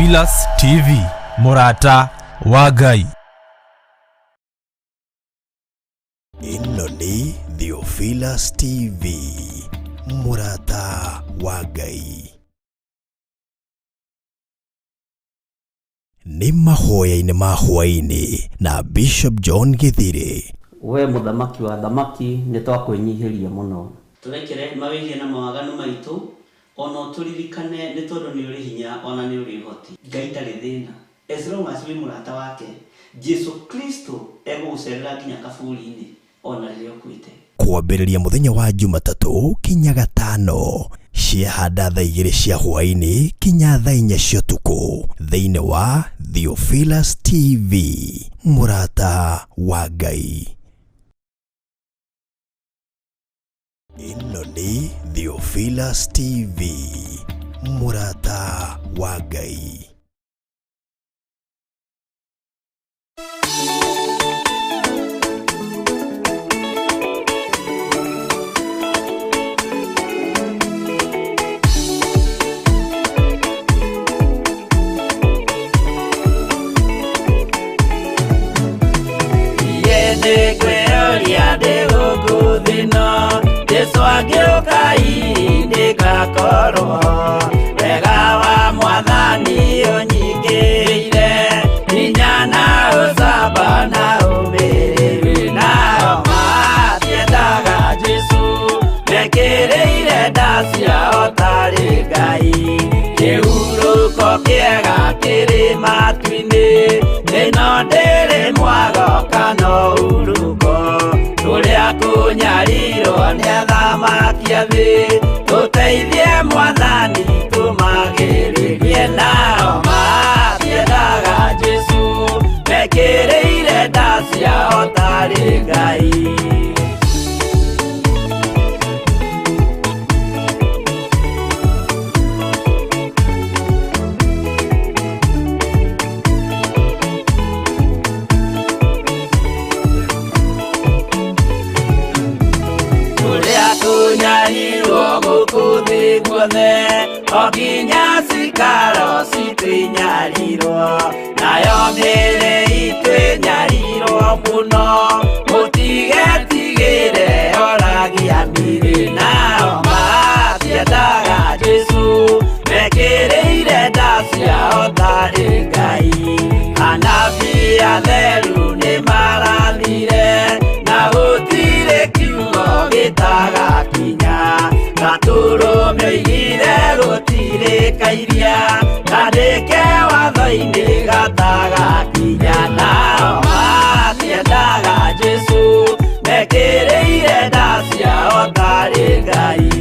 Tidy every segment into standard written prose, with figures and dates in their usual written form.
Theophilus TV, mũrata wa Ngai. Ĩno nĩ Theophilus TV, mũrata wa Ngai. Nĩ mahoya-inĩ ma hwaĩ-inĩ na Bishop John Gĩthirĩ. We mũthamaki wa athamaki, nĩ twakwĩnyihĩria mũno. Tũrekere mawĩhia na mawaganu maitũ, o na ũtũririkane, nĩ tondũ nĩ ũrĩ hinya o na nĩ ũrĩ ũhoti. Ngai ndarĩ thĩna as long as wĩ mũrata wake, Jesu Kristo egũgũcerera nginya kaburi-inĩ o na rĩrĩa ũkuĩte. Kwambĩrĩria mũthenya wa Jumatatũ kinya Gatano ciahanda thaa 2 cia hwaĩ-inĩ kinya thaa 4 cia ũtukũ thĩinĩ wa Theophilus TV, mũrata wa Ngai. Ĩno nĩ Theophilus TV, mũrata wa Ngai. Nĩngwĩyũria ndĩ gũkũ thĩ ĩno, Jesũ angĩũka hihi ndĩgakorwo ho. Wega wa Mwathani ũnyingĩrĩire, hinya na ũcamba na ũmĩrĩru. Nao matiendaga Jesũ, mekĩrĩire nda ciao tarĩ Ngai. Kĩhurũko kĩega kĩrĩ matu-inĩ, ĩno ndĩrĩ mwago kana ũhurũko. Kũrĩa kũnyarirwo nĩ athamaki a thĩ, tũteithie Mwathani tũmagĩrĩrie. Nao matiendaga Jesũ, mekĩrĩire nda ciao tarĩ Ngai. Kũrĩa kũnyarirwo gũkũ thĩ guothe, o nginya cikaro citũ inyarirwo, nayo mĩĩrĩ itũ ĩnyarirwo mũno, mũtigetigĩre oragia mĩĩrĩ. Nao matiendaga Jesũ, mekĩrĩire nda ciao tarĩ Ngai. Anabii atheru nĩ marathire, na gũtirĩ kiugo gĩtagakinya. Gatũrũme oigire gũtirĩ kairia, kandĩke watho-inĩ gatagakinya. Nao matiendaga Jesũ, mekĩrĩire nda ciao tarĩ Ngai.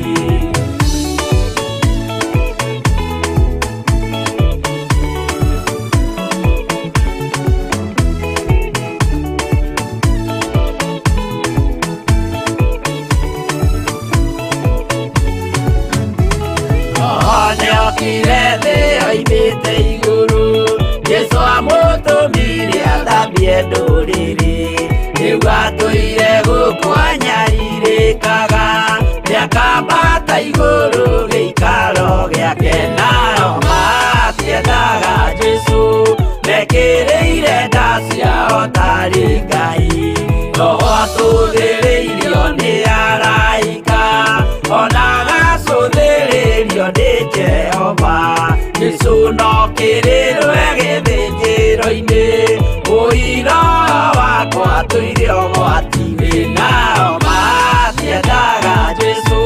Nĩokire thĩ oimĩte igũrũ, Jesũ amũtũmire athambie ndũrĩrĩ. Rĩu atũire gũkũ anyarirĩkaga, nĩakambata igũrũ gĩikaro gĩake. Nao matiendaga Jesũ, mekĩrĩire nda ciao tarĩ Ngai. Roho atũthĩrĩirio nĩ araika, ona agacũthĩrĩrio nĩ Jehova. Jesũ no kĩrĩrwe gĩthĩnjĩro-inĩ, ũira wakwa tũire ũgwati-inĩ. Nao matiendaga Jesũ,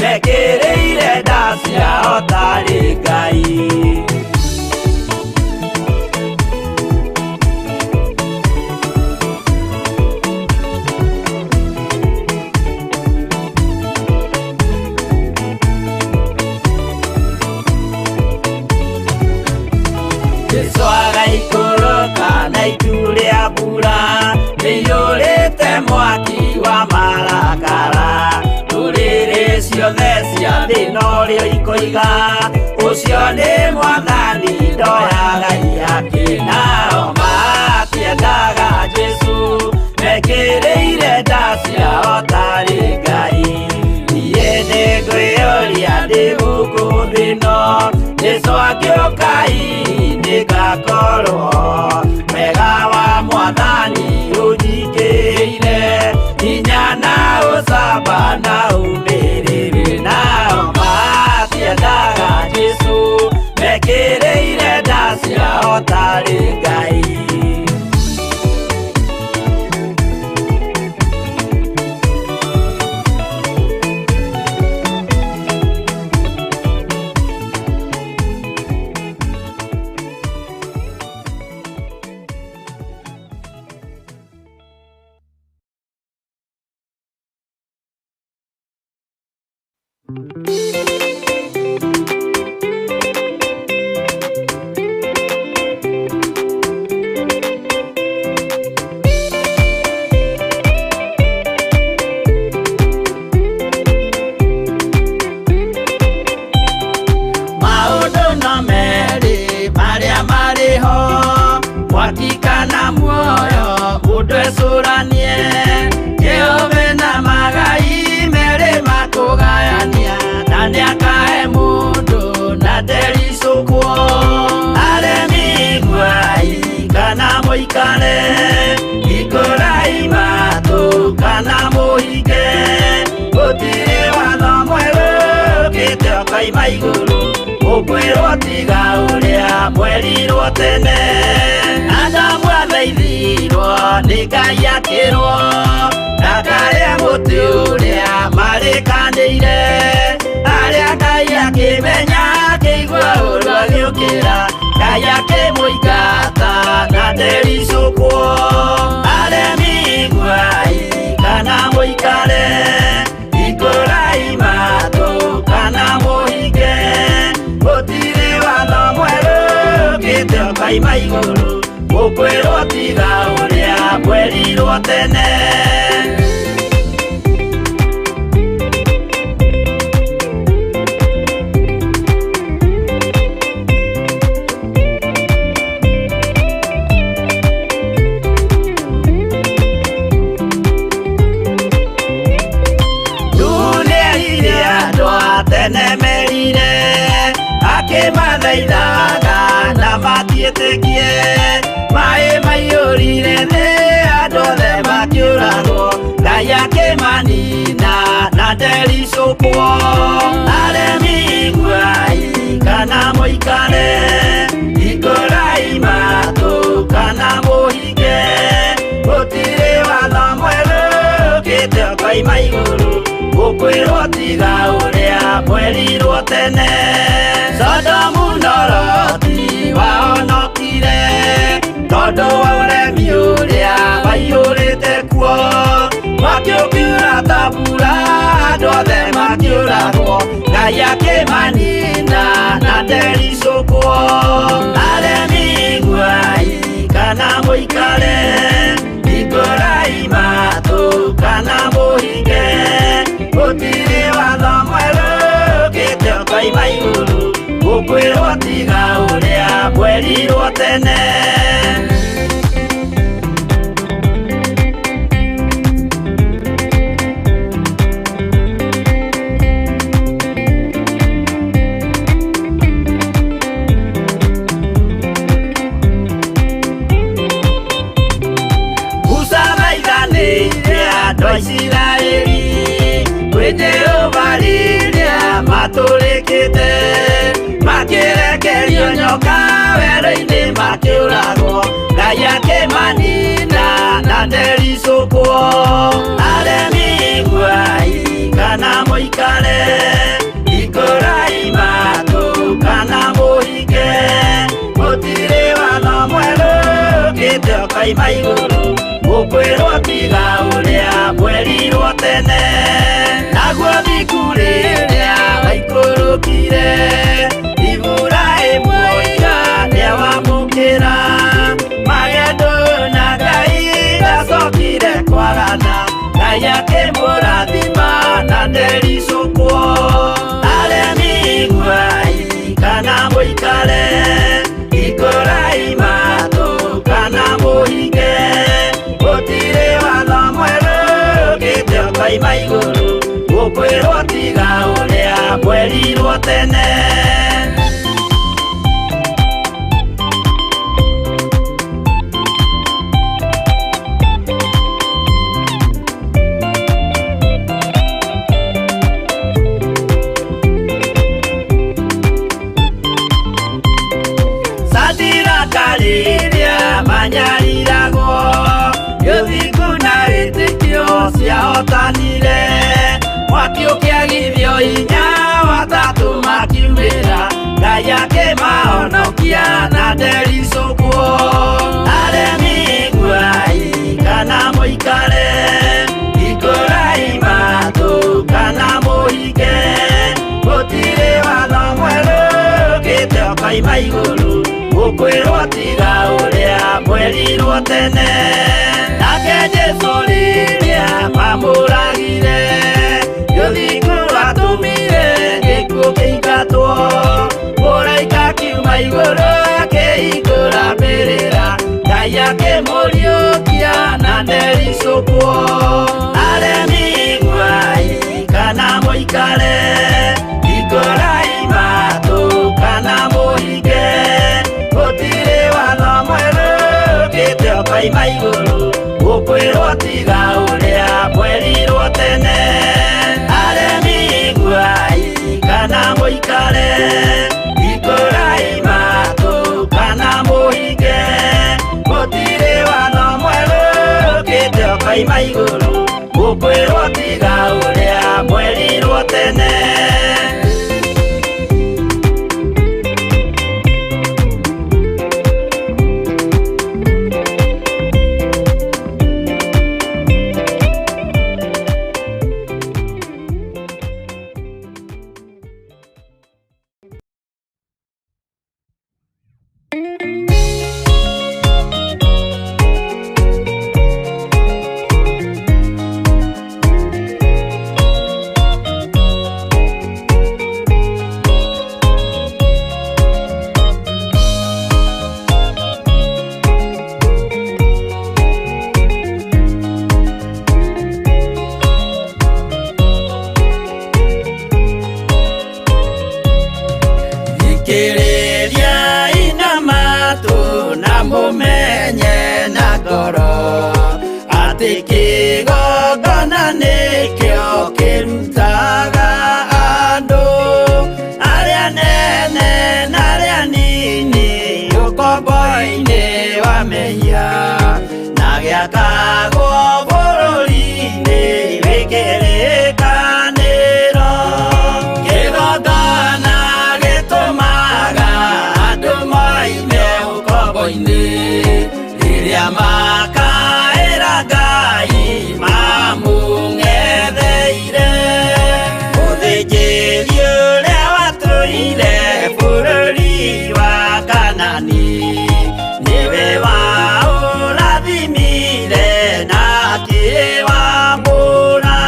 mekĩrĩire nda ciao tarĩ Ngai. Jesũ agaikũrũka na itu rĩa mbura, rĩiyũrĩte mwaki wa marakara. Ndũrĩrĩ ciothe cia thĩ norĩo ikoiga, ũcio nĩ Mwathani ndoyaga ihaki. Nao matiendaga Jesũ, mekĩrĩire nda ciao tarĩ Ngai. Niĩ nĩngwĩyũria ndĩ gũkũ thĩ ĩno, Jesũ angĩũka hihi Akorwo wega wa mwathani ũnjingĩire hinya na ũcamba na ũmĩrĩru nao matiendaga Jesũ mekĩrĩire nda ciao tarĩ Ngai. Maũndũ no merĩ marĩa marĩ ho, mwaki kana muoyo, mũndũ ecũranie. Jehova na magai merĩ makũgayania, na nĩakahe mũndũ na ndericũkwo. Aremi iguai kana mũikare, hingũrai matũ kana mũhinge, gũtirĩ watho mwerũ ũkĩte ũkoima igũrũ, ũkwĩrwo tiga ũrĩa mwerirwo tene. Adamu athaithirwo nĩ Ngai akĩrwo ndakarĩe mũtĩ ũrĩa marĩkanĩire, arĩa Ngai akĩmenya akĩigua ũru agĩũkĩra, Ngai akĩmũingata na ndericũkwo. Aremi iguai kana mũikare, hingũrai matũ kana mũhinge, gũtirĩ watho mwerũ ũkĩte ũkoima igũrũ, ũkwĩrwo tiga ũrĩa mwerirwo tene. Nĩerire andũ a tene merire, akĩmathaithaga na matiĩtĩkie, maĩ maiyũrire thĩ andũ othe makĩũragwo, Ngai akĩmanina na ndericũkwo. Aremi iguai kana mũikare, hingũrai matũ kana mũhinge, gũtirĩ watho mwerũ ũkĩte ũkoima igũrũ, ũkwĩrwo tiga ũrĩa mwerirwo tene. Sodomu na Loti wahonokire tondũ wa ũremi ũrĩa waiyũrĩte kuo, mwaki ũkiura ta mbura andũ othe makĩũragwo, Ngai akĩmanina na ndericũkwo. Aremi iguai kana mũikare, hingũrai matũ kana mũhinge, gũtirĩ watho mwerũ ũkĩte ũkoima igũrũ, ũkwĩrwo tiga ũrĩa mwerirwo tene. Musa thaithanĩire andũ a Isiraeli kwĩ Jehova rĩrĩa matũrĩkĩte, makĩrekerio nyoka werũ-inĩ makĩũragwo, Ngai akĩmanina na ndericũkwo. Aremi iguai kana mũikare, hingũrai matũ kana mũhinge, gũtirĩ watho mwerũ ũkĩte ũkoima igũrũ, ũkwĩrwo tiga ũrĩa mwerirwo tene. Naguo thiku rĩrĩa waikũrũkire, Iburahĩmu oiga nĩawamũkĩra, magendo na Ngai ndacokire kwagana, Ngai akĩmũrathima na ndericũkwo. Aremi iguai kana mũikare, hingũrai matũ kana mũhinge, gũtirĩ watho mwerũ ũkĩte ũkoima igũrũ, ũkwĩrwo tiga ũrĩa mwerirwo tene. Akĩmahonokia na ndericũkwo. Aremi iguai kana mũikare, hingũrai matũ kana mũhinge, gũtirĩ watho mwerũ ũkĩte ũkoima igũrũ, gũkwĩrwo tiga ũrĩa mwerirwo tene. Nake Jesũ rĩrĩa mamũragire, rũthingo rwatũmire gĩkuũ kĩingatwo, mũraika akiuma igũrũ akĩhingũra mbĩrĩra, Ngai akĩmũriũkia na ndericũkwo. Aremi iguai kana mũikare, hingũrai matũ kana mũhinge, gũtirĩ watho mwerũ ũkĩte ũkoima igũrũ, gũkwĩrwo tiga ũrĩa mwerirwo tene. Aremi iguai kana mũikare, hingũrai matũ kana mũhinge, gũtirĩ watho mwerũ ũkĩte ũkoima igũrũ, gũkwĩrwo tiga ũrĩa mwerirwo tene. Thikĩrĩria ina matũ na mũmenye na ngoro, atĩ kĩgongona nĩkĩo kĩrutaga andũ arĩa nene na arĩa nini ũkombo-inĩ wa mehia, na gĩakagwo bũrũri-inĩ wĩ kĩrĩkanĩro. Kĩgongona gĩtũmaga andũ moime ũkombo-inĩ, rĩrĩa makaĩra Ngai mamũng'etheire. Mũthĩnjĩri ũrĩa watũire bũrũri wa Kanani, nĩwe waũrathimire na akĩwamũra.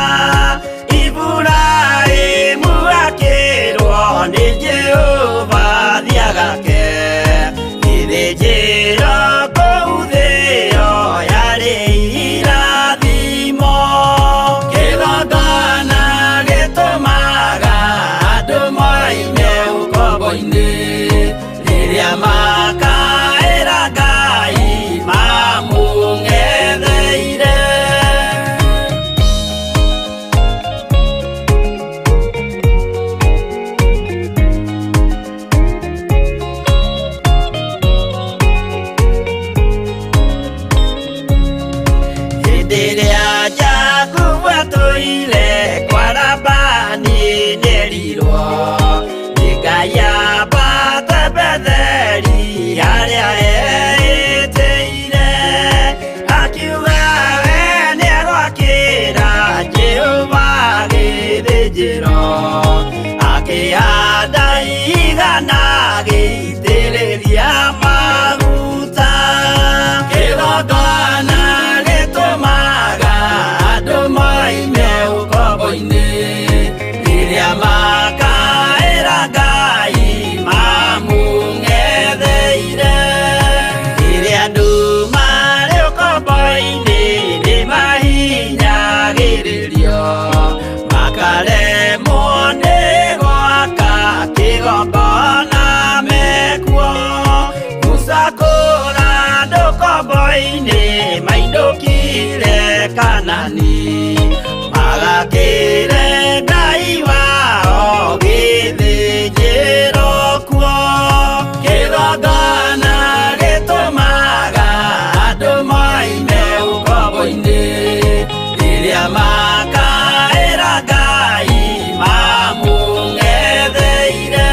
Iburahĩmu akĩrwo nĩ Jehova thiagake, gĩthĩnjĩro kũu thĩo yarĩ irathimo. Kĩgongona gĩtũmaga andũ moime ũkombo-inĩ, rĩrĩa makaĩra Ngai mamũng'etheire. Hĩndĩ ĩrĩa Jakubu atũire kwa Labani nĩerirwo nĩ Ngai ambate Betheli harĩa eĩtĩire, akiuga we nĩegwakĩra Jehova gĩthĩnjĩro, akĩhanda ihiga na agĩitĩrĩria maguta. Kĩgongona gĩtũmaga andũ moime ũkombo-inĩ, rĩrĩa makaĩra Ngai mamũng'etheire. Rĩrĩa andũ marĩ ũkombo-inĩ nĩmahinyagĩrĩrio, makaremwo nĩ gwaka kĩgongona mekuo. Musa kũra andũ ũkombo-inĩ mainũkire Kanani, magakĩre Ngai wao gĩthĩnjĩro kuo. Kĩgongona gĩtũmaga andũ moime ũkombo-inĩ, rĩrĩa makaĩra Ngai mamũng'etheire.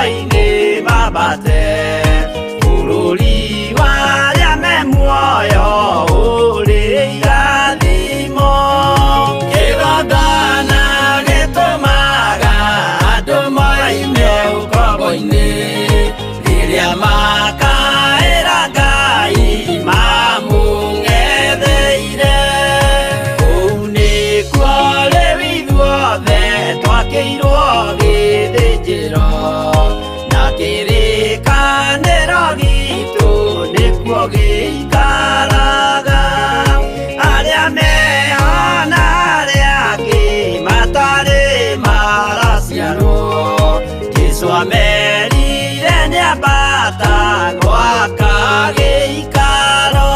irĩma-inĩ mambate bũrũri wa arĩa me muoyo ũrĩ irathimo. Kĩgongona gĩtũmaga andũ moime ũkombo-inĩ rĩrĩa makaĩra Ngai mamũng'etheire. Kũu nĩkuo rĩu ithuothe twakĩirwo gĩthĩnjĩro na kĩrĩkanĩro gitũ nĩkuo gĩikaraga. Arĩa meho na arĩa angĩ matarĩ maraciarwo Jesũ amerire nĩambata gwaka gĩikaro.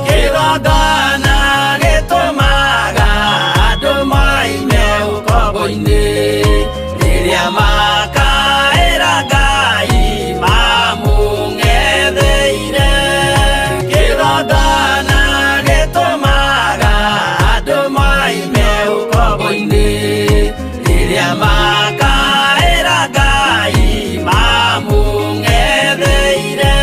Kĩgongona gĩtũmaga andũ moime ũkombo-inĩ rĩrĩa makaĩra Ngai mamũng'etheire. Kĩgongona gĩtũmaga andũ moime ũkombo-inĩ rĩrĩa makaĩra Ngai mamũng'etheire.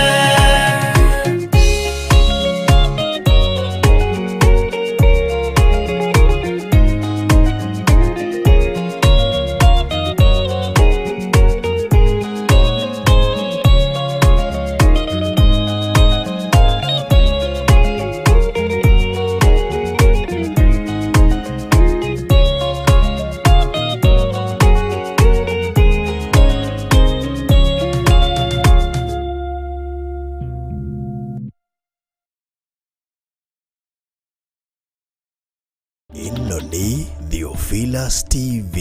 Ĩno nĩ Theophilus TV,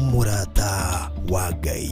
mũrata wa Ngai.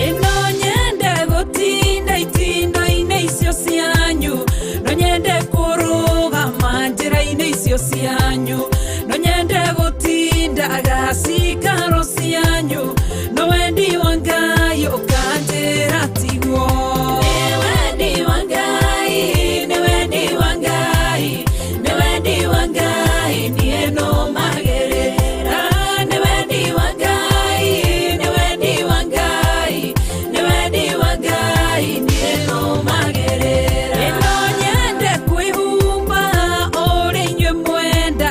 Ĩno nyende gũtinda itinda-inĩ icio cianyu, no nyende kũrũgama njĩra-inĩ icio cianyu, no nyende gũtindaga cikaro cianyu, no wendi wa Ngai ũkanjĩra tiguo. Nĩ wendi wa Ngai, nĩ wendi wa Ngai, nĩ wendi wa Ngai, niĩ nũmagĩrĩra. Nĩ wendi wa Ngai, nĩ wendi wa Ngai, nĩ wendi wa Ngai, niĩ nũmagĩrĩra. Ĩno nyende kwĩhumba ũrĩa inyuĩ mwenda,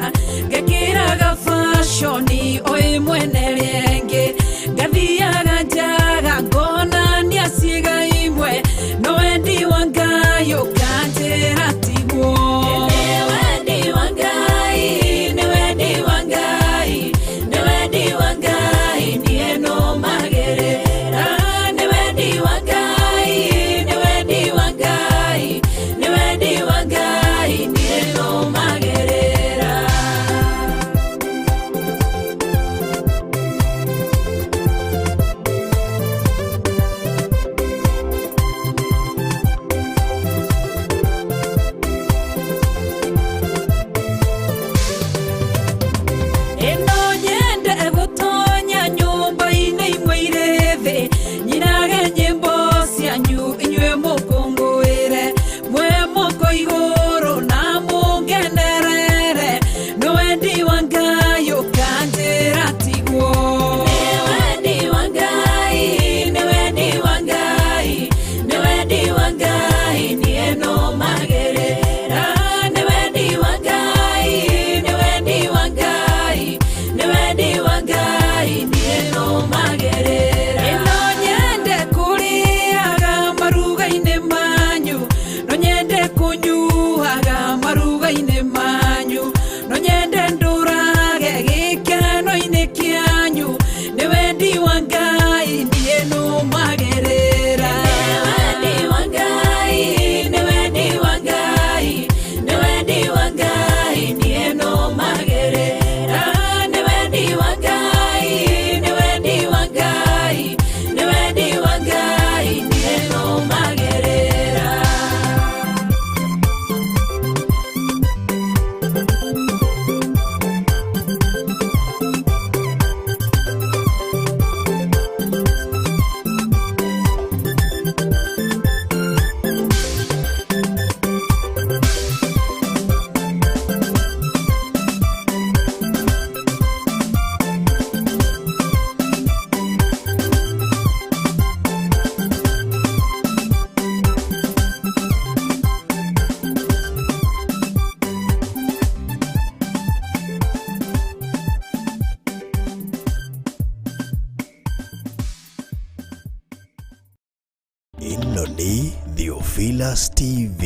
Ĩno nĩ Theophilus TV,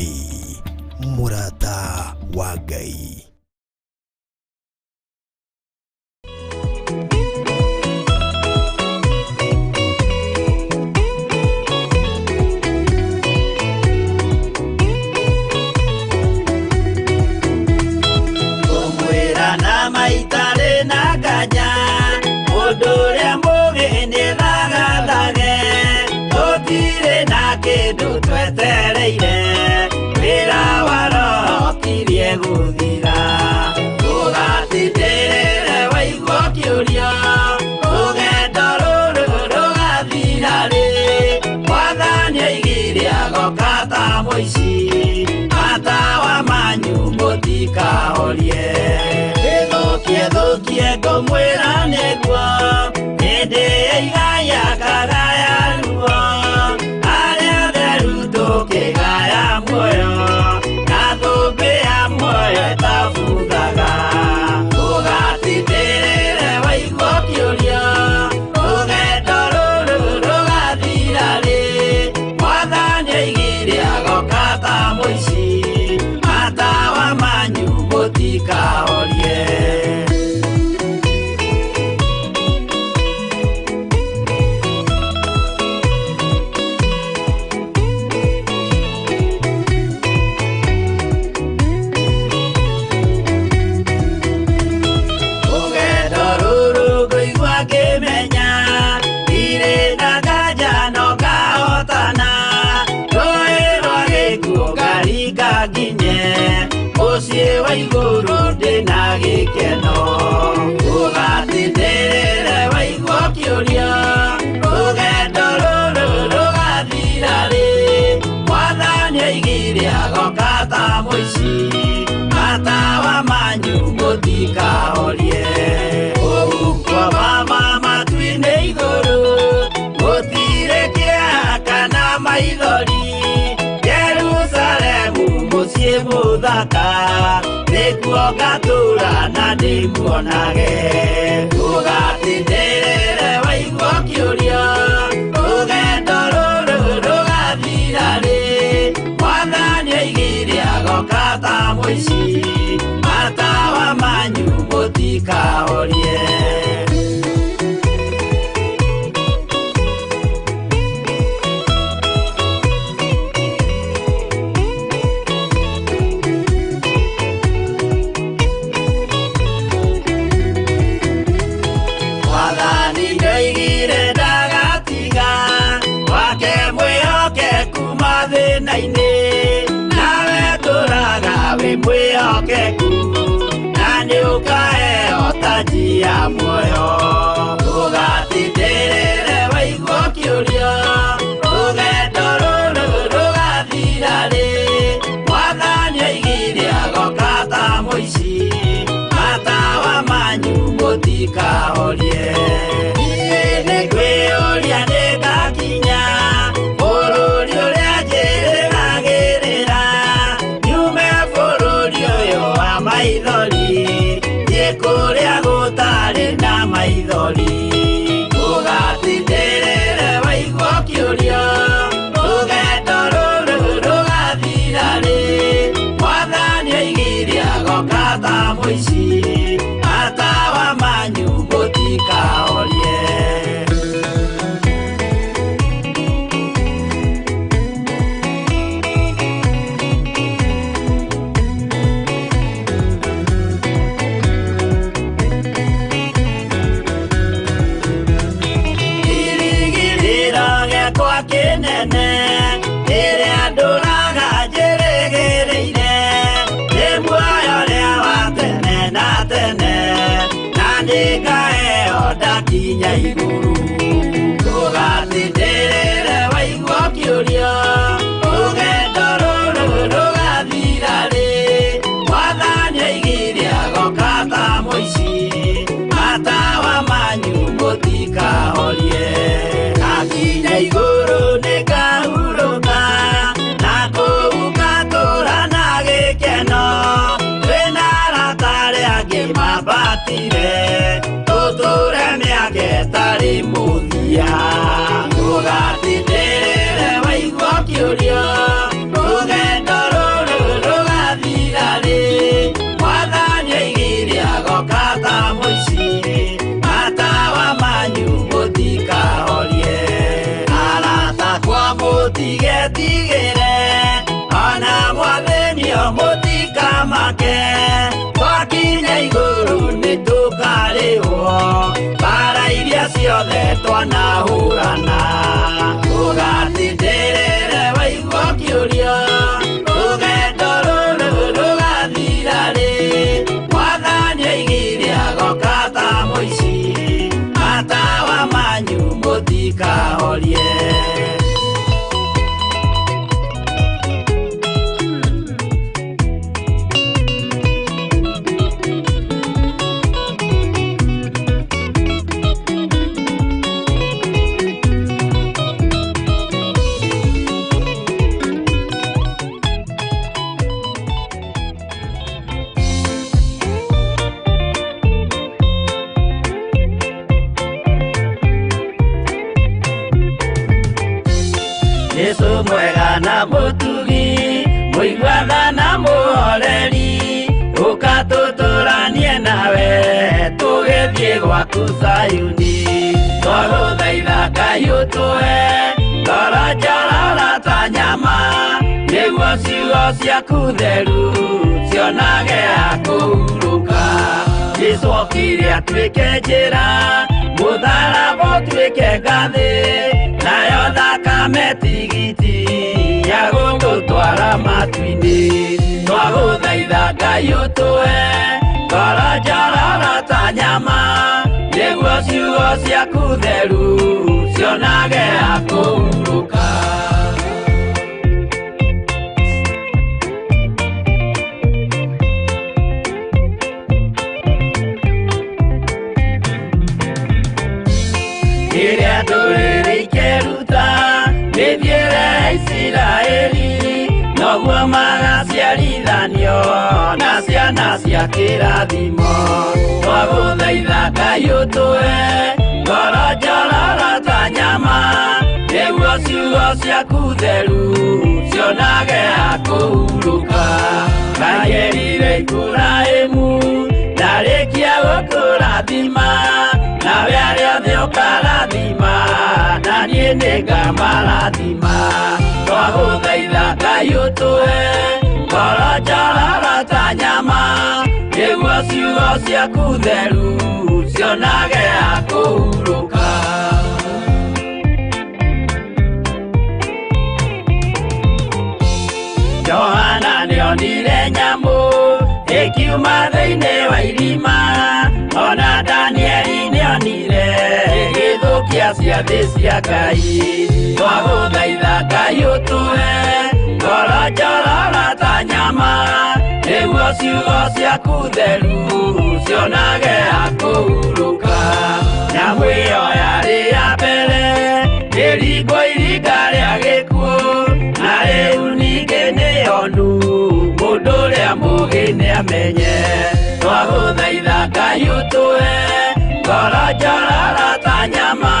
mũrata wa Ngai. Kũmwĩra na maitarĩ na nganja, mũndũ ũrĩa mũũgĩ nĩthagathage, tũtirĩ na kĩndũ twetereire, wĩra wa Roho ũkirie gũthira. Ndũgatindĩrĩre waigua ũkĩũria, rũgendo rũrũ rũgathira rĩ, Mwathani oigire agoka ta mũici, matawa manyu mũtikahorie. Ĩthũkie thũkie ngũmwĩra nĩguo, hĩndĩ ya igaya ngagaya ruo, arĩa atheru tũkĩgaya muoyo, na thũmbĩ ya muoyo ĩtabuthaga. Ndũgatindĩrĩre waigua ũkĩũria, rũgendo rũrũ rũgathira rĩ, Mwathani oigire agoka ta mũici, matawa manyu mũtikahorie. Rũgendo rũrũ ngũigua ngĩmenya, ndirĩ na nganja no ngahotana, rũĩ rwa gĩkuũ ngaringa nginye, mũciĩ wa igũrũ ndĩna gĩkeno. Ndũgatindĩrĩre waigua ũkĩũria, rũgendo rũrũ rũgathira rĩ, Mwathani oigire agoka ta mũici, matawa manyu mũtikahorie. Ũhuko wa matu-inĩ igũrũ, gũtirĩ kĩeha kana maithori, Jerusalemu mũciĩ mũthaka, nĩkuo ngatũũra na ndĩmuonage. Ndũgatindĩrĩre waigua ũkĩũria, rũgendo rũrũ rũgathira rĩ, Mwathani oigire agoka ta mũici, matawa manyu mũtikahorie. Mwathani nĩoigire ndagatiga, wake mwĩhokeku mathĩna-inĩ, nawe tũraga wĩ mwĩhokeku, na nĩũkaheo taji ya muoyo. Ndũgatindĩrĩre waigua ũkĩũria, rũgendo rũrũ rũgathira rĩ, Mwathani oigire agoka ta mũici, matawa manyu mũtikahorie. Niĩ nĩngwĩyũria nĩngakinya, bũrũri ũrĩa njĩrĩgagĩrĩra, nyume bũrũri ũyũ wa maithori, thiĩ kũrĩa gũtarĩ na maithori. Ndũgatindĩrĩre waigua ũkĩũria, rũgendo rũrũ rũgathira rĩ, Mwathani oigire agoka ta mũici, matawa manyu mũtikahorie. Kĩrĩgĩrĩro gĩakwa kĩnene, kĩrĩa ndũraga njĩrĩgĩrĩire, nĩ muoyo ũrĩa wa tene na tene, na nĩngaheo ndakinya igũrũ. Ndũgatindĩrĩre waigua ũkĩũria, rũgendo rũrũ rũgathira rĩ, Mwathani oigire agoka ta mũici, matawa manyu mũtikahorie. Ndakinya igũrũ nĩngahurũka, na kũu ngatũũra na gĩkeno, twĩna arata arĩa angĩ mambatire, tũtũũre mĩaka ĩtarĩ mũthia. Ndũgatindĩrĩre waigua Mũtigetigĩre ona mwathĩnio mũtikamake twakinya igũrũ nĩtũkarĩhwo mbara iria ciothe twanahũrana ũgatindĩrĩre waigua kĩũria rũgendo rũrũ rũgathira rĩ mwathani aigire agoka ta mũici matawa manyu mũtikahorie. Jesu mwega na mũtugi mũiguana na mũhoreri ũka tũtũranie nawe tũgĩthiĩ gwaku Zayuni twagũthaitha Ngai ũtũhe ngoro njororo ta nyama nĩguo ciugo ciaku theru cionage ha kũhurũka. Jesu okire atuĩke njĩra mũtharaba ũtuĩke ngathĩ nayo thakame tigiti ya gũtũtwara matu-inĩ twagũthaitha Ngai ũtũhe ngoro njororo ta nyama nĩguo ciugo ciaku theru cionage ha kũhurũka. Rĩrĩa ndũrĩrĩ ikeruta mĩthiĩre ya Isiraeli noguo magaciarithanio na ciana cia kĩrathimo twagũthaitha Ngai ũtũhe ngoro njororo ta nyama nĩguo ciugo ciaku theru cionage ha kũhurũka. Ngai erire Iburahĩmu ndarĩkia gũkũrathima nawe arĩa othe ũkarathima na niĩ nĩngamarathima twagũthaitha Ngai ũtũhe ngoro njororo ta nyama nĩguo ciugo ciaku theru cionage ha kũhurũka. Johana nĩonire nyamũ ĩkiuma thĩinĩ wa irima ona Danieli nĩonire ĩgĩthũkia ciathĩ cia Ngai twagũthaitha Ngai ũtũhe ngoro njororo ta nyama nĩguo ciugo ciaku theru cionage ha kũhurũka. Nyamũ ĩyo yarĩ ya mbere ĩringwo iringa rĩa gĩkuũ na rĩu ningĩ nĩyonu mũndũ ũrĩa mũũgĩ nĩamenye twagũthaitha Ngai ũtũhe ngoro njororo ta nyama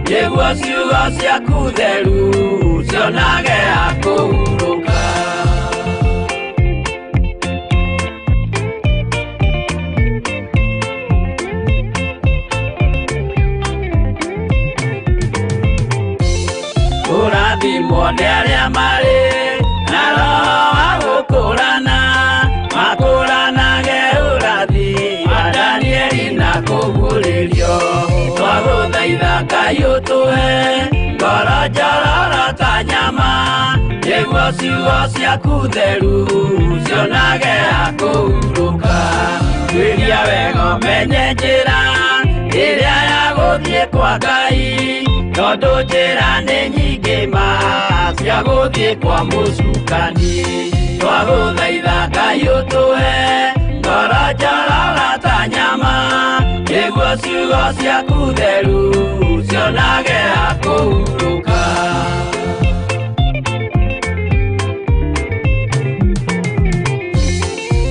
nĩguo ciugo ciaku theru cionage ha kũhurũka. Kũrathimwo nĩ arĩa marĩ na roho wa gũkũrana makũranage ũrathi wa Danieli na kũguũrĩrio twagũthaitha Ngai ũtũhe ngoro njororo ta nyama nĩguo ciugo ciaku theru cionage ha kũhurũka. Tuĩria wega ũmenye njĩra ĩrĩa ya gũthiĩ kwa Ngai tondũ njĩra nĩ nyingĩ ma cia gũthiĩ kwa mũcukani twagũthaitha Ngai ũtũhe ngoro njororo ta nyama nĩguo ciugo ciaku theru cionage ha kũhurũka.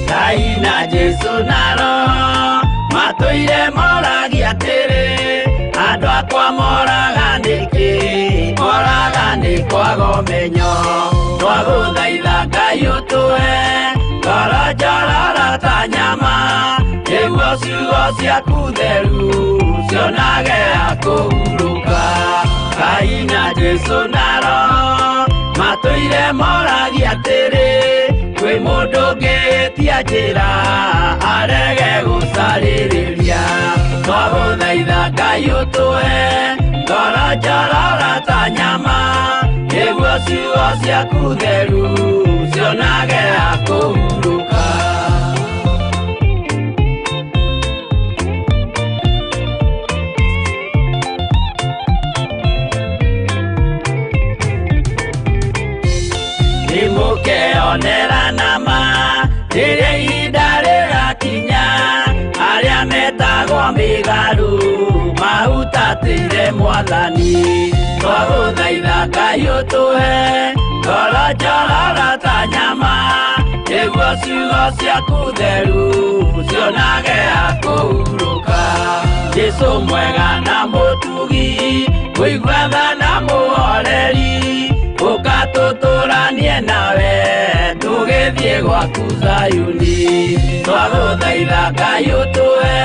Ngai na Jesu na Roho matũire moragia atĩrĩ andũ akwa moraga nĩkĩ moraga nĩ kwaga ũmenyo twagũthaitha Ngai ũtũhe ngoro njororo ta nyama nĩguo ciugo ciaku theru cionage ha kũhurũka. Ngai na Jesu na Roho matũire moragia atĩrĩ kwĩ mũndũ ũngĩtia njĩra arege gũcarĩrĩria twagũthaitha Ngai ũtũhe ngoro njororo ta nyama nĩguo ciugo ciaku theru cionage ha kũhurũka. Nĩmũkeonera nama rĩrĩa ihinda rĩgakinya arĩa metagwo mĩgarũ mahutatĩire Mwathani twagũthaitha Ngai ũtũhe ngoro njororo ta nyama nĩguo ciugo ciaku theru cionage ha kũhurũka. Jesu mwega na mũtugi kũigua tha na mũhoreri ũkatũtũranie nawe tũgĩthiĩ gwaku Zayuni twagũthaitha Ngai ũtũhe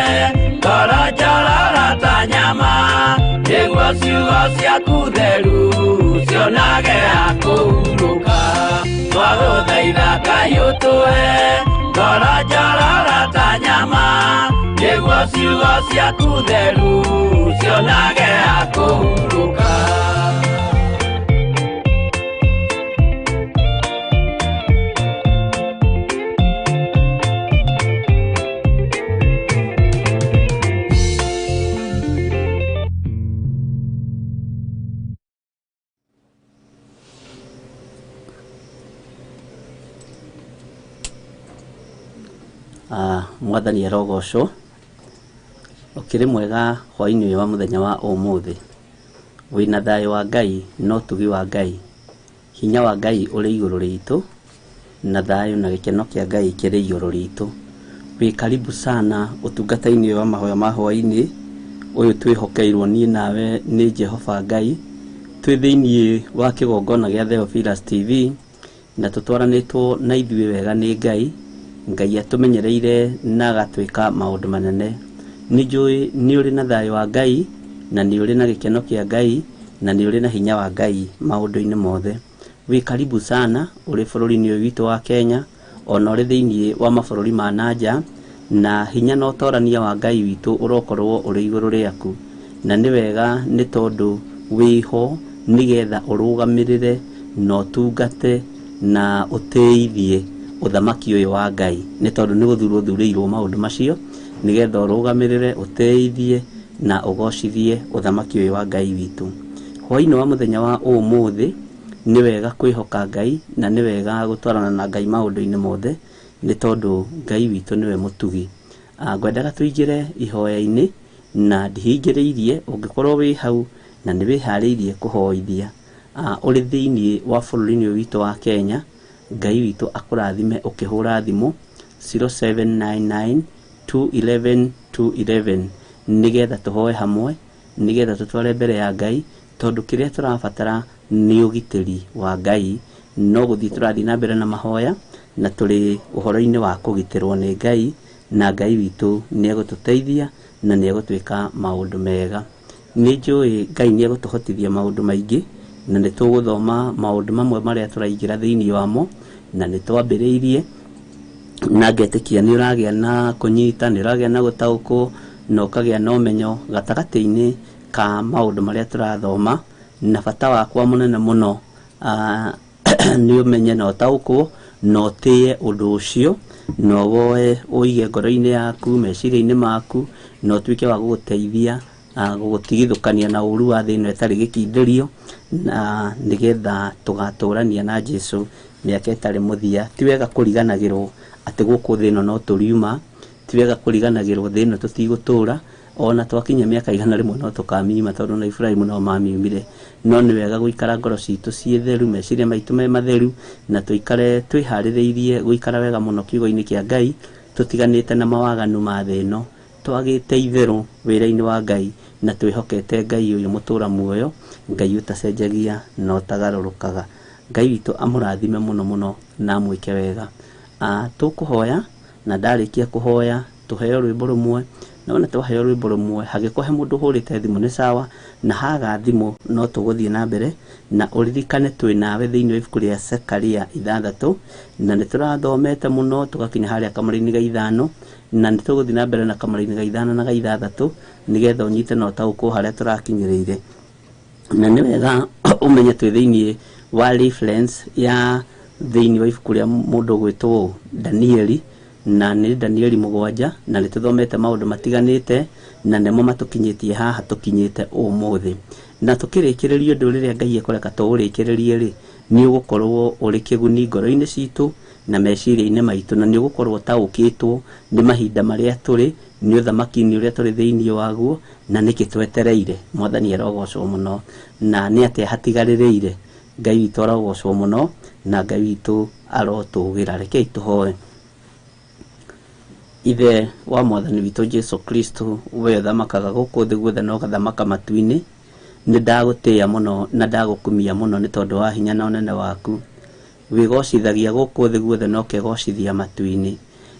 ngoro njororo ta nyama nĩguo ciugo ciaku theru cionage ha kũhurũka. Twagũthaitha Ngai ũtũhe ngoro njororo ta nyama nĩguo ciugo ciaku theru cionage ha kũhurũka. Mwathani arogocwo ũkĩrĩ mwega hwaĩ-inĩ ũyũ wa mũthenya wa ũmũthĩ wĩna thayũ wa Ngai na ũtugi wa Ngai hinya wa Ngai ũrĩ igũrũ ritũ na thayũ na gĩkeno kĩa Ngai kĩrĩ igũrũ ritũ. Wĩ karibu sana ũtungata-inĩ ũyũ wa mahoya ma hwaĩ-inĩ ũyũ twĩhokeirwo niĩ nawe nĩ Jehova Ngai twĩ thĩiniĩ wa kĩgongona gĩa Theophilus TV na tũtwaranĩtwo na ithuĩ wega nĩ Ngai. Ngai atũmenyereire na agatwĩka maũndũ manene. Nĩ njũĩ nĩ ũrĩ na thayũ wa Ngai na nĩ ũrĩ na gĩkeno kĩa Ngai na nĩ ũrĩ na hinya wa Ngai maũndũ-inĩ mothe. Wĩ karibu sana ũrĩ bũrũri-inĩ ũyũ witũ wa Kenya ona ũrĩ thĩiniĩ wa mabũrũri ma nanja na hinya na ũtorania wa Ngai witũ ũrokorwo ũrĩ igũrũ rĩaku na nĩ wega nĩ tondũ wĩho nĩgetha ũrũgamĩrĩre na ũtungate na ũtĩithie ũthamaki ũyũ wa Ngai nĩ tondũ nĩ gũthurwo ũthurĩirwo maũndũ macio nĩgetha ũrũgamĩrĩre ũtĩithie na ũgocithie ũthamaki ũyũ wa Ngai witũ. Hwaĩ-inĩ wa mũthenya wa ũmũthĩ nĩ wega kwĩhoka Ngai na nĩ wega gũtwarana na Ngai maũndũ-inĩ mothe nĩ tondũ Ngai witũ nĩwe mũtugi. Ngwendaga tũingĩre ihoya-inĩ na ndihingĩrĩirie ũngĩkorwo wĩ hau na nĩ wĩharĩirie kũhoithia ũrĩ thĩiniĩ wa bũrũri-inĩ ũyũ witũ wa Kenya. Ngai witũ akũrathime ũkĩhũra thimũ 0799 211 211 nĩgetha tũhoe hamwe nĩgetha tũtware mbere ya Ngai tondũ kĩrĩa tũrabatara nĩ ũgitĩri wa Ngai. No gũthiĩ tũrathiĩ na mbere na mahoya na tũrĩ ũhoro-inĩ wa kũgitĩrwo nĩ Ngai na Ngai witũ nĩ egũtũteithia na nĩ egũtwĩka maũndũ mega. Nĩ njũĩ Ngai nĩ egũtũhotithia maũndũ maingĩ na nĩ tũgũthoma maũndũ mamwe marĩa tũraingĩra thĩiniĩ wamo na nĩ twambĩrĩirie na ngetĩkia nĩ ũragĩa na kũnyita nĩ ũragĩa na gũtaũkwo na ũkagĩa na ũmenyo gatagatĩ-inĩ ka maũndũ marĩa tũrathoma na bata wakwa mũnene mũno nĩ ũmenye na ũtaũkwo na ũtĩe ũndũ ũcio na woe ũige ngoro-inĩ yaku meciria-inĩ maku na ũtuĩke wa gũgũteithia gũgũtigithũkania na ũru wa thĩ ĩno ĩtarĩ gĩkindĩrio na nĩgetha tũgatũrania na Jesu mĩaka ĩtarĩ mũthia. Ti wega kũriganagĩrwo atĩ gũkũ thĩ ĩno no tũriuma, ti wega kũriganagĩrwo thĩ ĩno tũtigũtũra ona twakinya mĩaka 100 no tũkamiuma tondũ na Ibrahimu no mamiumire. No nĩ wega gũikara ngoro citũ ciĩ theru meciria maitũ me matheru na tũikare twĩharĩrĩirie gũikara wega mũno kiugo-inĩ kĩa Ngai tũtiganĩte na mawaganu ma thĩ ĩno twagĩte itherũ wĩra-inĩ wa Ngai na twĩhokete Ngai ũyũ mũtũra muoyo Ngai ũtacenjagia na ũtagarũrũkaga. Ngai witũ amũrathime mũno mũno na amwĩke wega. Tũkũhoya na ndarĩkia kũhoya tũheo rwĩmbo rũmwe Na wona twaheo rwĩmbo rũmwe, hangĩkorwo he mũndũ ũhũrĩte thimũ nĩ sawa, na haga thimũ no tũgũthiĩ na mbere. Na ũririkane twĩ nawe thĩinĩ wa ibuku rĩa Zekaria 6, na nĩ tũrathomete mũno tũgakinya harĩa kamũra-inĩ ga 5, na nĩ tũgũthiĩ na mbere na kamũra-inĩ ga 5 na ga 6 nĩgetha ũnyite na ũtaũkwo harĩa tũrakinyĩrĩire. Na nĩ wega ũmenye twĩ thĩinĩ wa reference ya thĩinĩ wa ibuku rĩa mũndũ ũgwĩtwo Danieli, na nĩ Danieli 7, na nĩ tũthomete maũndũ matiganĩte na nĩmo matũkinyĩtie haha tũkinyĩte ũmũthĩ. Na tũkĩrĩkĩrĩria ũndũ rĩrĩa Ngai ekũreka tũũrĩkĩrĩrie rĩ, nĩ ũgũkorwo ũrĩ kĩguni ngoro-inĩ citũ na meciria-inĩ maitũ, na nĩ ũgũkorwo ũtaũkĩtwo nĩ mahinda marĩa tũrĩ, nĩ ũthamaki-inĩ ũrĩa tũrĩ thĩinĩ waguo, na nĩkĩ twetereire. Mwathani arogocwo mũno, na nĩ atĩa hatigarĩrĩire. Ngai witũ arogocwo mũno, na Ngai witũ arotũgĩra. Rekei tũhoe. Ithe wa Mwathani witũ Jesu Kristo, we ũthamakaga gũkũ thĩ guothe na ũgathamaka matu-inĩ, nĩ ndagũtĩĩa mũno na ndagũkumia mũno nĩ tondũ wa hinya na ũnene waku. Wĩgocithagia gũkũ thĩ guothe na ũkegocithia matu-inĩ.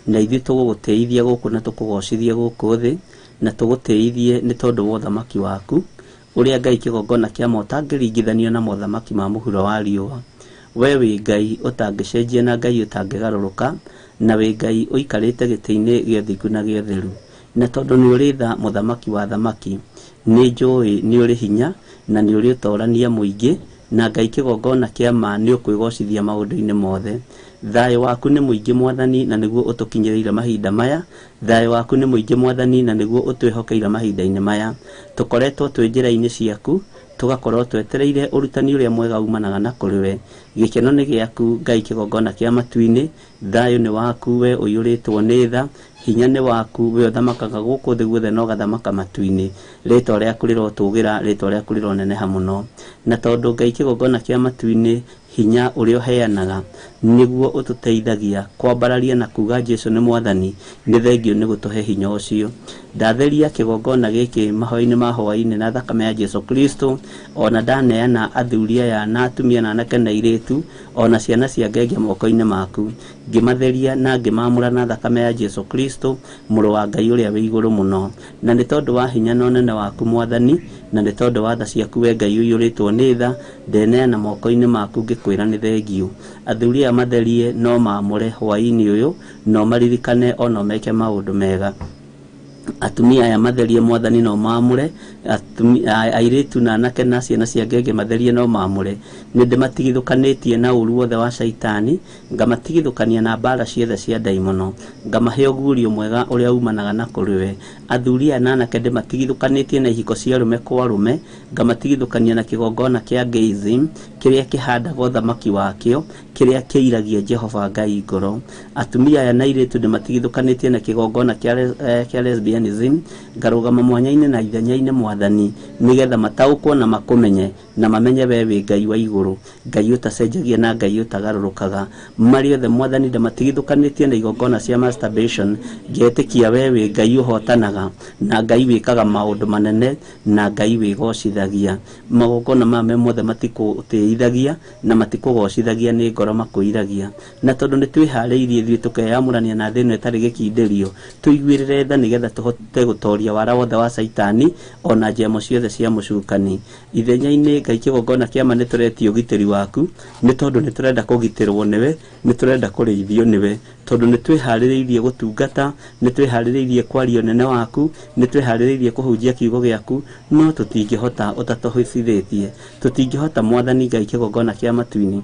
Na ithuĩ tũgũgũtĩithia gũkũ na tũkũgocithie gũkũ thĩ, na tũgũtĩithie nĩ tondũ wa ũthamaki waku, ũrĩa Ngai kĩgongona kĩa ma ũtangĩringithanio na mothamaki ma mũhuro wa riũa. We wĩ Ngai ũtangĩcenjia na Ngai ũtangĩgarũrũka, na wĩ Ngai ũikarĩte gĩtĩ-inĩ gĩa ũthingu na gĩa ũtheru. Na tondũ nĩ ũrĩ tha mũthamaki wa thamaki, nĩ njũĩ nĩ ũrĩ hinya na nĩ ũrĩ ũtorania mũingĩ, na Ngai kĩgongona kĩa ma nĩ ũkwĩgocithia maũndũ-inĩ mothe. Thayũ waku nĩ mũingĩ Mwathani, na nĩguo ũtũkinyĩrĩire mahinda maya. Thayũ waku nĩ mũingĩ Mwathani, na nĩguo ũtwĩhokeire mahinda-inĩ maya. Tũkoretwo twĩ njĩra-inĩ ciaku, tũgakorwo twetereire ũrutani ũrĩa mwega umanaga na kũrĩ we. Gĩkeno nĩ gĩaku Ngai kĩgongona kĩa matu-inĩ, thayũ nĩ waku we ũiyũrĩtwo nĩ tha, hinya nĩ waku we ũthamakaga gũkũ thĩ guothe na ũgathamaka matu-inĩ. Rĩtwa rĩaku rĩrotũgĩra, rĩtwa rĩaku rĩroneneha mũno. Na tondũ Ngai kĩgongona kĩa matu-inĩ, hinya ũrĩa ũheanaga nĩguo ũtũteithagia kwambararia na kuga Jesu nĩ Mwathani, nĩ thengio nĩ gũtũhe hinya ũcio. Ndatheria kĩgongona gĩkĩ mahoya-inĩ ma hwaĩ-inĩ na thakame ya Jesu Kristo, ona ndaneana athuri aya na atumia na anake na airĩtu, ona ciana cia ngenge moko-inĩ maku, ngĩmatheria na ngĩmamũra na thakame ya Jesu Kristo, mũrũ wa Ngai ũrĩa wĩ igũrũ mũno. Na nĩ tondũ wa hinya na ũnene waku Mwathani, na nĩ tondũ wa tha ciaku we Ngai ũiyũrĩtwo nĩ tha, ndeneana moko-inĩ maku ngĩkwĩra nĩ thengio. Athuri aya matherie no maamũre hwaĩ-inĩ ũyũ, no maririkane ona meke maũndũ mega. Atumia aya matherie Mwathani no maamũre, airĩtu na anake na ciana cia ngenge matherie no maamũre. Nĩ ndĩmatigithũkanĩtie na ũru wothe wa Shaitani, ngamatigithũkania na mbara ciothe cia ndaimono, ngamahe ũguũrio mwega ũrĩa umanaga na kũrĩ we. Athuri aya na anake ndĩmatigithũkanĩtie na ihiko cia arũme kwa arũme, ngamatigithũkania na kĩgongona kĩa gayism kĩrĩa kĩhandaga ũthamaki wakĩo, kĩrĩa kĩiragia Jehova Ngai ngoro. Atumia aya na airĩtu ndĩmatigithũkanĩtie na kĩgongona kĩa lesbianism, ngarũgama mwanya-inĩ na ithenya-inĩ Mwathani, nĩgetha mataũkwo na makũmenye na mamenye we wĩ Ngai wa igũrũ, Ngai ũtacenjagia na Ngai ũtagarũrũkaga. Marĩ othe Mwathani ndĩmatigithũkanĩtie na igongona cia masturbation, ngetĩkia we wĩ Ngai ũhotanaga na Ngai wĩkaga maũndũ manene na Ngai wĩgocithagia. Magongona maya me mothe matikũtĩithagia na matikũgocithagia, nĩ ngoro makũiragia. Na tondũ nĩ twĩharĩirie ithuĩ tũkeyamũrania na thĩ ĩno ĩtarĩ gĩkindĩrio, tũiguĩrĩre tha nĩgetha tũhote gũtoria wara wothe wa Caitani ona njemo ciothe cia mũcukani. Ithenya-inĩ Ngai kĩgongona kĩa ma nĩ tũretia ũgitĩri waku, nĩ tondũ nĩ tũrenda kũgitĩrwo nĩwe, nĩ tũrenda kũrĩithio nĩwe, tondũ nĩ twĩharĩrĩirie gũtungata, nĩ twĩharĩrĩirie kwaria ũnene waku, nĩ twĩharĩrĩirie kũhunjia kiugo gĩaku, no tũtingĩhota ũtatũhotithĩtie. Tũtingĩhota Mwathani Ngai kĩgongona kĩa matu-inĩ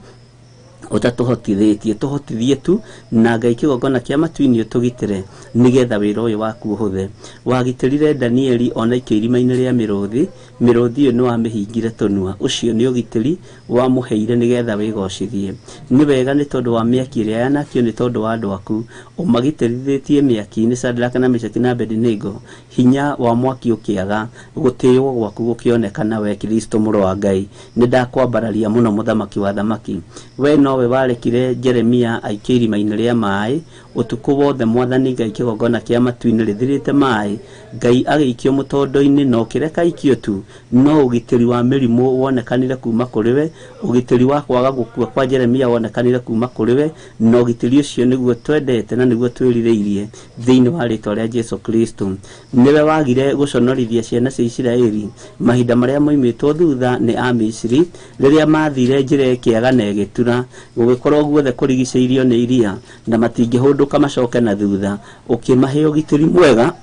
ũtatũhotithĩtie. Tũhotithie tu na Ngai kĩgongona kĩa matu-inĩ ũtũgitĩre nĩgetha wĩra ũyũ waku ũhũthe. Wagitĩrire Danieli ona ikio irima-inĩ rĩa mĩrũthi, mĩrũthi ĩyo nĩ wamĩhingire tũnua. Ũcio nĩ ũgitĩri wamũheire nĩgetha wĩgocithie. Nĩ wega nĩ tondũ wa mĩaki ĩrĩa yanakio nĩ tondũ wa andũ aku, ũmagitĩrithĩtie mĩaki-inĩ Shadraka na Meshaki na Abednego, hinya wa mwaki ũkĩaga, gũtĩĩo gwaku gũkĩonekana we Kristo mũrũ wa Ngai. Nĩ ndakwambararia mũno mũthamaki wa thamaki. We nowe warekire Jeremia aikio irima-inĩ rĩa maĩ, Ũtukũ wothe Mwathani Ngai kĩgongona kĩa matu-inĩ rĩthirĩte maĩ. Ngai agĩikio mũtondo-inĩ, na ũkĩreka ikio tu, no ũgitĩri wa mĩrimũ wonekanire kuma kũrĩ we, ũgitĩri wa kwaga gũkua kwa Jeremia wonekanire kuma kũrĩ we, na ũgitĩri ũcio nĩguo twendete na nĩguo twĩrirĩirie thĩinĩ wa rĩtwa rĩa Jesu Kristo. Nĩwe wagire gũconorithia ciana cia Isiraeli mahinda marĩa moimĩtwo thutha nĩ Amisiri, rĩrĩa mathire njĩra ĩkĩaga na ĩgĩtura, gũgĩkorwo guothe kũrigicĩirio nĩ iria na matingĩhũndũka macoke na thutha. Ũkĩmahe ũgitĩri mwega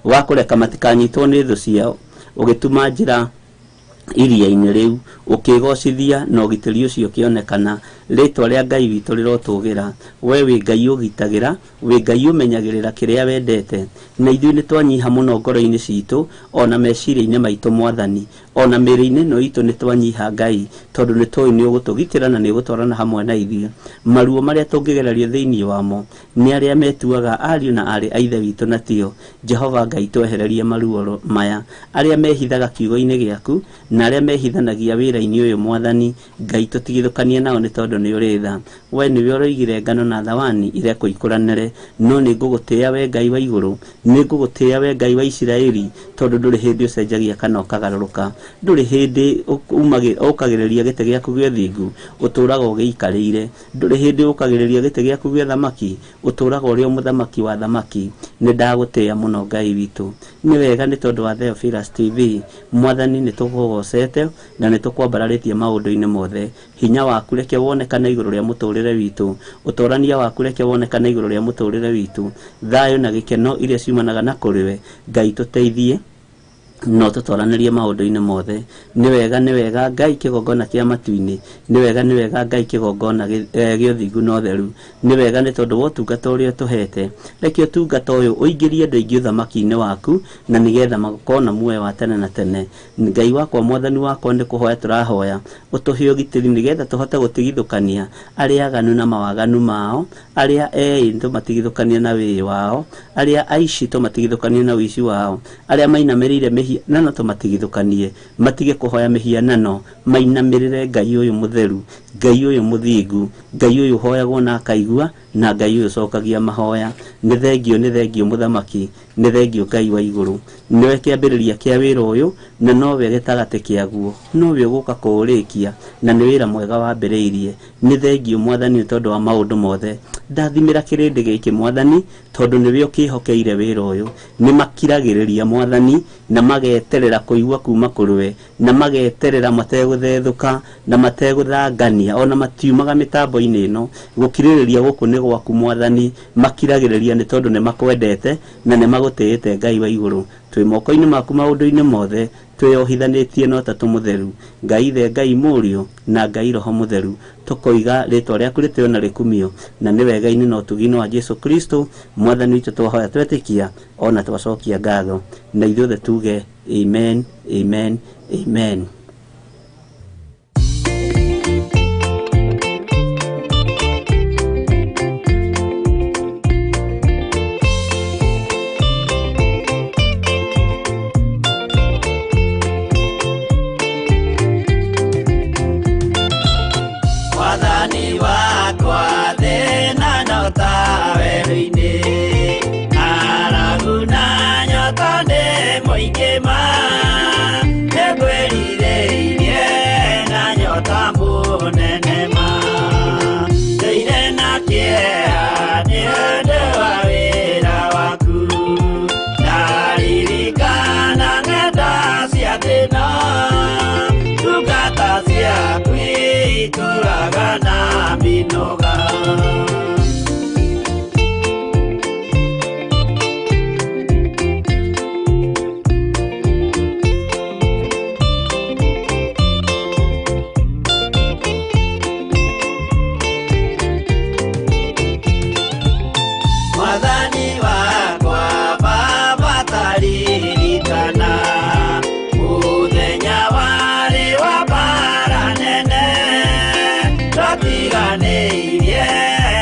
wa kũreka matikanyitwo nĩ thũ ciao, ũgĩtuma njĩra iria-inĩ rĩu, ũkĩgocithia na ũgitĩri ũcio ũkĩonekana. Rĩtwa rĩa Ngai witũ rĩrotũgĩra. We wĩ Ngai ũgitagĩra, wĩ Ngai ũmenyagĩrĩra kĩrĩa wendete, na ithuĩ nĩ twanyiha mũno ngoro-inĩ citũ ona meciria-inĩ maitũ Mwathani, ona mĩĩrĩ-inĩ ĩno itũ nĩ twanyiha Ngai, tondũ nĩ tũĩ nĩ ũgũtũgitĩra na nĩ ũgũtwarana hamwe na ithuĩ. Maruo marĩa tũngĩgererio thĩinĩ wamo nĩ arĩa metuaga ariũ na aarĩ a Ithe witũ na tio. Jehova Ngai, twehererie maruo maya. Arĩa mehithaga kiugo-inĩ gĩaku na arĩa mehithanagia wĩra-inĩ ũyũ Mwathani Ngai, tũtigithũkanie nao nĩ tondũ nĩ ũrĩ tha. We nĩwe ũroigire ngano na thawani irekwo ikũranĩre, no nĩ ngũgũtĩĩa we Ngai wa igũrũ, nĩ ngũgũtĩĩa we Ngai wa Isiraeli, tondũ ndũrĩ hĩndĩ ũcenjagia kana ũkagarũrũka, ndũrĩ hĩndĩ ũkagĩrĩria gĩtĩ gĩaku gĩa ũthingu, ũtũũraga ũgĩikarĩire, ndũrĩ hĩndĩ ũkagĩrĩria gĩtĩ gĩaku gĩa thamaki, ũtũũraga ũrĩ o mũthamaki wa thamaki. Nĩ ndagũtĩĩa mũno Ngai witũ. Nĩ wega nĩ tondũ wa Theophilus TV Mwathani, nĩ tũkũgocete na nĩ tũkwambararĩtie maũndũ-inĩ mothe. Hinya waku reke wonekane igũrũ rĩa mũtũrĩre witũ, ũtorania waku reke wonekane igũrũ rĩa mũtũrĩre witũ, thayũ na gĩkeno iria ciumanaga na kũrĩ we Ngai, tũteithie no tũtoranĩrie maũndũ-inĩ mothe. Nĩ wega, nĩ wega Ngai kĩgongona kĩa matu-inĩ, nĩ wega, nĩ wega Ngai kĩgongona gĩa ũthingu na ũtheru. Nĩ wega nĩ tondũ wa ũtungata ũrĩa ũtũhete. Reke ũtungata ũyũ ũingĩrie andũ aingĩ ũthamaki-inĩ waku, na nĩgetha makorwo na muoyo wa tene na tene. Ngai wakwa, Mwathani wakwa, nĩ kũhoya tũrahoya ũtũhe ũgitĩri nĩgetha tũhote gũtigithũkania arĩa aganu na mawaganu mao, arĩa eĩ tũmatigithũkanie na wĩĩ wao, arĩa aici tũmatigithũkanie na ũici wao, arĩa mainamĩrĩire mĩhianano tũmatigithũkanie, matige kũhoya mĩhianano, mainamĩrĩre Ngai ũyũ mũtheru, Ngai ũyũ mũthingu, Ngai ũyũ ũhoyagwo na akaigua, na Ngai ũyũ ũcokagia mahoya. Nĩ thengio, nĩ thengio mũthamaki, nĩ thengio Ngai wa igũrũ. Nĩwe kĩambĩrĩria kĩa wĩra ũyũ, na nowe gĩtagatĩ kĩaguo, nowe ũgũka kũũrĩkia, na nĩ wĩra mwega wambĩrĩirie. Nĩ thengio Mwathani nĩ tondũ wa maũndũ mothe. Ndathimĩra kĩrĩndĩ gĩkĩ Mwathani, tondũ nĩwe ũkĩhokeire wĩra ũyũ. Nĩ makiragĩrĩria Mwathani, na mageterera kũigua kuma kũrĩ we, na mageterera mategũthethũka na mategũthangania, ona matiumaga mĩtambo-inĩ ĩno. Gũkirĩrĩria gũkũ nĩ gwaku Mwathani, makiragĩrĩria nĩ tondũ nĩ makwendete na nĩ magũtĩĩte Ngai wa igũrũ. Twĩ moko-inĩ maku maũndũ-inĩ mothe, twĩyohithanĩtie na Ũtatũ Mũtheru, Ngai Ithe, Ngai Mũriũ na Ngai Roho Mũtheru. Tũkoiga rĩtwa rĩaku rĩtĩo na rĩkumio, na nĩ wega-inĩ na ũtugi-inĩ wa Jesu Kristo Mwathani witũ twahoya twetĩkia ona twacokia ngatho, na ithuothe tuge amen, amen, amen. Mwathani wakwa thĩna nyota werũ-inĩ, ng'aragu na nyota nĩ mũingĩ ma, nĩngwĩrirĩirie na nyota mũnene ma, ndũire na kĩeha nĩ ũndũ wa wĩra waku, ndaririkana ng'enda cia thĩna, ndungata ciaku itũraga na mĩnoga. Mwathani wakwa Baba taririkana mũthenya warĩ wa mbara nene, twatiganĩirie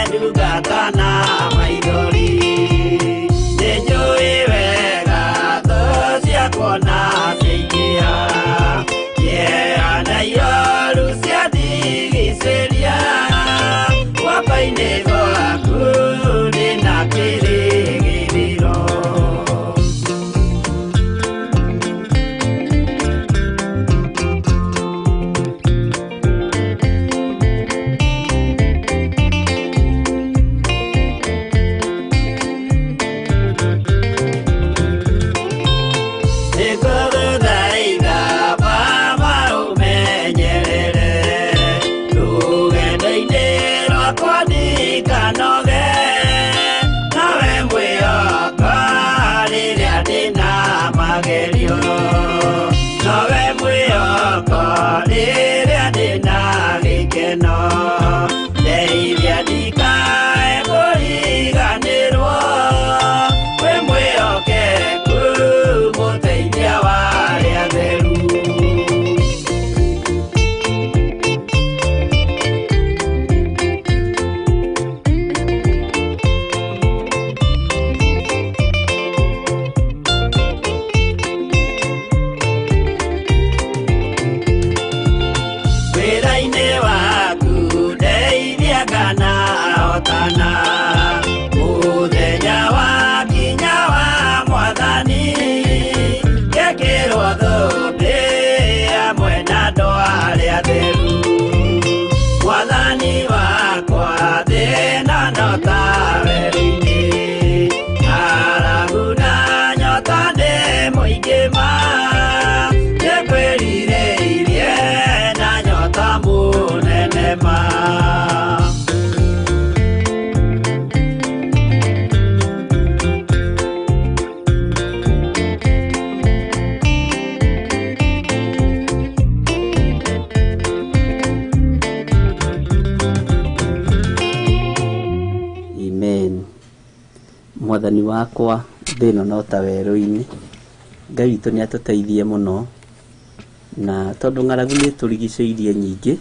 ndungata na maithori, nĩnjũĩ wega thũ ciakwa na ciaingĩha, kĩeha na ioru ciandigicĩria, guoko-inĩ gwaku ndĩna Mwathani wakwa, thĩ ĩno no ta werũ-inĩ. Ngai witũ nĩ atũteithie mũno, na tondũ ng'aragu nĩ ĩtũrigicĩirie nyingĩ,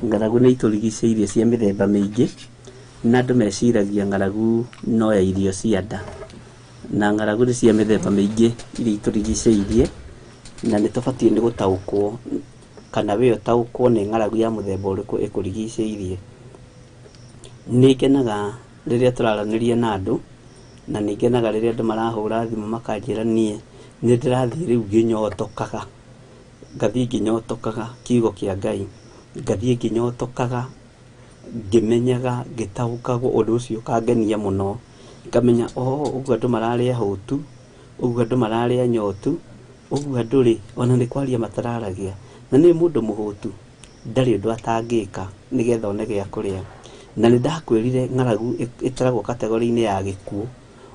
ng'aragu nĩ itũrigicĩirie cia mĩthemba mĩingĩ, na andũ meciragia ng'aragu no ya irio cia nda. Na ng'aragu nĩ cia mĩthemba mĩingĩ iria itũrigicĩirie, na nĩ tũbatiĩ nĩ gũtaũkwo kana we ũtaũkwo nĩ ng'aragu ya mũthemba ũrĩkũ ĩkũrigicĩirie. Nĩ ngenaga rĩrĩa tũraranĩria na andũ, na nĩ ngenaga rĩrĩa andũ marahũra thimũ makanjĩra niĩ nĩ ndĩrathiĩ rĩu ngĩnyotokaga, ngathiĩ ngĩnyotokaga kiugo kĩa Ngai, ngathiĩ ngĩnyotokaga ngĩmenyaga ngĩtaũkagwo, ũndũ ũcio ũkangenia mũno, ngamenya oo ũguo andũ mararĩ ahũtu, ũguo andũ mararĩ anyotu, ũguo andũ rĩ ona nĩ kwaria matararagia. Na nĩ mũndũ mũhũtu ndarĩ ũndũ atangĩka nĩgetha one gĩa kũrĩa. Na nĩ ndakwĩrire ng'aragu ĩtaragwo kategori-inĩ ya gĩkuũ.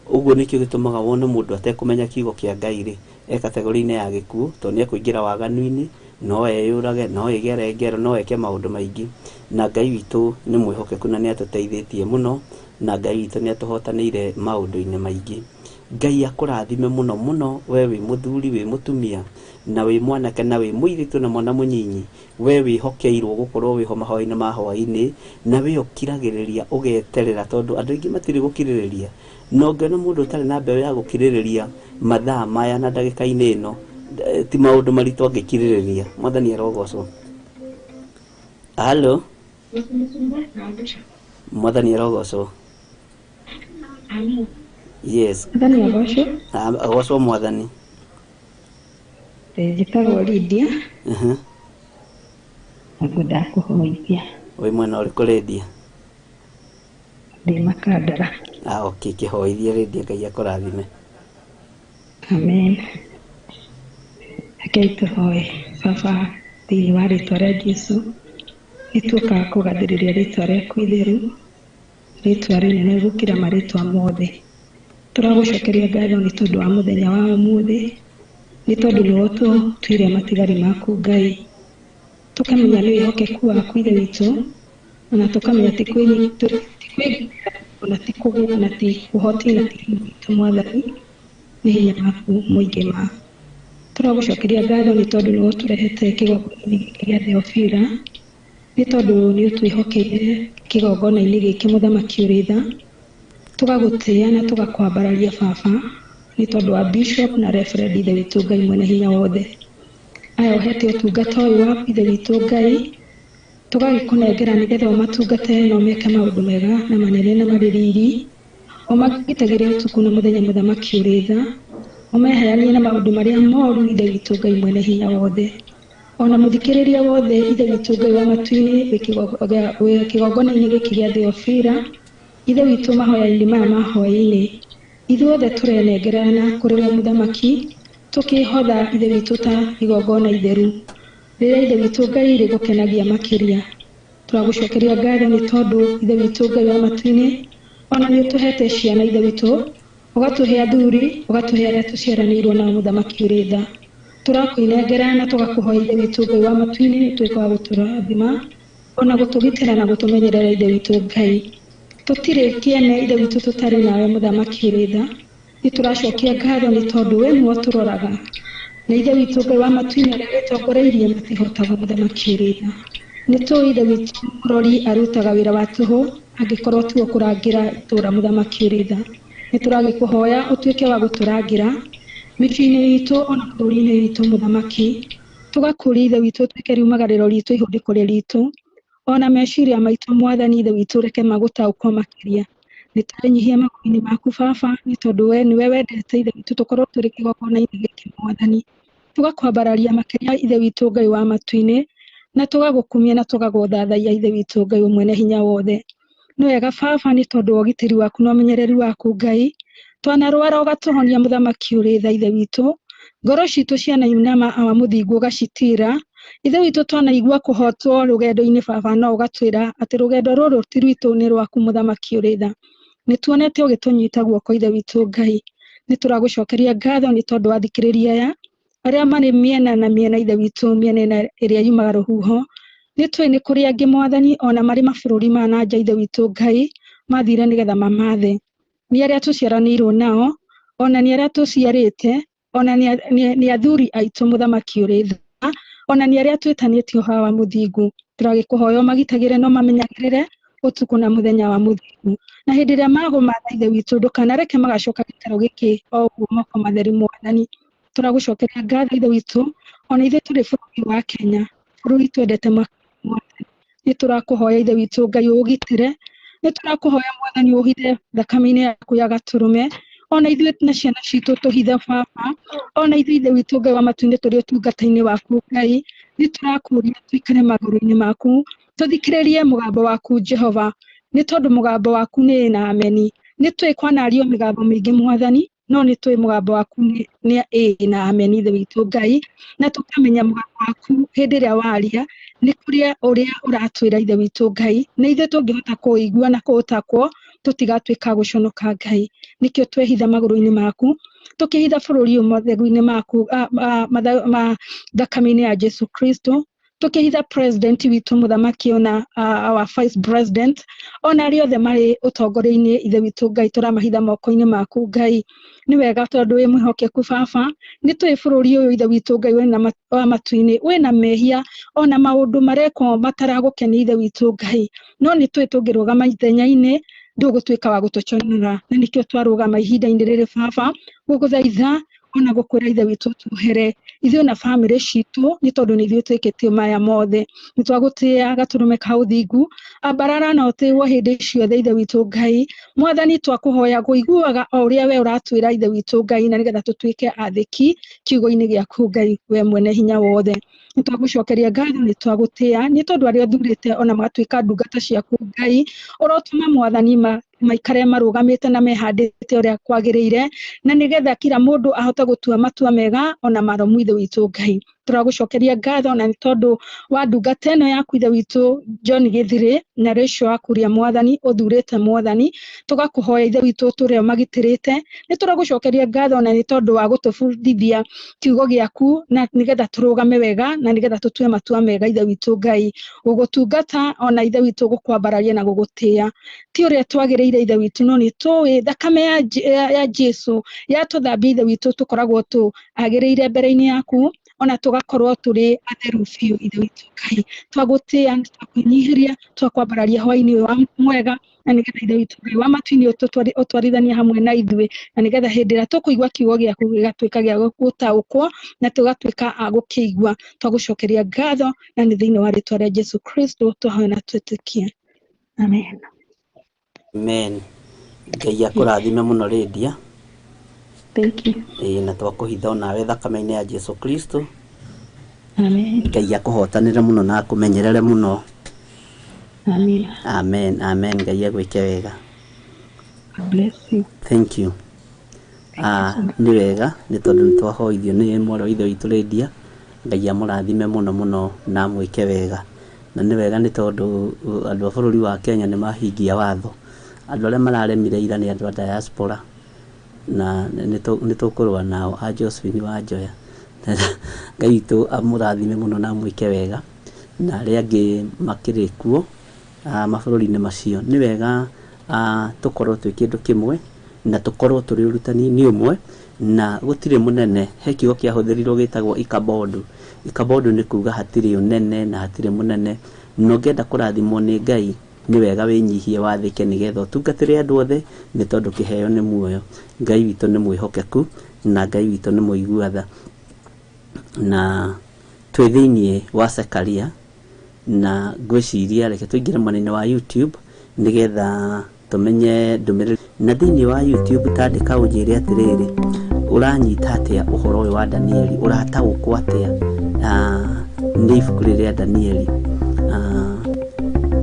Ũguo nĩkĩo gĩtũmaga wone mũndũ atekũmenya kiugo kĩa Ngai rĩ, e kategori-inĩ ya gĩkuũ, tondũ nĩ ekũingĩra waganu-inĩ, no eyũrage, no ĩgere ngero, no eke maũndũ maingĩ. Na Ngai witũ nĩ mwĩhokeku na nĩ atũteithĩtie mũno, na Ngai witũ nĩ atũhotanĩire maũndũ-inĩ maingĩ. Ngai akũrathime mũno mũno, we wĩ mũthuri, wĩ mũtumia, na wĩ mwanake, na wĩ mũirĩtu, na mwana mũnyinyi, we wĩhokeirwo gũkorwo wĩho mahoya-inĩ ma hwaĩ-inĩ, na we ũkiragĩrĩria ũgeterera, tondũ andũ aingĩ matirĩ gũkirĩrĩria. Na ũngĩona mũndũ ũtarĩ na mbeũ ya gũkirĩrĩria mathaa maya na ndagĩka-inĩ ĩno, ti maũndũ maritũ angĩkirĩrĩria. Mwathani arogocwo. Halo, Mwathani arogocwo. Yes. Mwathani agocwo. Agocwo Mwathani. Njĩtagwo Lydia na ngwendaga kũhoithia. Wĩ mwena ũrĩkũ Lydia? Ndĩ Makandara. Ah, okay, kĩhoithie Lydia, Ngai akũrathime. Amen. Rekei tũhoe. Baba, thĩinĩ wa rĩtwa rĩa Jesũ, nĩ tuokaga kũgathĩrĩria rĩtwa rĩaku itheru, rĩtwa rĩnene gũkĩra marĩtwa mothe. Tũragũcokeria ngatho nĩ tondũ wa mũthenya wa ũmũthĩ, nĩ tondũ nĩwe ũtũtuire matigari maku Ngai. Tũkamenya nĩ wĩhokeku waku Ithe witũ, ona tũkamenya ti kwĩgitĩra, ona ti kũgĩa, na ti ũhoti, na ti hinya witũ Mwathani, nĩ hinya waku mũingĩ ma. Tũragũcokeria ngatho nĩ tondũ nĩwe ũtũrehete kĩgongona-inĩ gĩkĩ gĩa Theofila, nĩ tondũ nĩ ũtwĩhokeire kĩgongona-inĩ gĩkĩ Mũthamaki ũrĩ tha. Tũgagũtĩĩa na tũgakwambararia Baba, nĩ tondũ wa Bishop na Reverend Ithe witũ Ngai mwene hinya wothe. Aya ũhete ũtungata ũyũ waku Ithe witũ Ngai, tũgagĩkũnengera nĩgetha ũmatungate na ũmeke maũndũ mega na manene na marĩ riri, ũmagitagĩre ũtukũ na mũthenya Mũthamaki ũrĩ tha, ũmeheranie na maũndũ marĩa moru Ithe witũ Ngai mwene hinya wothe. Ona mũthikĩrĩria wothe Ithe witũ Ngai wa matu-inĩ wĩ kĩgongona-inĩ gĩkĩ gĩa Theofila, Ithe witũ mahoya-inĩ maya ma hwaĩ-inĩ, ithuothe tũrenengerana kũrĩ we Mũthamaki, tũkĩhotha Ithe witũ ta igongona itheru, rĩrĩa Ithe witũ Ngai rĩgũkenagia makĩria. Tũragũcokeria ngatho nĩ tondũ Ithe witũ Ngai wa matu-inĩ, ona nĩ ũtũhete ciana Ithe witũ, ũgatũhe athuri, ũgatũhe arĩa tũciaranĩirwo nao Mũthamaki ũrĩ tha. Tũrakũinengera na tũgakũhoya Ithe witũ Ngai wa matu-inĩ, ũtuĩke wa gũtũrathima, ona gũtũgitĩra na gũtũmenyerera Ithe witũ Ngai. Tũtirĩ kĩene Ithe witũ tũtarĩ nawe Mũthamaki ũrĩ tha. Nĩ tũracokia ngatho nĩ tondũ we nĩwe ũtũroraga. Na Ithe witũ Ngai wa matu-inĩ arĩa wĩtongoreirie matihotaga Mũthamaki ũrĩ tha. Nĩ tũĩ Ithe witũ mũrori arutaga wĩra wa tũhũ angĩkorwo tiwe ũkũrangĩra itũũra Mũthamaki ũrĩ tha. Nĩ tũragĩkũhoya ũtuĩke wa gũtũrangĩra mĩciĩ-inĩ itũ ona bũrũri-inĩ witũ Mũthamaki. Tũgakũria Ithe witũ ũtuĩke riumagarĩro ritũ ihũndĩko ritũ, ona meciria maitũ Mwathani Ithe witũ reke magũtaũkwo makĩria. Nĩ tũrenyihia magũrũ-inĩ maku Baba, nĩ tondũ we nĩwe wendete Ithe witũ tũkorwo tũrĩ kĩgongona-inĩ gĩkĩ Mwathani. Tũgakwambararia makĩria Ithe witũ Ngai wa matu-inĩ, na tũgagũkumia na tũgagũthathaiya Ithe witũ Ngai mwene hinya wothe. Nĩ wega Baba nĩ tondũ wa ũgitĩri waku na ũmenyereri waku Ngai. Twanarwara ũgatũhonia Mũthamaki ũrĩ tha Ithe witũ. Ngoro citũ cianainama awa mũthingu ũgacitira. Ithe witũ twanaigua kũhotwo rũgendo-inĩ Baba no ũgatwĩra atĩ rũgendo rũrũ ti rwitũ nĩ rwaku Mũthamaki ũrĩ tha. Nĩ tuonete ũgĩtũnyita guoko Ithe witũ Ngai. Nĩ tũragũcokeria ngatho nĩ tondũ wa athikĩrĩria aya arĩa marĩ mĩena na mĩena Ithe witũ, mĩena ĩna ĩrĩa yumaga rũhuho. Nĩ tũĩ nĩ kũrĩ angĩ Mwathani ona marĩ mabũrũri ma na nja Ithe witũ Ngai mathire nĩgetha mamathe. Nĩ arĩa tũciaranĩirwo nao, ona nĩ arĩa tũciarĩte, ona nĩ athuri aitũ mũthamaki ũrĩ tha, ona nĩ arĩa twĩtanĩtio hawa mũthingu. Tũragĩkũhoya ũmagitagĩre na ũmamenyagĩrĩre ũtukũ na mũthenya wa mũthingu. Na hĩndĩ ĩrĩa magũmatha Ithe witũ, ndũkanareke magacoka gĩikaro gĩkĩ o ũguo moko matheri mwathani. Tũragũcokeria ngatho Ithe witũ, ona ithuĩ tũrĩ bũrũri wa Kenya, bũrũri twendete mwathani. Nĩ tũrakũhoya Ithe witũ Ngai ũgitĩre, nĩ tũrakũhoya mwathani ũhithe thakame-inĩ yaku ya gatũrũme, ona ithuĩ na ciana citũ tũhithe baba, ona ithuĩ Ithe witũ Ngai wa matu-inĩ tũrĩ ũtungata-inĩ waku Ngai, nĩ tũrakũria tũikare magũrũ-inĩ maku, tũthikĩrĩrie mũgambo waku Jehova, nĩ tondũ mũgambo waku nĩ ĩĩ na ameni. Nĩ tũĩ kwanario mĩgambo mĩingĩ mwathani, no nĩ tũĩ mũgambo waku nĩ ĩĩ na ameni Ithe witũ Ngai, na tũkamenya mũgambo waku hĩndĩ ĩrĩa waria nĩ kũrĩa ũrĩa ũratwĩra Ithe witũ Ngai, na ithuĩ tũngĩhota kũũigua na kũũtakwo tũtigatuĩka gũconoka Ngai. Nĩkĩo twehitha magũrũ-inĩ maku, tũkĩhitha bũrũri ũyũ mathegu-inĩ maku, thakame-inĩ ya Jesu Kristo, tũkĩhitha president witũ mũthamaki ona our vice president, ona arĩa othe marĩ ũtongoria-inĩ Ithe witũ Ngai, tũramahitha moko-inĩ maku Ngai. Nĩ wega tondũ wĩ mwĩhokeku baba, nĩ tũĩ bũrũri ũyũ Ithe witũ Ngai wĩna wa matu-inĩ wĩna mehia ona maũndũ marekwo mataragũkenia Ithe witũ Ngai, no nĩ tũĩ tũngĩrũgama ithenya-inĩ ndũgũtuĩka wa gũtũconora, na nĩkĩo twarũgama ihinda-inĩ rĩrĩ baba gũgũthaitha ona gũkwĩra Ithe witũ tuohere ithuĩ na bamĩrĩ citũ, nĩ tondũ nĩ ithuĩ twĩkĩtio maya mothe. Nĩ twagũtĩĩa gatũrũme ka ũthingu, ambarara na ũtĩĩwo hĩndĩ ciothe Ithe witũ Ngai. Mwathani twakũhoya kũiguaga o ũrĩa we ũratwĩra Ithe witũ Ngai, na nĩgetha tũtuĩke athĩki kiugo-inĩ gĩaku Ngai, we mwene hinya wothe. Nĩ twagũcokeria ngatho, nĩ twagũtĩĩa, nĩ tondũ arĩa ũthurĩte ona magatuĩka ndungata ciaku Ngai, ũrotũma mwathani maikare marũgamĩte na mehandĩte ũrĩa kwagĩrĩire, na nĩgetha kila mũndũ ahote gũtua matua mega ona maromu Ithe witũ Ngai. Tũragũcokeria ngatho na nĩ tondũ wa ndungata ĩno yaku Ithe witũ John Gĩthirĩ na Rachel Wakuria mwathani ũthurĩte mwathani, tũgakũhoya Ithe witũ ũtũre ũmagitĩrĩte. Nĩ tũragũcokeria ngatho na nĩ tondũ wa gũtũbundithia kiugo gĩaku, na nĩgetha tũrũgame wega na nĩgetha tũtue matua mega Ithe witũ Ngai, gũgũtungata ona Ithe witũ gũkwambararia na gũgũtĩĩa. Ti ũrĩa twagĩrĩire Ithe witũ, no nĩ tũĩ thakame ya Jesu yatũthambia Ithe witũ, tũkoragwo tũagĩrĩire mbere-inĩ yaku, ona tũgakorwo tũrĩ atheru biũ Ithe witũ Ngai. Twagũtĩĩa, twakwĩnyihĩria, twakwambararia hwaĩ-inĩ ũyũ wa mwega, na nĩgetha Ithe witũ Ngai wa matu-inĩ ũtwarithanie hamwe na ithuĩ, na nĩgetha hĩndĩ ĩrĩa tũkũigua kiugo gĩaku gĩgatuĩka gĩa gũtaũkwo na tũgatuĩka a gũkĩigua. Twagũcokeria ngatho na nĩ thĩinĩ wa rĩtwa rĩa Jesu Kristo twahoya na twĩtĩkie. Amen. Amen. Ngai akũrathime mũno Lydia. Thank you. Ĩĩ, na twakũhitha onawe thakame-inĩ ya Jesu Kristo. Amen. Ngai akũhotanĩre mũno na akũmenyerere mũno. Amen. Amen, amen. Ngai agwĩke wega. God bless you. Thank you. Nĩ wega nĩ tondũ nĩ twahoithio nĩ mwarĩ wa Ithe witũ Lydia. Ngai amũrathime mũno mũno na amwĩke wega. Na nĩ wega nĩ tondũ andũ a bũrũri wa Kenya nĩ mahingia watho. Andũ arĩa mararemire ira nĩ andũ a diaspora, na nĩ tũkũrũa nao a Josephine wa Njoya. Ngai witũ amũrathime mũno na amwĩke wega, na arĩa angĩ makĩrĩ kuo mabũrũri-inĩ macio. Nĩ wega tũkorwo twĩ kĩndũ kĩmwe na tũkorwo tũrĩ ũrutani-inĩ ũmwe, na gũtirĩ mũnene. He kiugo kĩahũthĩrirwo gĩtagwo ikabodu. Ikabodu nĩ kuga hatirĩ ũnene na hatirĩ mũnene. Na ũngĩenda kũrathimwo nĩ Ngai, nĩ wega wĩnyihie wathĩke nĩgetha ũtungatĩre andũ othe, nĩ tondũ kĩheo nĩ muoyo. Ngai witũ nĩ mwĩhokeku na Ngai witũ nĩ mũigua tha. Na twĩ thĩiniĩ wa Zekaria, na ngwĩciria reke tũingĩre mwena-inĩ wa YouTube nĩgetha tũmenye ndũmĩrĩri. Na thĩiniĩ wa YouTube tandĩka ũnjĩre atĩrĩrĩ, ũranyita atĩa ũhoro ũyũ wa Danieli, ũrataũkwo atĩa nĩ ibuku rĩrĩ rĩa Danieli?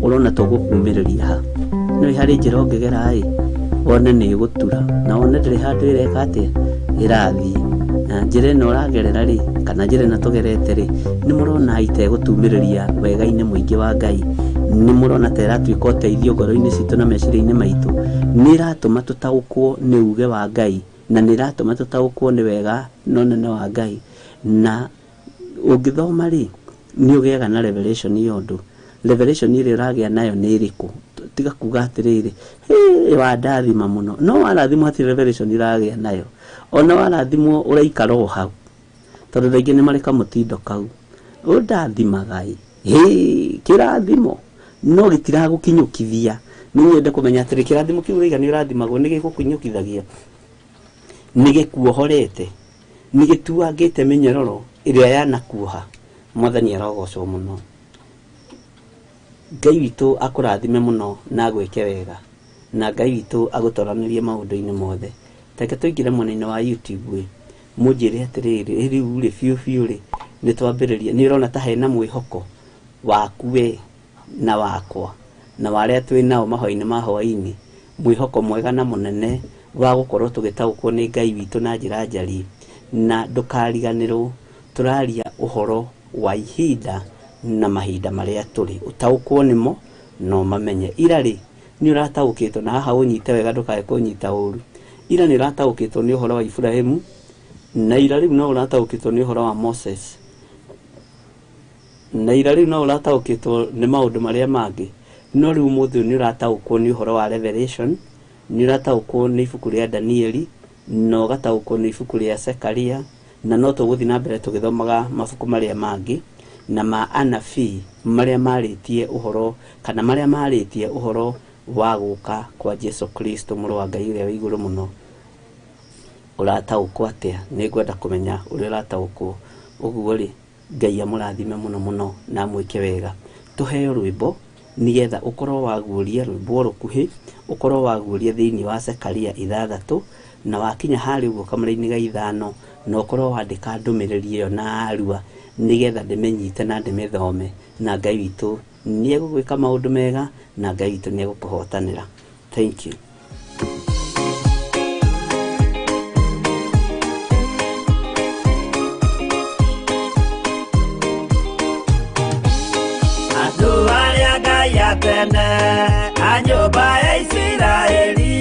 Ũrona tũgũkumĩrĩria ha? Nĩ harĩ njĩra ũngĩgera ĩ, wone nĩ ĩgũtura, na wone ndĩrĩ handũ ĩreka atĩa, ĩrathiĩ. Na njĩra ĩno ũragerera rĩ, kana njĩra ĩno tũgerete rĩ, nĩ mũrona itegũtumĩrĩria wega-inĩ mũingĩ wa Ngai? Nĩ mũrona ta ĩratuĩka ũteithio ngoro-inĩ citũ na meciria-inĩ maitũ? Nĩ ĩratũma tũtaũkwo nĩ uge wa Ngai, na nĩ ĩratũma tũtaũkwo nĩ wega na ũnene wa Ngai. Na ũngĩthoma rĩ, nĩ ũgĩaga na revelation ya ũndũ. Revelation ĩrĩa ũragĩa nayo nĩ ĩrĩkũ? Tiga kuga atĩrĩrĩ, hĩ wandathima mũno, no warathimwo hatirĩ revelation ĩragĩa nayo. Ona warathimwo ũraikara o hau, tondũ rĩngĩ nĩ marĩ kamũtindo kau ũndathimaga ĩ, hĩ kĩrathimo no gĩtiragũkinyũkithia. Nĩ nyende kũmenya atĩrĩ, kĩrathimo kĩu ũraiga nĩ ũrathimagwo nĩ gĩgũkinyũkithagia, nĩ gĩkuohorete, nĩ gĩtuangĩte mĩnyororo ĩrĩa yanakuoha. Mwathani arogocwo mũno. Ngai witũ akũrathime mũno na agwĩke wega, na Ngai witũ agũtoranĩrie maũndũ-inĩ mothe. Reke tũingĩre mwena-inĩ wa YouTube ĩ, mũnjĩre atĩrĩrĩ, rĩu rĩ biũ biũ rĩ nĩ twambĩrĩria, nĩ ũrona ta hena mwĩhoko waku we na wakwa na wa arĩa twĩ nao mahoya-inĩ ma hwaĩ-inĩ, mwĩhoko mwega na mũnene wa gũkorwo tũgĩtaũkwo nĩ Ngai witũ na njĩra njariĩ. Na ndũkariganĩrwo tũraria ũhoro wa ihinda na mahinda marĩa tũrĩ, ũtaũkwo nĩmo na ũmamenye. Ira rĩ nĩ ũrataũkĩtwo, na haha ũnyite wega ndũkae kũnyita ũru. Ira nĩ ũrataũkĩtwo nĩ ũhoro wa Iburahĩmu, na ira rĩu no ũrataũkĩtwo nĩ ũhoro wa Moses, na ira rĩu no ũrataũkĩtwo nĩ maũndũ marĩa mangĩ. No rĩu ũmũthĩ ũyũ nĩ ũrataũkwo nĩ ũhoro wa Revelation, nĩ ũrataũkwo nĩ ibuku rĩa Danieli, na ũgataũkwo nĩ ibuku rĩa Zekaria, na no tũgũthiĩ na mbere tũgĩthomaga mabuku marĩa mangĩ na ma anabii marĩa marĩtie ũhoro, kana marĩa marĩtie ũhoro wa gũka kwa Jesu Kristo mũrũ wa Ngai ũrĩa wĩ igũrũ mũno. Ũrataũkwo atĩa? Nĩ ngwenda kũmenya ũrĩa ũrataũkwo. Ũguo rĩ, Ngai amũrathime mũno mũno na amwĩke wega. Tũheo rwĩmbo nĩgetha ũkorwo waguũria rwĩmbo rũkuhĩ, ũkorwo waguũria thĩinĩ wa Zekaria 6, na wakinya harĩa ũguo kamũra-inĩ ga 5, na ũkorwo wandĩka ndũmĩrĩri ĩyo na arua nĩgetha ndĩmĩnyite na ndĩmĩthome, na Ngai witũ nĩ egũgwĩka maũndũ mega, na Ngai witũ nĩ egũkũhotanĩra. Thank you. Andũ arĩa Ngai atene a nyũmba ya Isiraeli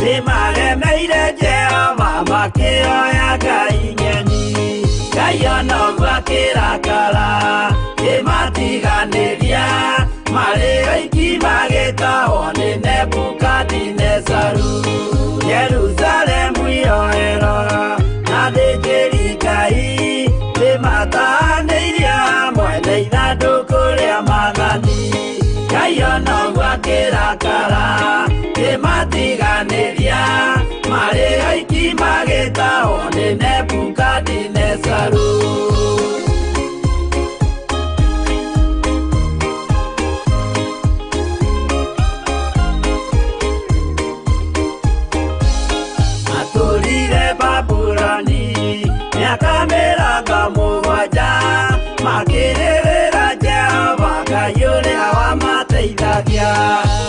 nĩmaremeire Jehova makĩoya ngai ng'eni. Ngai ona ũguo akĩrakara kĩmatiganĩria, marĩ oiki magĩtahwo nĩ Nebukadinezaru. Jerusalemu yoerwo na athĩnjĩri Ngai nĩmatahanĩirie hamwe na ithandũkũ rĩa maathani. Ngai ona ũguo akĩrakara kĩmatiganĩria, marĩ oiki magĩtahwo nĩ Nebukadinezaru. Matũrire Babuloni mĩaka 70, makĩrĩrĩra Jehova Ngai ũrĩa wamateithagia.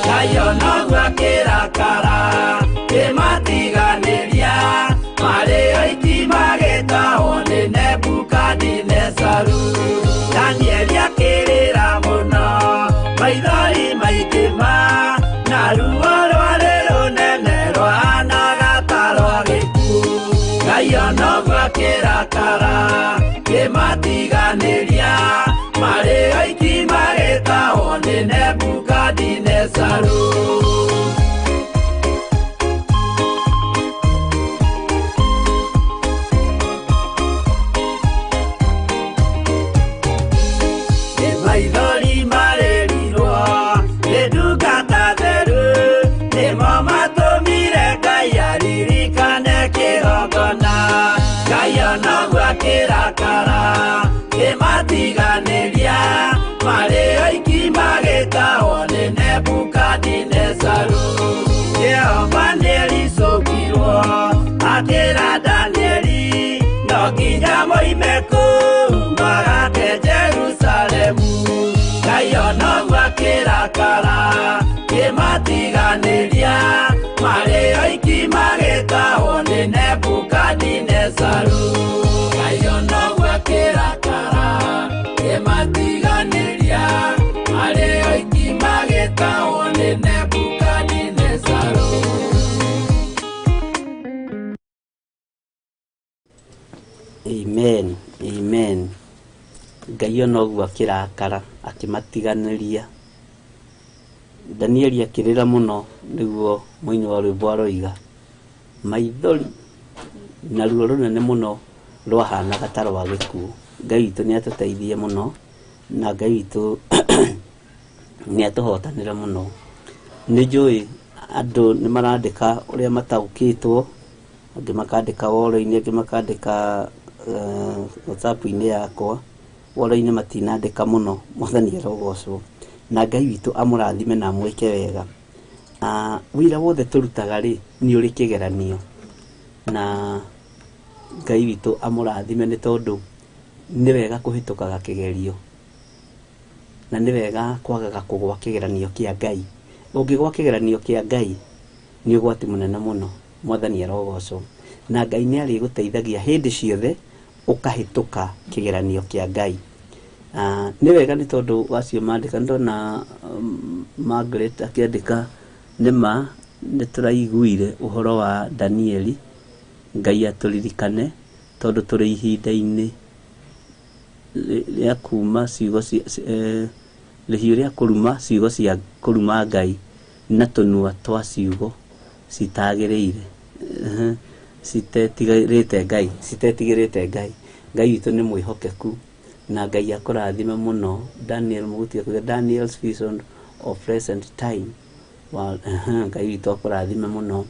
Ngai ona ũguo akĩrakara kĩmatiganĩria, marĩ oiki magĩtahwo nĩ Nebukadinezaru. Danieli akĩrĩra mũno, maithori maingĩ ma, na ruo rwarĩ rũnene rwahanaga ta rwa gĩkuũ. Ngai ona ũguo akĩrakara kĩmatiganĩria, marĩ oiki magĩtahwo nĩ Nebukadinezaru. Maithori marĩrirwo nĩ ndungata theru, nĩmo matũmire Ngai aririkane kĩgongona. Ngai ona ũguo akĩrakara kĩmatiganĩria, marĩ oiki magĩtahwo nĩ Nebukadinezaru. Jehova nĩericũkirwo akĩra Danieli, no nginya moime kũu magake Jerusalemu. Ngai ona ũguo akĩrakara kĩmatiganĩria, marĩ oiki magĩtahwo nĩ Nebukadinezaru. Ngai ona ũguo akĩrakara kĩmatiganĩria, marĩ oiki magĩtahwo nĩ Nebukadinezaru. Amen, amen. Ngai ona ũguo akĩrakara akĩmatiganĩria. Danieli akĩrĩra mũno nĩguo mũini wa rwĩmbo aroiga maithori na ruo rũnene mũno rwahanaga ta rwa gĩkuũ. Ngai witũ nĩ atũteithie mũno na Ngai witũ nĩ atũhotanĩre mũno. Nĩ njũĩ andũ nĩ marandĩka ũrĩa mataũkĩtwo, angĩ makandĩka woro-inĩ, angĩ makandĩka WhatsApp-inĩ yakwa. Woro-inĩ matinandĩka mũno, Mwathani arogocwo. Na Ngai witũ amũrathime na amwĩke wega. Wĩra wothe tũrutaga rĩ, nĩ ũrĩ kĩgeranio. Na Ngai witũ amũrathime nĩ tondũ nĩ wega kũhĩtũkaga kĩgerio. Na nĩ wega kwagaga kũgwa kĩgeranio kĩa Ngai. Ũngĩgwa kĩgeranio kĩa Ngai nĩ ũgwati mũnene mũno. Mwathani arogocwo. Na Ngai nĩ arĩgũteithagia hĩndĩ ciothe ũkahĩtũka kĩgeranio kĩa Ngai. Nĩ wega nĩ tondũ wacio mandĩka, ndona Margaret akĩandĩka nĩma nĩ tũraiguire ũhoro wa Danieli. Ngai atũririkane tondũ tũrĩ ihinda-inĩ rĩa kuma ciugo cia rĩhiũ rĩa kũruma ciugo cia kũruma Ngai na tũnua twa ciugo citagĩrĩire, citetigĩrĩte Ngai, citetigĩrĩte Ngai. Ngai witũ nĩ mwĩhokeku na Ngai akũrathime mũno. Daniel Mũguti akuga Daniel's vision of present time. Ngai witũ akũrathime mũno.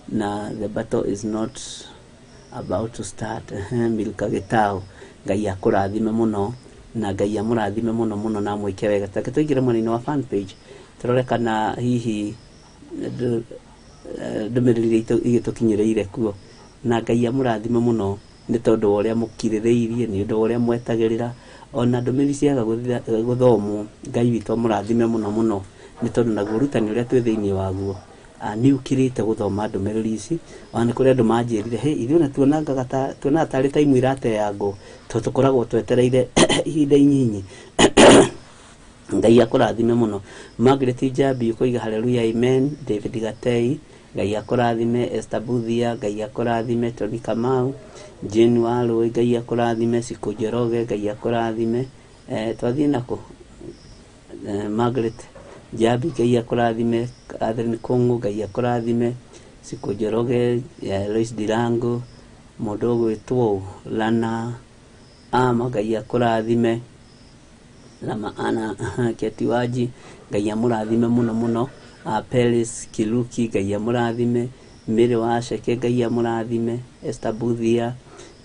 Na the battle is not about to start. Milka Gitau, Ngai akũrathime mũno na Ngai amũrathime mũno mũno na amwĩke wega. Take tũingĩre mwena-inĩ wa fan page tũrore kana hihi ndũmĩrĩri iria igĩtũkinyĩrĩire kuo. Na Ngai amũrathime mũno nĩ tondũ wa ũrĩa mũkirĩrĩirie, nĩ ũndũ wa ũrĩa mwetagĩrĩra. Ona ndũmĩrĩri ciaga gũthomwo, Ngai witũ amũrathime mũno mũno nĩ tondũ naguo ũrutani ũrĩa twĩ thĩinĩ waguo nĩ ũkĩrĩte gũthoma ndũmĩrĩri ici. Ona nĩ kũrĩ andũ manjĩrire, hey, ithuĩ ona tuonaga tarĩ time irateangwo tondũ tũkoragwo twetereire ihinda inyinyi. Ngai akũrathime mũno. Margaret Njambi ũkoiga hallelujah amen. David Gatei, Ngai akũrathime. Esther Buthia, Ngai akũrathime. Tony Kamau, Jane Warũĩ, Ngai akũrathime. Siku Njoroge, Ngai akũrathime. Twathiĩ nakũ? Margaret Njambi, Ngai akũrathime. Catherine Kũng'ũ, Ngai akũrathime. Siku Njoroge, Lois Dirango, mũndũ ũgwĩtwo Lana Ama, Ngai akũrathime. Lama Ana, Keti Waji, Ngai amũrathime mũno mũno. Peris Kiluki, Ngai amũrathime. Mary Waceke, Ngai amũrathime. Esther Buthia,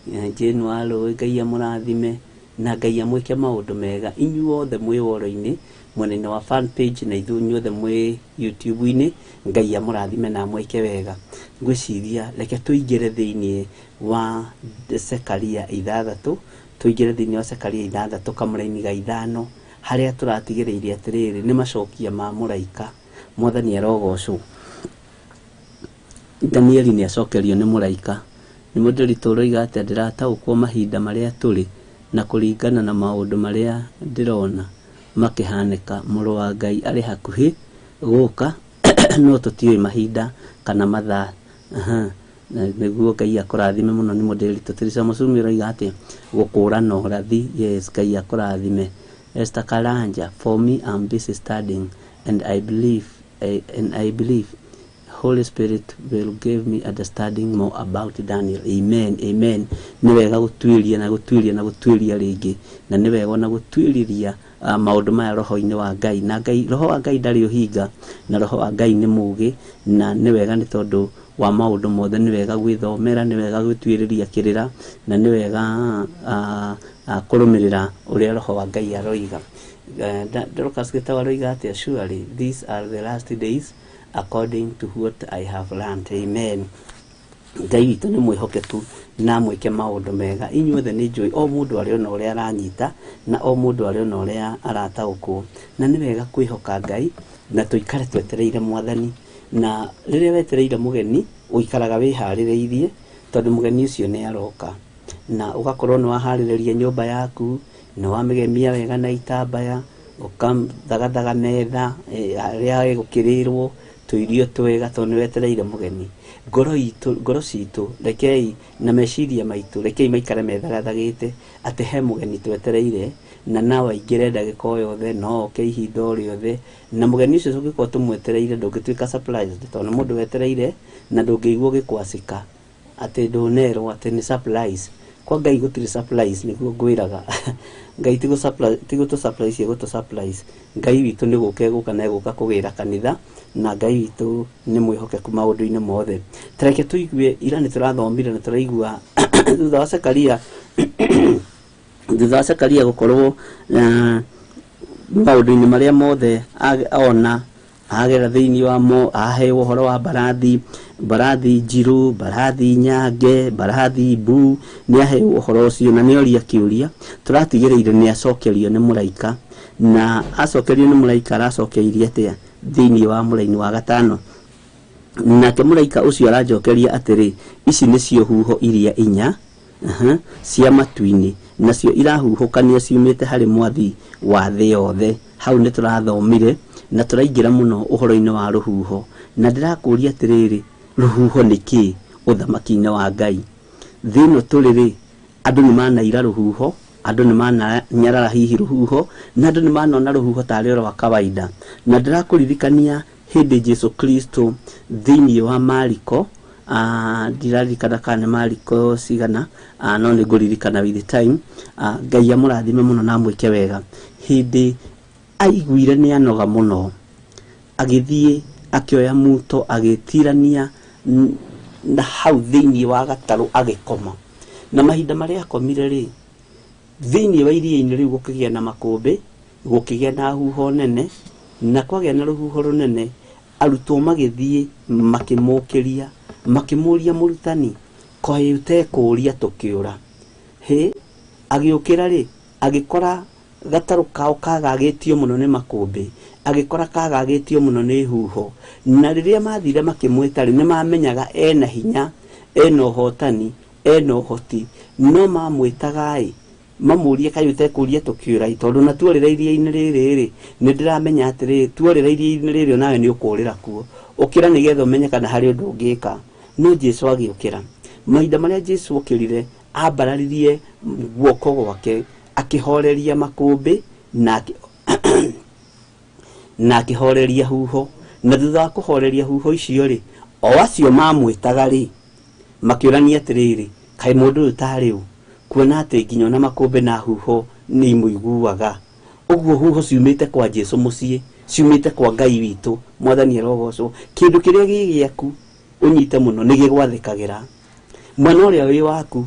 Jane Warũĩ, Ngai amũrathime. Na Ngai amwĩke maũndũ mega. Inyuothe mwĩ woro-inĩ mwena-inĩ wa fan page na inyuothe mwĩ YouTube-inĩ, Ngai amũrathime na amwĩke wega. Ngwĩciria reke tũingĩre thĩinĩ wa Zekaria 6, tũingĩre thĩinĩ wa Zekaria 6 kamũraini ga 5, harĩa tũratigĩrĩire atĩrĩrĩ nĩ macokia ma mũraika. Mwathani arogocwo. Danieli nĩ acokerio nĩ mũraika. Nĩ mũndĩritũ ũroiga atĩa ndĩrataũkwo mahinda marĩa tũrĩ na kũringana na maũndũ marĩa ndĩrona makĩhanĩka. Mũrũ wa Ngai arĩ hakuhĩ gũka no tũtiũĩ mahinda kana mathaa. Nĩguo Ngai akũrathime mũno. Nĩ mũndĩritũ. Teresa Mũcumi ũroiga atĩa gũkũrana ũrathi. Yes, Ngai akũrathime. Esther Karanja, for me I'm busy studying and I believe Holy Spirit will give me understanding more about Daniel. Amen, amen. Nĩ wega gũtuĩria na gũtuĩria na gũtuĩria rĩngĩ, na nĩ wega ona gũtuĩrĩria maũndũ maya roho-inĩ wa Ngai. Na Ngai, roho wa Ngai ndarĩ ũhinga, na roho wa Ngai nĩ mũũgĩ, na nĩ wega nĩ tondũ wa maũndũ mothe. Nĩ wega gwĩthomera, nĩ wega gwĩtuĩrĩria kĩrĩra, na nĩ wega kũrũmĩrĩra ũrĩa roho wa Ngai aroiga. Dorcas Gitau aroiga atĩa, surely these are the last days according to what I have learned. Amen. Ngai witũ nĩ mwĩhokeku na amwĩke maũndũ mega. Inyuothe nĩ njũĩ o mũndũ arĩ ona ũrĩa aranyita na o mũndũ arĩ ona ũrĩa arataũkwo, na nĩ wega kwĩhoka Ngai na tũikare twetereire Mwathani. Na rĩrĩa wetereire mũgeni ũikaraga wĩharĩrĩirie tondũ mũgeni ũcio nĩ aroka, na ũgakorwo nĩ waharĩrĩria nyũmba yaku, nĩ wamĩgemia wega na itambaya, ũkathagathaga metha harĩa ĩgũkĩrĩrwo, Tũirio twega tondũ nĩ wetereire mũgeni. Ngoro itũ, ngoro citũ, rekei na meciria maitũ, rekei maikare methagathagĩte atĩ he mũgeni twetereire, na no aingĩre ndagĩka o yothe, no oke ihinda o rĩothe. Na mũgeni ũcio tũngĩkorwo tũmwetereire ndũngĩtuĩka surprised tondũ nĩ mũndũ wetereire, na ndũngĩigua ũgĩkwacĩka atĩ ndũnerwo atĩ nĩ surprise. Kwa Ngai gũtirĩ surprise, nĩguo ngwĩraga. Ngai ti gũtũ surprise, egũtũ surprise. Ngai witũ nĩ gũka egũka na egũka kũgĩra kanitha, na Ngai witũ nĩ mwĩhokeku maũndũ-inĩ mothe. Ta reke tũigue, ira nĩ tũrathomire na tũraigua thutha wa Zekaria, thutha wa Zekaria gũkorwo maũndũ-inĩ marĩa mothe ona agera thĩinĩ wa mo, aheo ũhoro wa mbarathi, mbarathi njirũ, mbarathi nyange, mbarathi mbu, nĩ aheo ũhoro ũcio na nĩ oria kĩũria. Tũratigĩrĩire nĩ acokerio nĩ mũraika, na acokerio nĩ mũraika aracokeirie atĩa thĩinĩ wa mũraini wa gatano. Nake mũraika ũcio aranjokeria atĩrĩ, ici nĩcio huho iria inya cia matu-inĩ, nacio irahuhũkania ciumĩte harĩ mwathi wa thĩ yothe. Hau nĩ tũrathomire na tũraingĩra mũno ũhoro-inĩ wa rũhuho, na ndĩrakũria atĩrĩrĩ, rũhuho nĩ kĩĩ ũthamaki-inĩ wa Ngai? Thĩ ĩno tũrĩ rĩ, andũ nĩ manaira rũhuho, andũ nĩ mananyarara hihi rũhuho, na andũ nĩ manona rũhuho tarĩ rwa kawaida. Na ndĩrakũririkania hĩndĩ Jesu Kristo thĩinĩ wa Mariko, ndiraririkana kana nĩ Mariko cigana, no nĩ ngũririkana with the time. Ngai amũrathime mũno na amwĩke wega. Hĩndĩ aiguire nĩ anoga mũno, agĩthiĩ akĩoya muto agĩtirania na hau thĩinĩ wa gatarũ agĩkoma. Na mahinda marĩa akomire rĩ, thĩinĩ wa iria-inĩ rĩu gũkĩgĩa na makũmbĩ, gũkĩgĩa na huho nene, na kwagĩa na rũhuho rũnene, arutwo magĩthiĩ makĩmũkĩria, makĩmũria, mũrutani, kaĩ ũtekũũria tũkĩũra? Hĩ, agĩũkĩra rĩ, agĩkora gatarũ kao kagagĩtio mũno nĩ makũmbĩ, agĩkora kagagĩtio mũno nĩ huho. Na rĩrĩa mathire makĩmwĩta rĩ, nĩ mamenyaga ena hinya, ena ũhotani, ena ũhoti, no mamwĩtaga ĩ, mamũrie kaĩ ũtekũũria tũkĩũra, tondũ na tuorĩra iria-inĩ rĩrĩ rĩ, nĩ ndĩramenya atĩrĩrĩ, tuorĩra iria-inĩ rĩrĩ onawe nĩ ũkũũrĩra kuo, ũkĩra nĩgetha ũmenye kana harĩ ũndũ ũngĩka. No Jesu agĩũkĩra. Mahinda marĩa Jesu okĩrire, ambararirie guoko gwake, akĩhoreria makũmbĩ na akĩhoreria huho. Na thutha wa kũhoreria huho icio rĩ, o acio mamwĩtaga rĩ, makĩũrania atĩrĩrĩ, kaĩ mũndũ ũyũ tarĩ ũ, kuona atĩ nginya ona makũmbĩ na huho nĩ imũiguaga. Ũguo huho ciumĩte kwa Jesu mũciĩ, ciumĩte kwa Ngai witũ, Mwathani arogocwo. Kĩndũ kĩrĩa gĩ gĩaku ũnyite mũno nĩ gĩgwathĩkagĩra. Mwana ũrĩa wĩ waku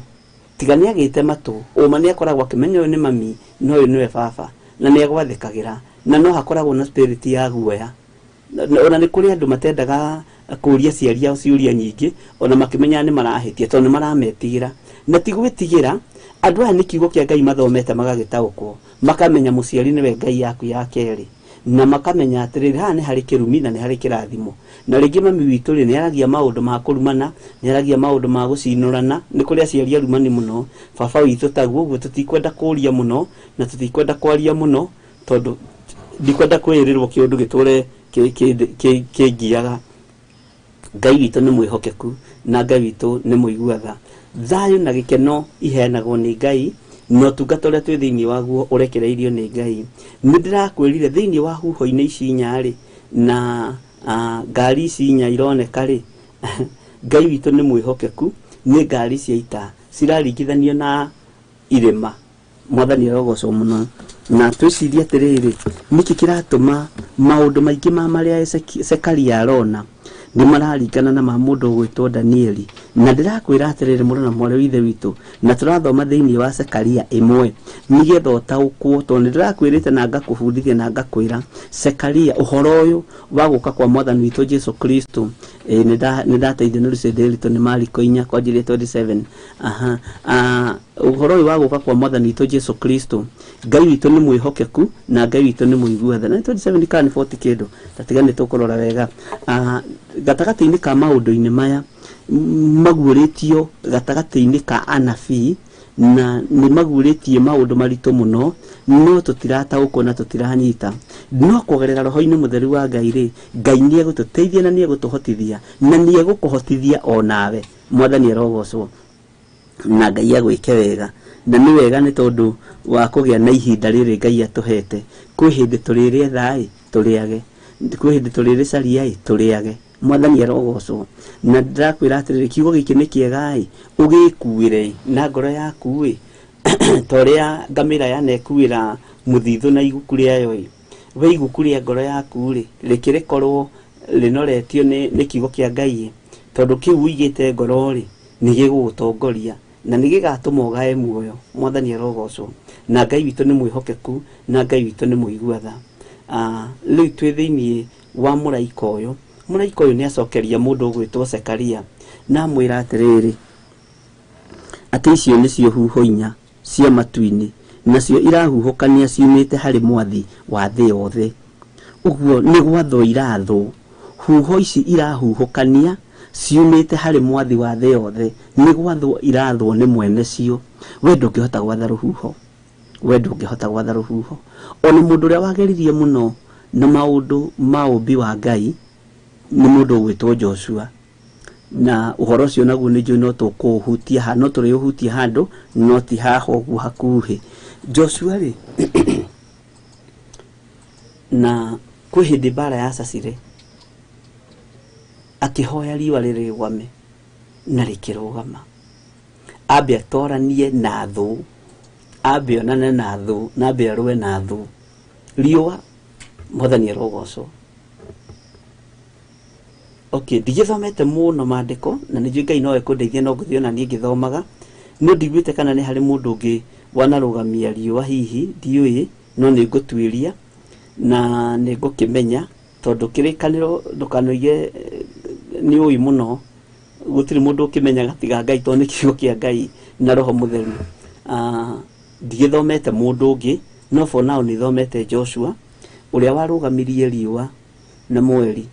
tiga nĩ agĩte matũ, ũma nĩ akoragwo akĩmenya ũyũ nĩ mami na ũyũ nĩwe baba, na nĩ agwathĩkagĩra, na no hakoragwo na spirit ya guoya. Ona nĩ kũrĩ andũ matendaga kũũria aciari ao ciũria nyingĩ, ona makĩmenyaga nĩ marahĩtia tondũ nĩ marametigĩra. Na ti gwĩtigĩra, andũ aya nĩ kiugo kĩa Ngai mathomete magagĩtaũkwo, makamenya mũciari nĩwe Ngai yaku ya kerĩ, na makamenya atĩrĩrĩ, haha nĩ harĩ kĩrumi na nĩ harĩ kĩrathimo. Na rĩngĩ mami witũ rĩ, nĩ aragia maũndũ ma kũrumana, nĩ aragia maũndũ ma gũcinũrana. Nĩ kũrĩ aciari arumani mũno, baba witũ taguo, ũguo tũtikwenda kũũria mũno na tũtikwenda kwaria mũno, tondũ ndikwenda kwĩrĩrwo kĩũndũ gĩtũre kĩngiaga. Ngai witũ nĩ mwĩhokeku na Ngai witũ nĩ mũigua tha. Thayũ na gĩkeno iheanagwo nĩ Ngai, na ũtungata ũrĩa twĩ thĩinĩ waguo ũrekereirio nĩ Ngai. Nĩ ndĩrakwĩrire thĩinĩ wa huho-inĩ ici inya rĩ, na ngari ici inya ironeka rĩ, Ngai witũ nĩ mwĩhokeku, nĩ ngari cia ita ciraringithanio na irĩma. Mwathani arogocwo mũno. Na twĩcirie atĩrĩrĩ, nĩkĩ kĩratũma maũndũ maingĩ ma marĩa Zekaria arona nĩ mararingana na ma mũndũ ũgwĩtwo Danieli. Na ndĩrakwĩra atĩrĩrĩ, mũrũ na mwarĩ wa ithe witũ, na tũrathoma thĩinĩ wa Zekaria 1 nĩgetha ũtaũkwo, tondũ nĩ ndĩrakwĩrĩte na ngakũbundithia na ngakwĩra Zekaria ũhoro ũyũ wa gũka kwa Mwathani witũ Jesu Kristo. Nĩ ndateithio nĩ Lucy Nderitu nĩ Mariko 4 kwanjĩrĩria 27. Aha, ũhoro ũyũ wa gũka kwa Mwathani witũ Jesu Kristo, Ngai witũ nĩ mwĩhokeku na Ngai witũ nĩ mũigua tha. Na 27 kana nĩ 40 kĩndũ, ta tiga nĩ tũkũrora wega. Gatagatĩ-inĩ ka maũndũ-inĩ maya maguũrĩtio gatagatĩ-inĩ ka anabii Na nĩ magurĩtie maũndũ maritũ mũno no tũtirataũkwo na tũtiranyita no kũgerera roho-inĩ mũtheru wa Ngai rĩ Ngai nĩ egũtũteithia na nĩ egũtũhotithia na nĩ egũkũhotithia o nawe mwathani arogocwo na Ngai agwĩke wega na nĩ wega nĩ tondũ wa kũgĩa na ihinda rĩrĩ Ngai atũhete kwĩ hĩndĩ tũrĩrĩetha ĩ tũrĩage kwĩ hĩndĩ tũrĩrĩcaria ĩ tũrĩage mwathani arogocwo na ndĩrakwĩra atĩrĩrĩ kiugo gĩkĩ nĩ kĩega ĩ ũgĩkuĩre na ngoro yaku ĩ ta ũrĩa ngamĩra yanekuĩra mũthithũ na iguku rĩayo ĩ we iguku rĩa ngoro yaku rĩ rĩkĩrĩkorwo rĩnoretio nĩ kiugo kĩa Ngai ĩ tondũ kĩu ũigĩte ngoro rĩ nĩ gĩgũgũtongoria na nĩ gĩgatũma ũgae muoyo mwathani arogocwo na Ngai witũ nĩ mwĩhokeku na Ngai witũ nĩ mũigua tha. Rĩu twĩ thĩiniĩ wa mũraika ũyũ mũraika ũyũ nĩ acokeria mũndũ ũgwĩtwo Zekaria na amwĩra atĩrĩrĩ atĩ icio nĩcio huho inya cia matu-inĩ nacio irahuhũkania ciumĩte harĩ mwathi wa thĩ yothe ũguo nĩ gwathwo irathwo huho ici irahuhũkania ciumĩte harĩ mwathi wa thĩ yothe nĩ gwathwo irathwo nĩ mwene cio we ndũngĩhota gwatha rũhuho we ndũngĩhota gwatha rũhuho ona mũndũ ũrĩa wageririe mũno na maũndũ ma ũmbi wa Ngai nĩ mũndũ ũgwĩtwo Joshua na ũhoro ũcio naguo nĩ njũĩ no tũkũũhutia ha no tũrĩũhutia handũ no ti haha ũguo hakuhĩ Joshua rĩ na kwĩ hĩndĩ mbara yacacire akĩhoya riũa rĩrũgame na rĩkĩrũgama ambe atoranie na thũ ambe onane na thũ na ambe arũe na thũ riũa mwathani arogocwo. Okay, ndigĩthomete mũno maandĩko na nĩ njũĩ Ngai no ekũndeithia no ngũthiĩ ona niĩ ngĩthomaga no ndiguĩte kana nĩ harĩ mũndũ ũngĩ wanarũgamia riũa hihi ndiũĩ no nĩ ngũtuĩria na nĩ ngũkĩmenya tondũ kĩrĩkanĩro ndũkanoige nĩ ũĩ mũno gũtirĩ mũndũ ũkĩmenyaga tiga Ngai tondũ nĩ kiugo kĩa Ngai na roho mũtheru. Ndigĩthomete mũndũ ũngĩ no for now nĩ thomete Joshua ũrĩa warũgamirie riũa na mweri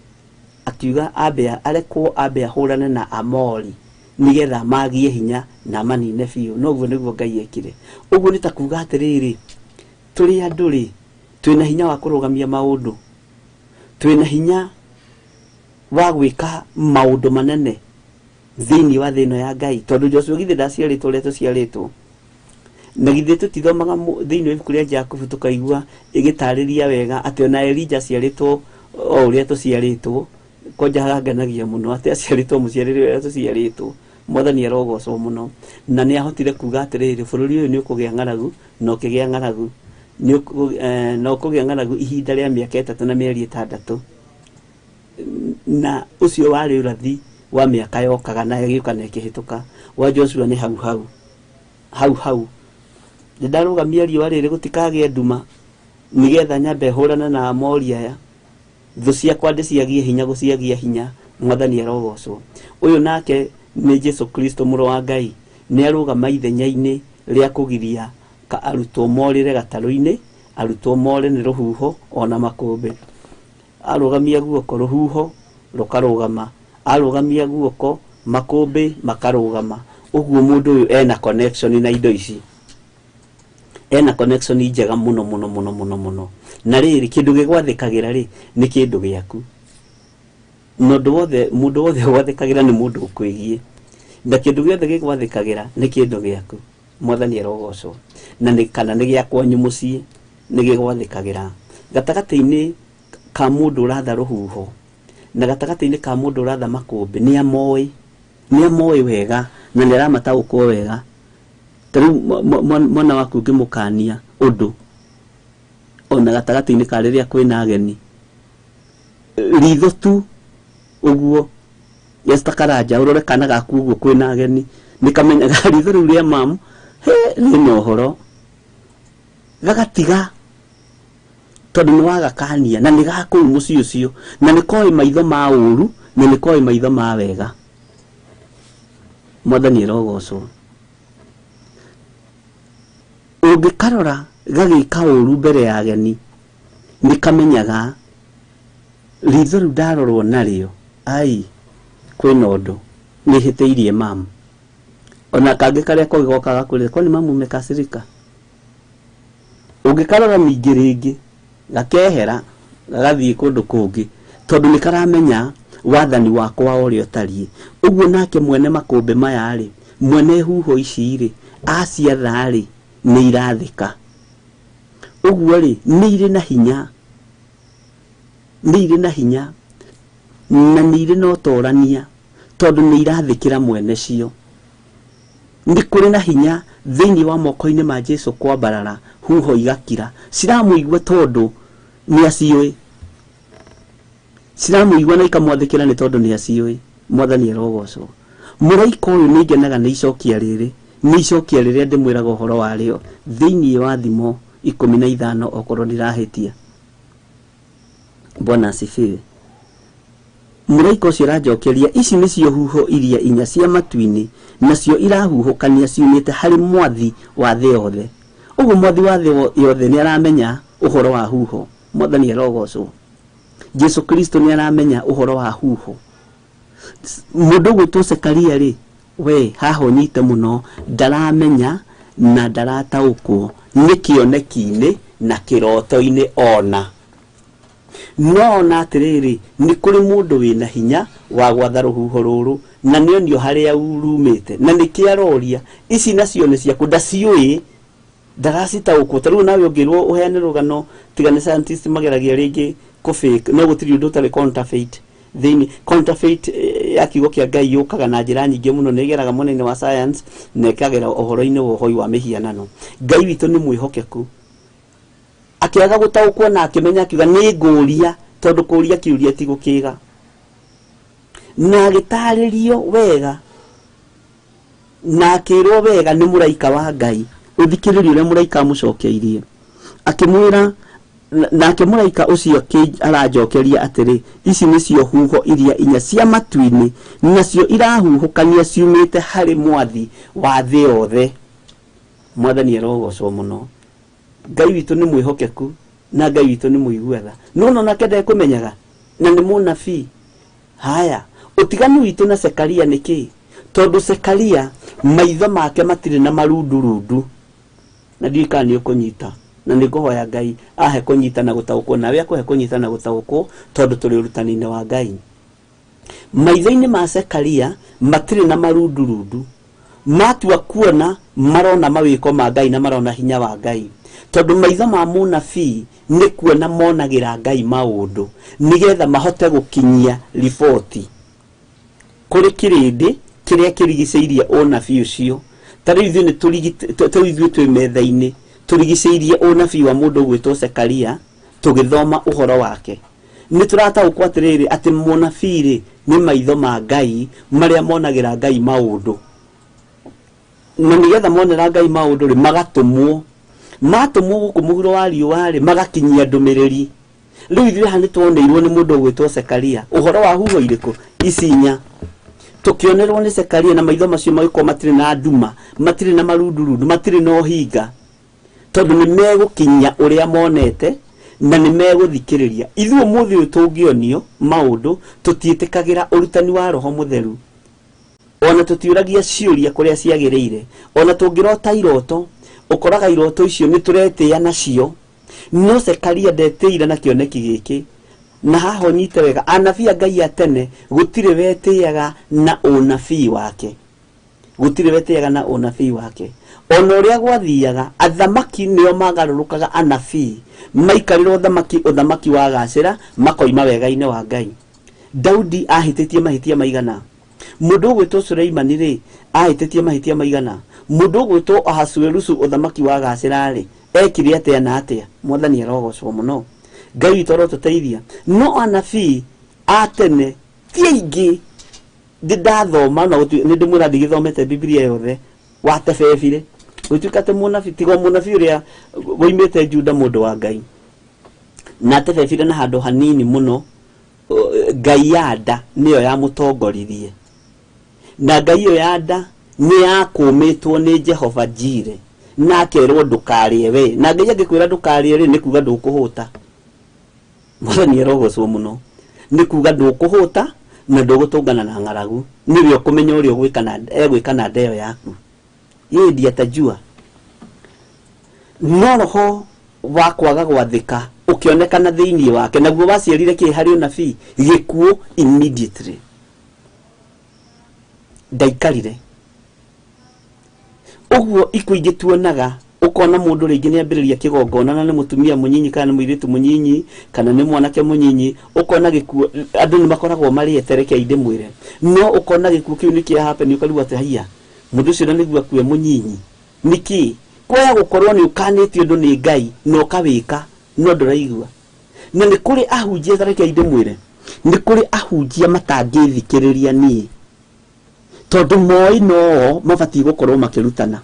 akiuga ambe arekwo ambe ahũrane na Amori nigetha magie hinya na manine biũ noguo nĩguo Ngai ekire ũguo nĩ ta kuga atĩrĩrĩ tũrĩ andũ rĩ twĩna hinya wa kũrũgamia maũndũ twĩna hinya wa gwĩka maũndũ manene thĩinĩ wa thĩ ĩno ya Ngai tondũ Joshua githĩ ndaciarĩtwo ũrĩa tũciarĩtwo na githĩ tũtithomaga thĩinĩ wa ibuku rĩa Jakubu tũkaigua ĩgĩtarĩria wega atĩ ona Elija aciarĩtwo o ũrĩa tũciarĩtwo kwanja hangenagia mũno atĩ aciarĩtwo mũciarĩre ũrĩa tũciarĩtwo mwathani arogocwo mũno na nĩ ahotire kuga atĩrĩrĩ bũrũri ũyũ nĩ ũkũgĩa ng'aragu na ũkĩgĩa ng'aragu na ũkũgĩa ng'aragu ihinda rĩa mĩaka 3 na mĩeri 6 na ũcio warĩ ũrathi wa mĩaka yokaga na ĩgĩũka na ĩkĩhĩtũka wa Joshua nĩ hau hau hau hau ndarũgamia riũa rĩrĩ gũtikagĩe nduma nĩgetha nyambe hũrane na Amori aya thũ ciakwa ndĩciagie hinya gũciagia hinya mwathani arogocwo. Ũyũ nake nĩ Jesu Kristo mũrũ wa Ngai nĩ arũgama ithenya-inĩ rĩa kũgiria ka arutwo morĩre gatarũ-inĩ arutwo more nĩ rũhuho ona makũmbĩ arũgamia guoko rũhuho rũkarũgama arũgamia guoko makũmbĩ makarũgama ũguo mũndũ ũyũ ena connection na indo ici ena connection njega mũno mũno mũno mũno mũno na rĩrĩ kĩndũ gĩgwathĩkagĩra rĩ nĩ kĩndũ gĩaku na ũndũ wothe mũndũ wothe ũgwathĩkagĩra nĩ mũndũ ũkwĩgiĩ na kĩndũ gĩothe gĩgwathĩkagĩra nĩ kĩndũ gĩaku mwathani arogocwo na nĩ kana nĩ gĩa kwanyu mũciĩ nĩ gĩgwathĩkagĩra gatagatĩ-inĩ ka mũndũ ũratha rũhuho na gatagatĩ-inĩ ka mũndũ ũratha makũmbĩ nĩ amoĩ wega na nĩ aramataũkwo wega ta rĩu mwana waku ũngĩmũkania ũndũ ona gatagatĩ-inĩ ka rĩrĩa kwĩna ageni ritho tu ũguo Esther Karanja ũrore kana gaku ũguo kwĩna ageni nĩ kamenyaga ritho rĩu rĩa mamu he rĩna ũhoro gagatiga tondũ nĩ wagakania na nĩ gakũu mũciĩ ũcio na nĩ koĩ maitho ma ũru na nĩ koĩ maitho ma wega mwathani arogocwo. Ũngĩkarora gagĩka ũru mbere ya ageni nĩ kamenyaga ritho rĩu ndarorwo narĩo ai kwĩna ũndũ nĩ hĩtĩirie mamu Ona kangĩ karĩa kogĩ goka gakwĩrĩte kwani mamu umekasirika. Ũngĩkarora ningĩ rĩngĩ gakehera gagathiĩ kũndũ kũngĩ tondũ nĩ karamenya wathani wakwa ũrĩa ũtariĩ. Ũguo nake mwene makũmbĩ maya rĩ, mwene huho ici rĩ, aciatha rĩ, nĩ irathĩka. Ũguo rĩ, nĩ irĩ na hinya, nĩ irĩ na hinya na nĩ irĩ na ũtorania tondũ nĩ irathĩkĩra mwene cio. Nĩ kũrĩ na hinya thĩinĩ wa moko-inĩ ma Jesu kwambarara huho igakira. Ciramũigua tondũ nĩ aciũĩ, ciramũigua na ikamwathĩkĩra nĩ tondũ nĩ aciũĩ. Mwathani arogocwo. Mũraika ũyũ nĩ ngenaga nĩ icokia rĩrĩ, nĩ icokia rĩrĩa ndĩmwĩraga ũhoro warĩo thĩinĩ wa Thimo 15 okorwo ndirahĩtia. Bwana asifiwe. Mũraika ũcio aranjokeria, ici nĩcio huho iria inya cia matu-inĩ, nacio irahuhũkania ciumĩte harĩ mwathi wa thĩ yothe. Ũguo mwathi wa thĩ yothe nĩ aramenya ũhoro wa huho. Mwathani arogocwo. Jesu Kristo nĩ aramenya ũhoro wa huho. Mũndũ ũgwĩtwo Zekaria rĩ, we haha ũnyite mũno, ndaramenya na ndarataũkwo nĩ kĩoneki-inĩ na kĩroto-inĩ ona. No ona atĩrĩrĩ, nĩ kũrĩ mũndũ wĩna hinya wa gwatha rũhuho rũrũ na nĩonio harĩa rumĩte na nĩkĩ aroria ici nacio nĩ ciaku, ndaciũĩ, ndaracitaũkwo. Ta rĩu nawe ũngĩrwo ũheane rũgano tiga nĩ scientist mageragia rĩngĩ kũ fake, no gũtirĩ ũndũ ũtarĩ counterfeit thĩinĩ. Counterfeit ya kiugo kĩa Ngai yũkaga na njĩra nyingĩ mũno, nĩ ĩgeraga mwena-inĩ wa science na ĩkagera ũhoro-inĩ wa ũhoi wa mĩhianano. Ngai witũ nĩ mwĩhokeku. Akĩaga gũtaũkwo na akĩmenya akiuga nĩ ngũria, tondũ kũria kĩũria ti gũkĩga. Na agĩtarĩrio wega na akĩrwo wega nĩ mũraika wa Ngai. Ũthikĩrĩrie ũrĩa mũraika amũcokeirie. Akĩmwĩra, nake mũraika ũcio aranjokeria atĩrĩ, ici nĩcio huho iria inya cia matu-inĩ, nacio irahuhũkania ciumĩte harĩ mwathi wa thĩ yothe. Mwathani arogocwo mũno. Ngai witũ nĩ mwĩhokeku na Ngai witũ nĩ mũigua tha. No no nake ndekũmenyaga na nĩ mũnabii. Haya, ũtiganu witũ na Zekaria nĩ kĩ? Tondũ Zekaria maitho make matirĩ na marundurundu. Na ndiũĩ kana nĩ ũkũnyita, na nĩ ngũhoya Ngai ahe kũnyita na gũtaũkwo, nawe akũhe kũnyita na gũtaũkwo, tondũ tũrĩ ũrutani-inĩ wa Ngai. Maitho-inĩ ma Zekaria matirĩ na marundurundu. Matua kuona marona mawĩko ma Ngai na marona hinya wa Ngai. Tondũ maitho ma mũnabii nĩ kuona monagĩra Ngai maũndũ nĩgetha mahote gũkinyia riboti kũrĩ kĩrĩndĩ kĩrĩa kĩrigicĩirie ũnabii ũcio. Ta rĩu ithuĩ ithuĩ twĩ metha-inĩ tũrigicĩirie ũnabii wa mũndũ ũgwĩtwo Zekaria tũgĩthoma ũhoro wake. Nĩ tũrataũkwo atĩrĩrĩ atĩ mũnabii rĩ nĩ maitho ma Ngai marĩa monagĩra Ngai maũndũ, na nĩgetha monera Ngai maũndũ rĩ magatũmwo, matũmwo gũkũ mũhuro wa riũa rĩ magakinyia ndũmĩrĩri. Rĩu ithuĩ haha nĩtuoneirwo nĩ mũndũ ũgwĩtwo Zekaria ũhoro wa huho irĩkũ ici inya. Tũkĩonerwo nĩ Zekaria na maitho macio magĩkorwo matirĩ na nduma, matirĩ na marundurundu, matirĩ na ũhinga, tondũ nĩ megũkinyia ũrĩa monete na nĩ megũthikĩrĩria. Ithuĩ ũmũthĩ ũyũ tũngĩonio maũndũ tũtiĩtĩkagĩra ũrutani wa Roho Mũtheru, ona tũtiũragia ciũria kũrĩa ciagĩrĩire. Ona tũngĩrota iroto, ũkoraga iroto icio nĩ tũretĩĩa nacio. No Zekaria ndetĩire na kĩoneki gĩkĩ. Na haha ũnyite wega, anabii a Ngai a tene gũtirĩ wetĩaga na ũnabii wake, gũtirĩ wetĩaga na ũnabii wake. Ona ũrĩa gwathiaga, athamaki nĩo magarũrũkaga anabii, maikarĩra ũthamaki, ũthamaki wagacĩra, makoima wega-inĩ wa Ngai. Daudi ahĩtĩtie mahĩtia maigana? Mũndũ ũgwĩtwo Suleimani rĩ ahĩtĩtie mahĩtia maigana? Mũndũ ũgwĩtwo Ahasuerusu ũthamaki wagacĩra rĩ ekire atĩa na atĩa? Mwathani arogocwo mũno. Ngai witũ arotũteithia. No anabii a tene ti aingĩ. Ndĩ ndathoma na nĩ ndĩmwĩra ndigĩthomete Bibilia yothe watebebire gũtuĩka atĩ mũnabii tiga mũnabii ũrĩa woimĩte Juda mũndũ wa Ngai na atebebire na handũ hanini mũno. Ngai ya nda nĩyo yamũtongoririe, na Ngai ĩyo ya nda nĩ yakũmĩtwo nĩ Jehova Jire na akerwo ndũkarĩe we. Na Ngai angĩkwĩra ndũkarĩe rĩ nĩ kuga ndũkũhũta. Mwathani arogocwo mũno. Nĩ kuga ndũkũhũta Na ndũgũtũngana na ng'aragu, nĩwe ũkũmenya ũrĩa ũgwĩka na egwĩka na nda ĩyo yaku. Yeye ndiye atajua. No roho wa kwaga gwathĩka ũkĩonekana thĩinĩ wake, naguo waciarire kĩ harĩ ũnabii? Gĩkuũ immediately. Ndaikarire ũguo. Ikuũ ingĩ tuonaga, ũkona mũndũ rĩngĩ nĩ ambĩrĩria kĩgongona na nĩ mũtumia mũnyinyi kana nĩ mũirĩtu mũnyinyi kana nĩ mwanake mũnyinyi, ũkona gĩkuũ. Andũ nĩ makoragwo marĩ etereke ndĩmwĩre, no ũkona gĩkuũ kĩu nĩ kĩa happen, ũkarigwo atĩ haiya, mũndũ ũcio na nĩguo akue mũnyinyi nĩkĩ? Kwaya gũkorwo nĩ ũkanĩtio ũndũ nĩ Ngai na ũkawĩka no ndũraigua. Na nĩ kũrĩ ahunjia, tareke ndĩmwĩre, nĩ kũrĩ ahunjia matangĩthikĩrĩria niĩ tondũ moĩ noo mabatiĩ gũkorwo makĩrutana.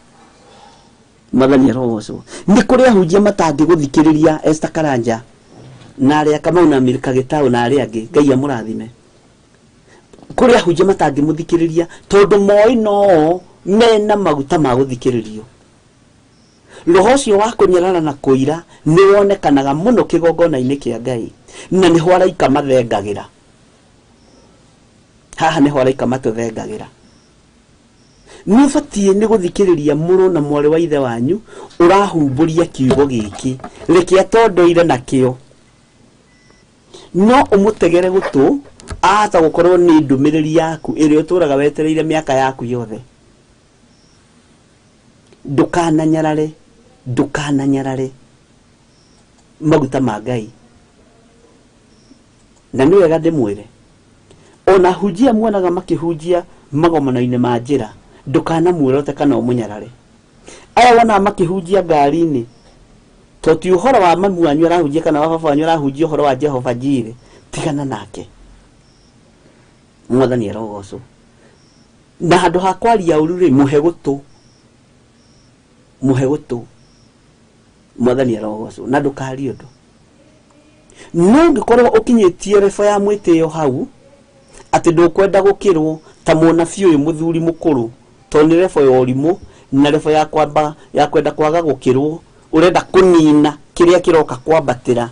Mwathani arogocwo. Nĩ kũrĩ ahunjia matangĩgũthikĩrĩria, Esther Karanja na arĩa Kamau na Milka Gĩtaũ na arĩa angĩ, Ngai amũrathime. Kũrĩ ahunjia matangĩmũthikĩrĩria tondũ moĩ noo mena maguta ma gũthikĩrĩrio. Roho ũcio wa kũnyarara na kũira nĩ wonekanaga mũno kĩgongona-inĩ kĩa Ngai, na nĩho araika mathengagĩra. Haha nĩho araika matũthengagĩra. Nĩ ũbatiĩ nĩ gũthikĩrĩria mũrũ na mwarĩ wa ithe wanyu ũrahumbũria kiugo gĩkĩ, reke atondoire nakĩo, no ũmũtegere gũtũ, ahota gũkorwo nĩ ndũmĩrĩri yaku ĩrĩa ũtũraga wetereire mĩaka yaku yothe. Ndũkananyarare, ndũkananyarare maguta ma Ngai. Na nĩ wega ndĩmwĩre, ona hunjia muonaga makĩhunjia magomano-inĩ ma njĩra, ndũkanamuorote kana ũmũnyarare. Aya wonaga makĩhunjia ngari-inĩ, to ti ũhoro wa mamu wanyu arahunjia kana wa baba wanyu arahunjia ũhoro wa Jehova Jire, tigana nake. Mwathani arogocwo. Na handũ ha kwaria ũru rĩ, mũhe gũtũ, mũhe gũtũ. Mwathani arogocwo. Na ndũkarie ũndũ. No ũngĩkorwo ũkinyĩtie rebo ya mwĩtĩo hau atĩ ndũkwenda gũkĩrwo ta mũnabii ũyũ mũthuri mũkũrũ, tondũ nĩ rebo ya ũrimũ na rebo ya kwamba ya kwenda kwaga gũkĩrwo, ũrenda kũnina kĩrĩa kĩroka kwambatĩra,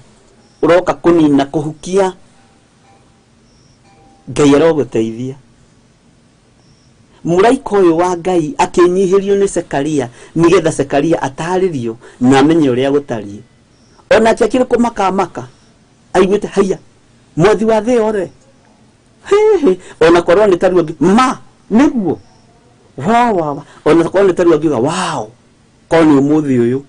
ũroka kũnina kũhukia. Ngai arogũteithia. Mũraika ũyũ wa Ngai akĩnyihĩrio nĩ Sekaria nĩgetha Sekaria atarĩrio na amenye ũrĩa gũtariĩ. Onake akĩrĩ kũmakamaka aiguĩte haiya mwathi wa thĩ yothe, hihi ona korwo nĩ taruo ma nĩguo wa wa wa, ona korwo nĩ taruo angiuga wao korwo nĩ ũmũthĩ ũyũ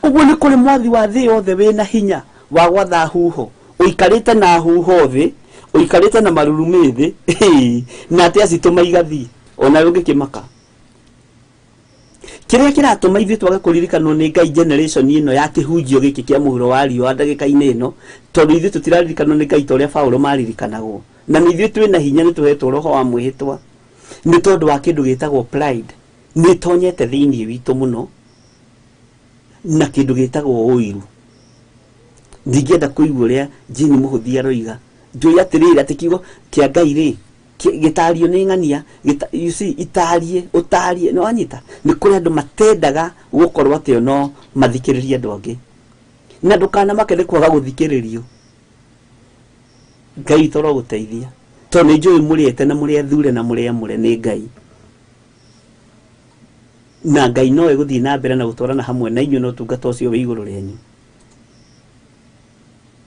ũguo. Nĩ kũrĩ mwathi wa thĩ yothe wĩna hinya wa gwatha huho, ũikarĩte na huho thĩ, ũikarĩte na marurumĩ thĩ, na atĩ acitũma igathiĩ. Ona ũngĩkĩmaka kĩrĩa kĩratũma ithuĩ twage kũririkanwo nĩ Ngai generation ĩno ya kĩhunjio gĩkĩ kĩa mũhuro wa riũa ndagĩka-inĩ ĩno, tondũ ithuĩ tũtiraririkanwo nĩ Ngai ta ũrĩa Paũlũ maririkanagwo, na nĩ ithuĩ twĩna hinya, nĩ tũhetwo roho wa mwĩhĩtwa, nĩ tondũ wa kĩndũ gĩtagwo pride nĩ ĩtonyete thĩinĩ witũ mũno na kĩndũ gĩtagwo ũiru. Ndingĩenda kũigua ũrĩa Jane Mũhũthi aroiga, njũĩ atĩrĩrĩ, atĩ kiugo kĩa Ngai rĩ gĩtario nĩ ng'ania you see, itarie ũtarie nĩ wanyita. Nĩ kũrĩ andũ matendaga gũkorwo atĩ no mathikĩrĩrie andũ angĩ, na ndũkanamake nĩ kwaga gũthikĩrĩrio. Ngai toro gũteithia, tondũ nĩ njũĩ mũrĩete na mũrĩ athure na mũrĩ amũre nĩ Ngai, na Ngai no egũthiĩ na mbere na gũtwarana hamwe na inyuĩ na ũtungata ũcio wĩ igũrũ rĩanyu.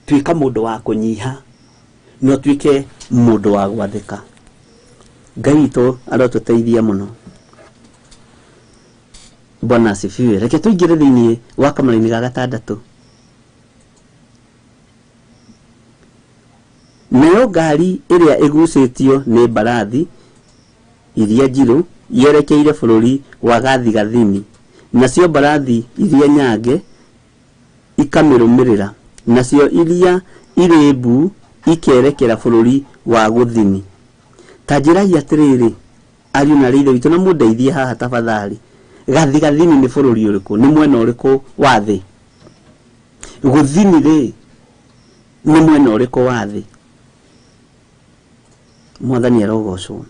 Tuĩka mũndũ wa kũnyiha na ũtuĩke mũndũ wa gwathĩka. Ngai witũ arotũteithia mũno. Bwana asifiwe. Reke tũingĩre thĩinĩ wa kamũraini ga gatandatũ. Nayo ngari ĩrĩa ĩgucĩtio nĩ mbarathi iria njirũ yerekeire bũrũri wa gathigathini, nacio mbarathi iria nyange ikamĩrũmĩrĩra, nacio iria irĩ mbu ikerekera bũrũri wa gũthini. Ta njĩrai atĩrĩrĩ, ariũ na arĩ ithe witũ, na mũndeithie haha tafadhali, gathigathini nĩ bũrũri ũrĩkũ? Nĩ mwena ũrĩkũ wa thĩ? Gũthini rĩ, nĩ mwena ũrĩkũ wa thĩ? Mwathani arogocwo.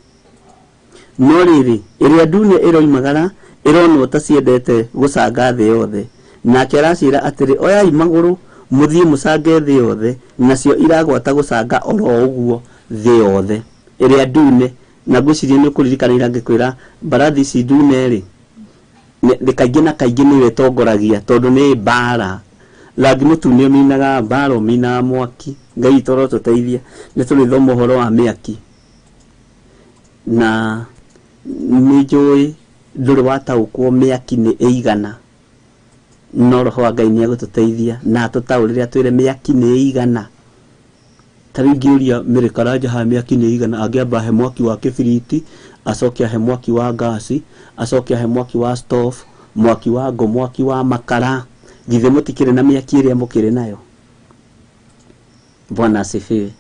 No rĩrĩ, ĩrĩa ndune ĩroimagara ĩronwo ta ciendete gũcanga thĩ yothe, nake araciĩra atĩrĩ, oyai magũrũ mũthiĩ mũcange thĩ yothe. Nacio iragwata gũcanga oro ũguo thĩ yothe. Ĩrĩa ndune na ngwĩciria nĩ ũkũririkana ira ngĩkwĩra mbarathi ici ndune rĩ nĩ kaingĩ na kaingĩ nĩyo ĩtongoragia tondũ nĩ mbara. Rangi mũtune ũminaga mbara, ũminaga mwaki. Ngai witũ arotũteithia nĩ tũrĩthoma ũhoro wa mĩaki na nĩ njũĩ ndũrĩ wataũkwo mĩaki nĩ ĩigana, no roho wa Ngai nĩ egũtũteithia na atũtaũrĩre atwĩre mĩaki nĩ ĩigana. Ta rĩu ingĩũria Mary Karanja haha mĩaki nĩ ĩigana, angĩamba ahe mwaki wa kĩbiriti, acoke ahe mwaki wa ngasi, acoke ahe mwaki wa stove, mwaki wa ngũ, mwaki wa makara. Githĩ mũtikĩrĩ na mĩaki ĩrĩa mũkĩrĩ nayo? Bwana asifiwe.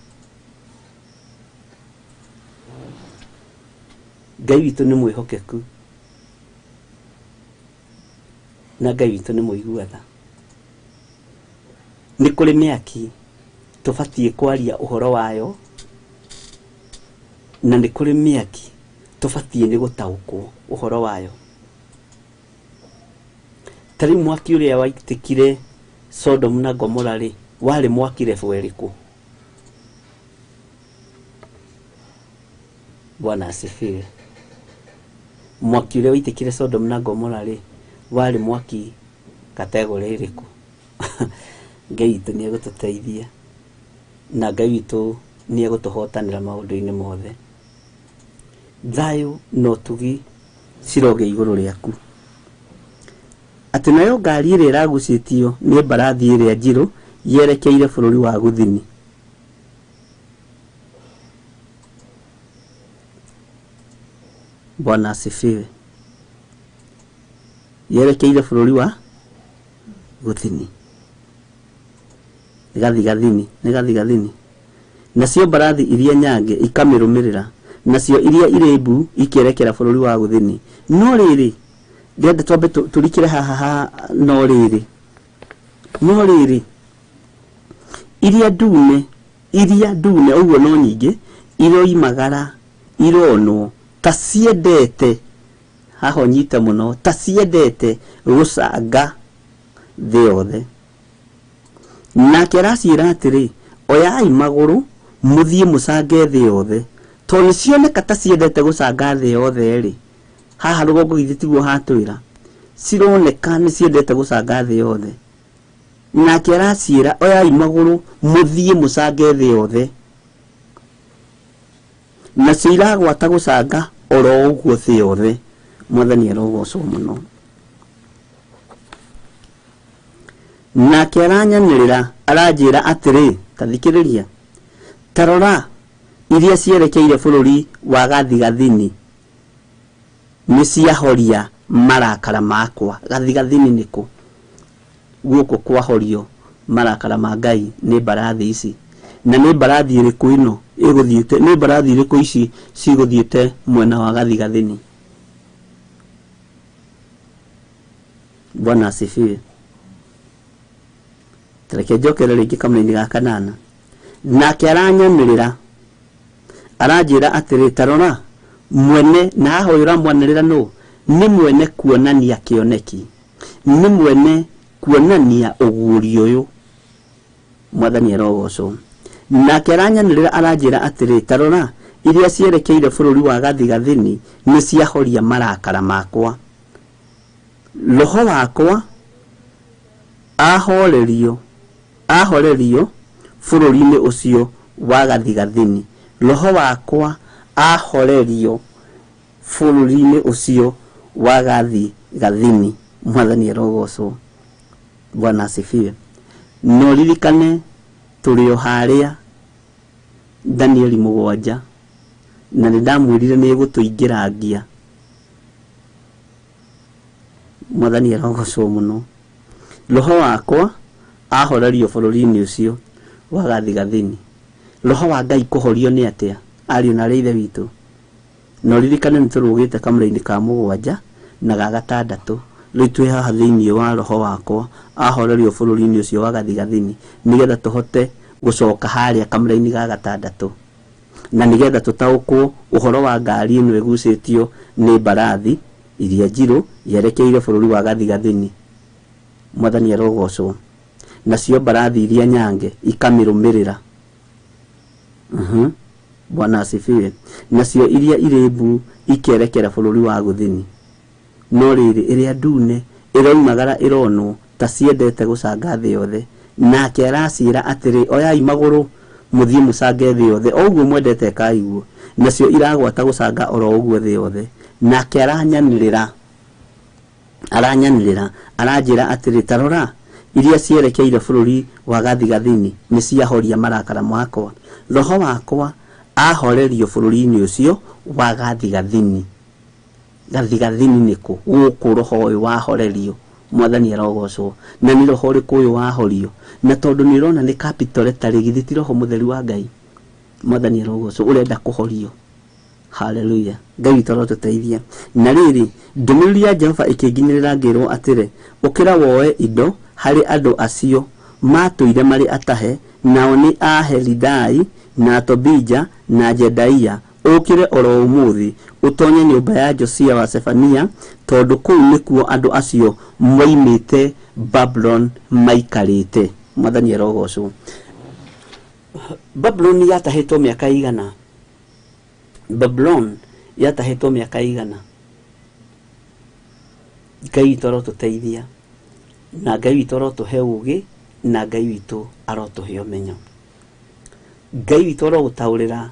Ngai witũ nĩ mwĩhokeku na Ngai witũ nĩ mũigua tha. Nĩ kũrĩ mĩaki tũbatiĩ kwaria ũhoro wayo na nĩ kũrĩ mĩaki tũbatiĩ nĩ gũtaũkwo ũhoro wayo. Ta rĩu mwaki ũrĩa waitĩkire Sodom na Gomora rĩ, warĩ mwaki level ĩrĩkũ? Bwana asifiwe. Mwaki ũrĩa waitĩkire Sodom na Gomora rĩ, warĩ mwaki kategori ĩrĩkũ? Ngai witũ nĩ egũtũteithia na Ngai witũ nĩ egũtũhotanĩra maũndũ-inĩ mothe. Thayũ na ũtugi cirogĩa igũrũ rĩaku. Atĩ nayo ngari ĩrĩa ĩragucĩtio nĩ mbarathi ĩrĩa njirũ yerekeire bũrũri wa gũthini. Bwana asifiwe. Yerekeire bũrũri wa gũthini. Gathigathini, nĩ gathigathini. Nacio mbarathi iria nyange ikamĩrũmĩrĩra, nacio iria irĩ mbu ikĩerekera bũrũri wa gũthini. No rĩrĩ, ndĩrenda twambe tũrikĩre haha ha no rĩrĩ. No rĩrĩ, iria ndune ũguo no nyingĩ iroimagara ironwo ta ciendete, haha ũnyite mũno, ta ciendete gũcanga thĩ yothe. Nake araciĩra atĩrĩ, oyai magũrũ mũthiĩ mũcange thĩ yothe. Tondũ nĩcioneka ta ciendete gũcanga thĩ yothe rĩ, haha rũgongo githĩ tiguo hatwĩra, cironeka nĩ ciendete gũcanga thĩ yothe. Nake araciĩra oyai magũrũ mũthiĩ mũcange thĩ yothe. Nacio iragwata gũcanga oro ũguo thĩ yothe. Mwathani arogocwo mũno. Nake aranyanĩrĩra aranjĩra atĩrĩ, ta thikĩrĩria, ta rora iria cierekeire bũrũri wa gathigathini nĩ ciahoria marakara makwa. Gathigathini nĩkũ? Gũkũ kwahorio marakara ma Ngai nĩ mbarathi ici. Na nĩ mbarathi ĩrĩkũ ĩno ĩgũthiĩte? Nĩ mbarathi ĩrĩkũ ici cigũthiĩte mwena wa gathigathini? Bwana asifiwe. Reke njokere rĩngĩ kamũra-inĩ ga kanana. Nake aranyanĩrĩra aranjĩra atĩrĩ, ta rora mwene, na haha ũyũ ũramwanĩrĩra nũ? Nĩ mwene kuonania kĩoneki, nĩ mwene kuonania ũguũrio ũyũ. Mwathani arogocwo. Nake aranyanĩrĩra aranjĩra atĩrĩ, ta rora iria cierekeire bũrũri wa gathigathini nĩ ciahoria marakara makwa. Roho wakwa ahorerio bũrũri-inĩ ũcio wa gathigathini. Roho wakwa ahorerio bũrũri-inĩ ũcio wa gathigathini. Mwathani arogocwo. Bwana asifiwe. No ririkane tũrĩ o harĩa Danieli 7 na nĩ ndamwĩrire nĩ egũtũingĩrangia. Mwathani arogocwo mũno. Roho wakwa ahorerio bũrũri-inĩ ũcio wa gathigathini. Roho wa Ngai kũhorio nĩ atĩa? Ariũ na arĩa ithe witũ. No ririkane nĩ tũrũgĩte kamũra-inĩ ka 7 na ga 6. Rĩu twĩ haha thĩinĩ wa roho wakwa ahorerio bũrũri-inĩ ũcio wa gathigathini, nĩgetha tũhote gũcoka harĩa kamũra-inĩ ga 6 na nĩgetha tũtaũkwo ũhoro wa ngari ĩno ĩgucĩtio nĩ mbarathi iria njirũ yerekeire bũrũri wa gathigathini. Mwathani arogocwo. Nacio mbarathi iria nyange ikamĩrũmĩrĩra. Bwana asifiwe. Nacio iria irĩ mbu ikerekera bũrũri wa gũthini. No rĩrĩ, ĩrĩa ndune ĩroimagara ĩronwo ta ciendete gũcanga thĩ yothe. Nake araciĩra atĩrĩ, oyai magũrũ mũthiĩ mũcange thĩ yothe, o ũguo mwendete ĩkai guo. Nacio iragwata gũcanga oro ũguo thĩ yothe. Nake aranyanĩrĩra aranjĩra atĩrĩ, ta rora, iria cierekeire bũrũri wa gathigathini nĩ ciahoria marakara makwa. Roho wakwa ahorerio bũrũri-inĩ ũcio wa gathigathini. Gathigathini nĩkũ? Gũkũ roho ũyũ wahorerio. Mwathani arogocwo. Na nĩ roho ũrĩkũ ũyũ wahorio? Na tondũ nĩ ũrona nĩ capital letter rĩ, githĩ ti roho mũtheru wa Ngai? Mwathani arogocwo, ũrenda kũhorio. Hallelujah. Ngai witũ arotũteithia. Na rĩrĩ, ndũmĩrĩri ya Jehova ĩkĩnginyĩrĩra ngĩrwo atĩrĩ, ũkĩra woe indo harĩ andũ acio matũire marĩ atahe, nao nĩ a Helidai na Tobija na Jedaia. Ũkĩre oro ũmũthĩ ũtonye nyũmba ya Josia wa Sefania, tondũ kũu nĩkuo andũ acio moimĩte Babulon maikarĩte. Mwathani arogocwo. Babulon yatahĩtwo mĩaka igana. Babulon yatahĩtwo mĩaka igana. Ngai witũ arotũteithia, na Ngai witũ arotũhe ũũgĩ, na Ngai witũ arotũhe ũmenyo. Ngai witũ arogũtaũrĩra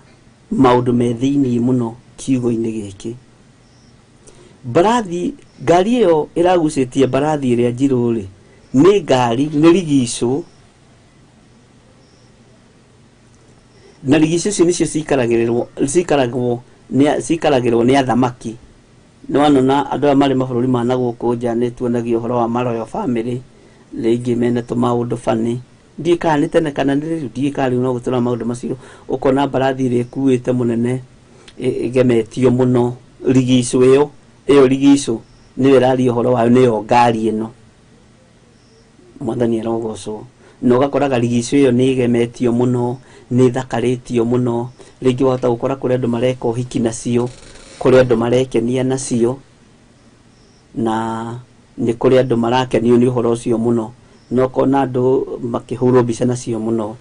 maũndũ me thĩinĩ mũno kiugo-inĩ gĩkĩ. Mbarathi, ngari ĩyo ĩragucĩtie mbarathi ĩrĩa njirũ rĩ, nĩ ngari, nĩ rigicũ. Na rigicũ icio nĩcio cikaragĩrwo nĩ athamaki. Nĩ wanona andũ aya marĩ mabũrũri ma na gũkũ nja nĩ tuonagio ũhoro wa ma royal family, rĩngĩ mena tũmaũndũ bani. Ndiũĩ kana nĩ tene kana nĩ rĩu, ndiũĩ kana rĩu no gũtũra maũndũ macio. Ũkona mbarathi ĩrĩa ĩkuĩte mũnene ĩgemetio mũno, rigicũ ĩyo, ĩyo rigicũ nĩyo ĩraria ũhoro wayo, nĩyo ngari ĩno. Mwathani arogocwo. Na ũgakoraga rigicũ ĩyo nĩ ĩgemetio mũno, nĩ ĩthakarĩtio mũno. Rĩngĩ wahota gũkora kũrĩ andũ mareka ũhiki nacio, kũrĩ andũ marekenia nacio, na nĩ kũrĩ andũ marakenio nĩ ũhoro ũcio mũno. Na ũkona andũ makĩhũrwo mbica nacio mũno.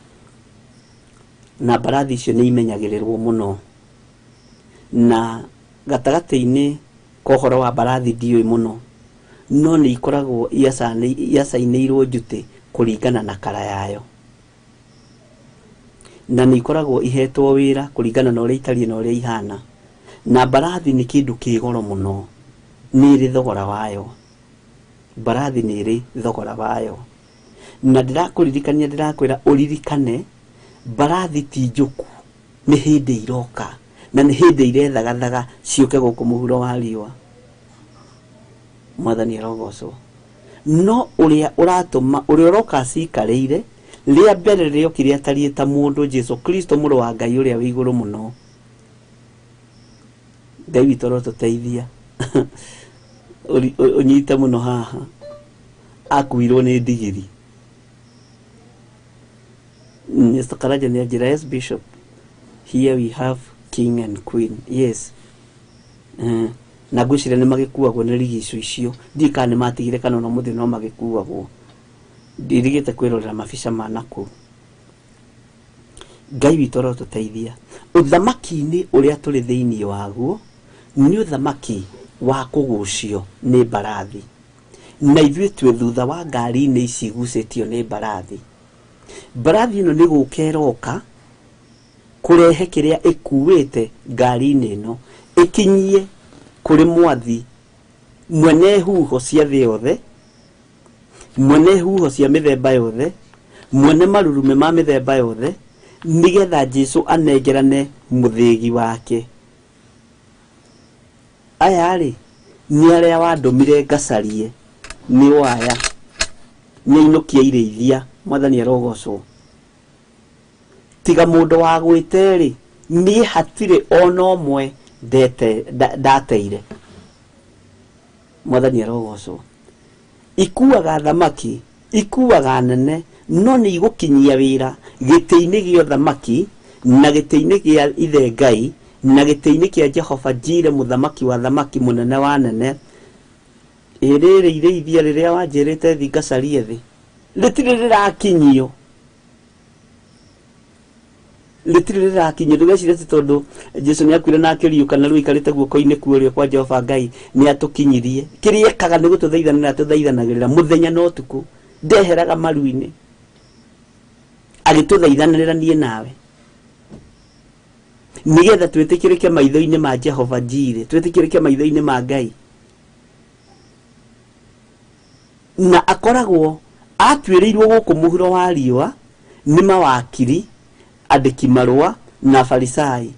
Na mbarathi icio nĩ imenyagĩrĩrwo mũno. Na gatagatĩ-inĩ ka ũhoro wa mbarathi ndiũĩ mũno, no nĩ ikoragwo iacainĩirwo njutĩ kũringana na kara yayo. Na nĩ ikoragwo ihetwo wĩra kũringana na ũrĩa itariĩ na ũrĩa ihana. Na mbarathi nĩ kĩndũ kĩ goro mũno, nĩ ĩrĩ thogora wayo. Mbarathi nĩ ĩrĩ thogora wayo. Na ndĩrakũririkania, ndĩrakwĩra ũririkane, mbarathi ti njũku, nĩ hĩndĩ iroka, na nĩ hĩndĩ irethagathaga ciũke gũkũ mũhuro wa riũa. Mwathani arogocwo. No ũrĩa ũratũma, ũrĩa ũroka acikarĩire, rĩa mbere rĩokire atariĩ ta mũndũ, Jesu Kristo mũrũ wa Ngai ũrĩa wĩ igũrũ mũno. Ngai witũ arotũteithia. Ũnyite mũno haha. Akuirwo nĩ ndigiri. Mr. Karaja nĩ anjĩra, yes Bishop, here we have king and queen. Yes. Na ngwĩciria nĩ magĩkuagwo nĩ rigicũ icio. Ndiũĩ kana nĩ matigire kana ona ũmũthĩ no magĩkuagwo. Ndirigĩte kwĩrorera mabica ma nakũu. Ngai witũ arotũteithia. Ũthamaki-inĩ ũrĩa tũrĩ thĩinĩ waguo nĩ ũthamaki wa kũgucio nĩ mbarathi. Na ithuĩ twĩ thutha wa ngari-inĩ ici igucĩtio nĩ mbarathi. Mbarathi ĩno nĩ gũka ĩroka kũrehe kĩrĩa ĩkuĩte ngari-inĩ ĩno, ĩkinyie kũrĩ mwathi mwene huho cia thĩ yothe, mwene huho cia mĩthemba yothe, mwene marurume ma mĩthemba yothe, nĩgetha Jesu anengerane mũthĩgi wake. Aya rĩ, nĩ arĩa wandũmire ngacarie, nĩ o aya, nĩ ainũkia irĩithia. Mwathani arogocwo. Tiga mũndũ wa gwĩte rĩ, niĩ hatirĩ ona ũmwe ndateire. Mwathani arogocwo. Ikuaga thamaki, ikuaga nene, no nĩ igũkinyia wĩra gĩtĩ-inĩ gĩa ũthamaki, na gĩtĩ-inĩ gĩa ithe Ngai, na gĩtĩ-inĩ kĩa Jehova Jire, mũthamaki wa thamaki, mũnene wa nene. Ĩ rĩrĩ irĩithia rĩrĩa wanjĩrĩte thi ngacarie thĩ, rĩtirĩ rĩrakinyio. Rĩtirĩ rĩrakinya. Ndũgecirie atĩ tondũ Jesu nĩ akuire na akĩriũka na rĩu aikarĩte guoko-inĩ kwa ũrĩo kwa Jehova Ngai nĩ atũkinyirie. Kĩrĩa ekaga nĩ gũtũthaithanĩra atũthaithanagĩrĩra mũthenya na ũtukũ, ndeheraga maru-inĩ agĩtũthaithanĩrĩra niĩ nawe, nĩgetha twĩtĩkĩrĩke maitho-inĩ ma Jehova Jireh, twĩtĩkĩrĩke maitho-inĩ ma Ngai. Na akoragwo atuĩrĩirwo gũkũ mũhuro wa riũa nĩ mawakiri, andĩki marũa na Farisai.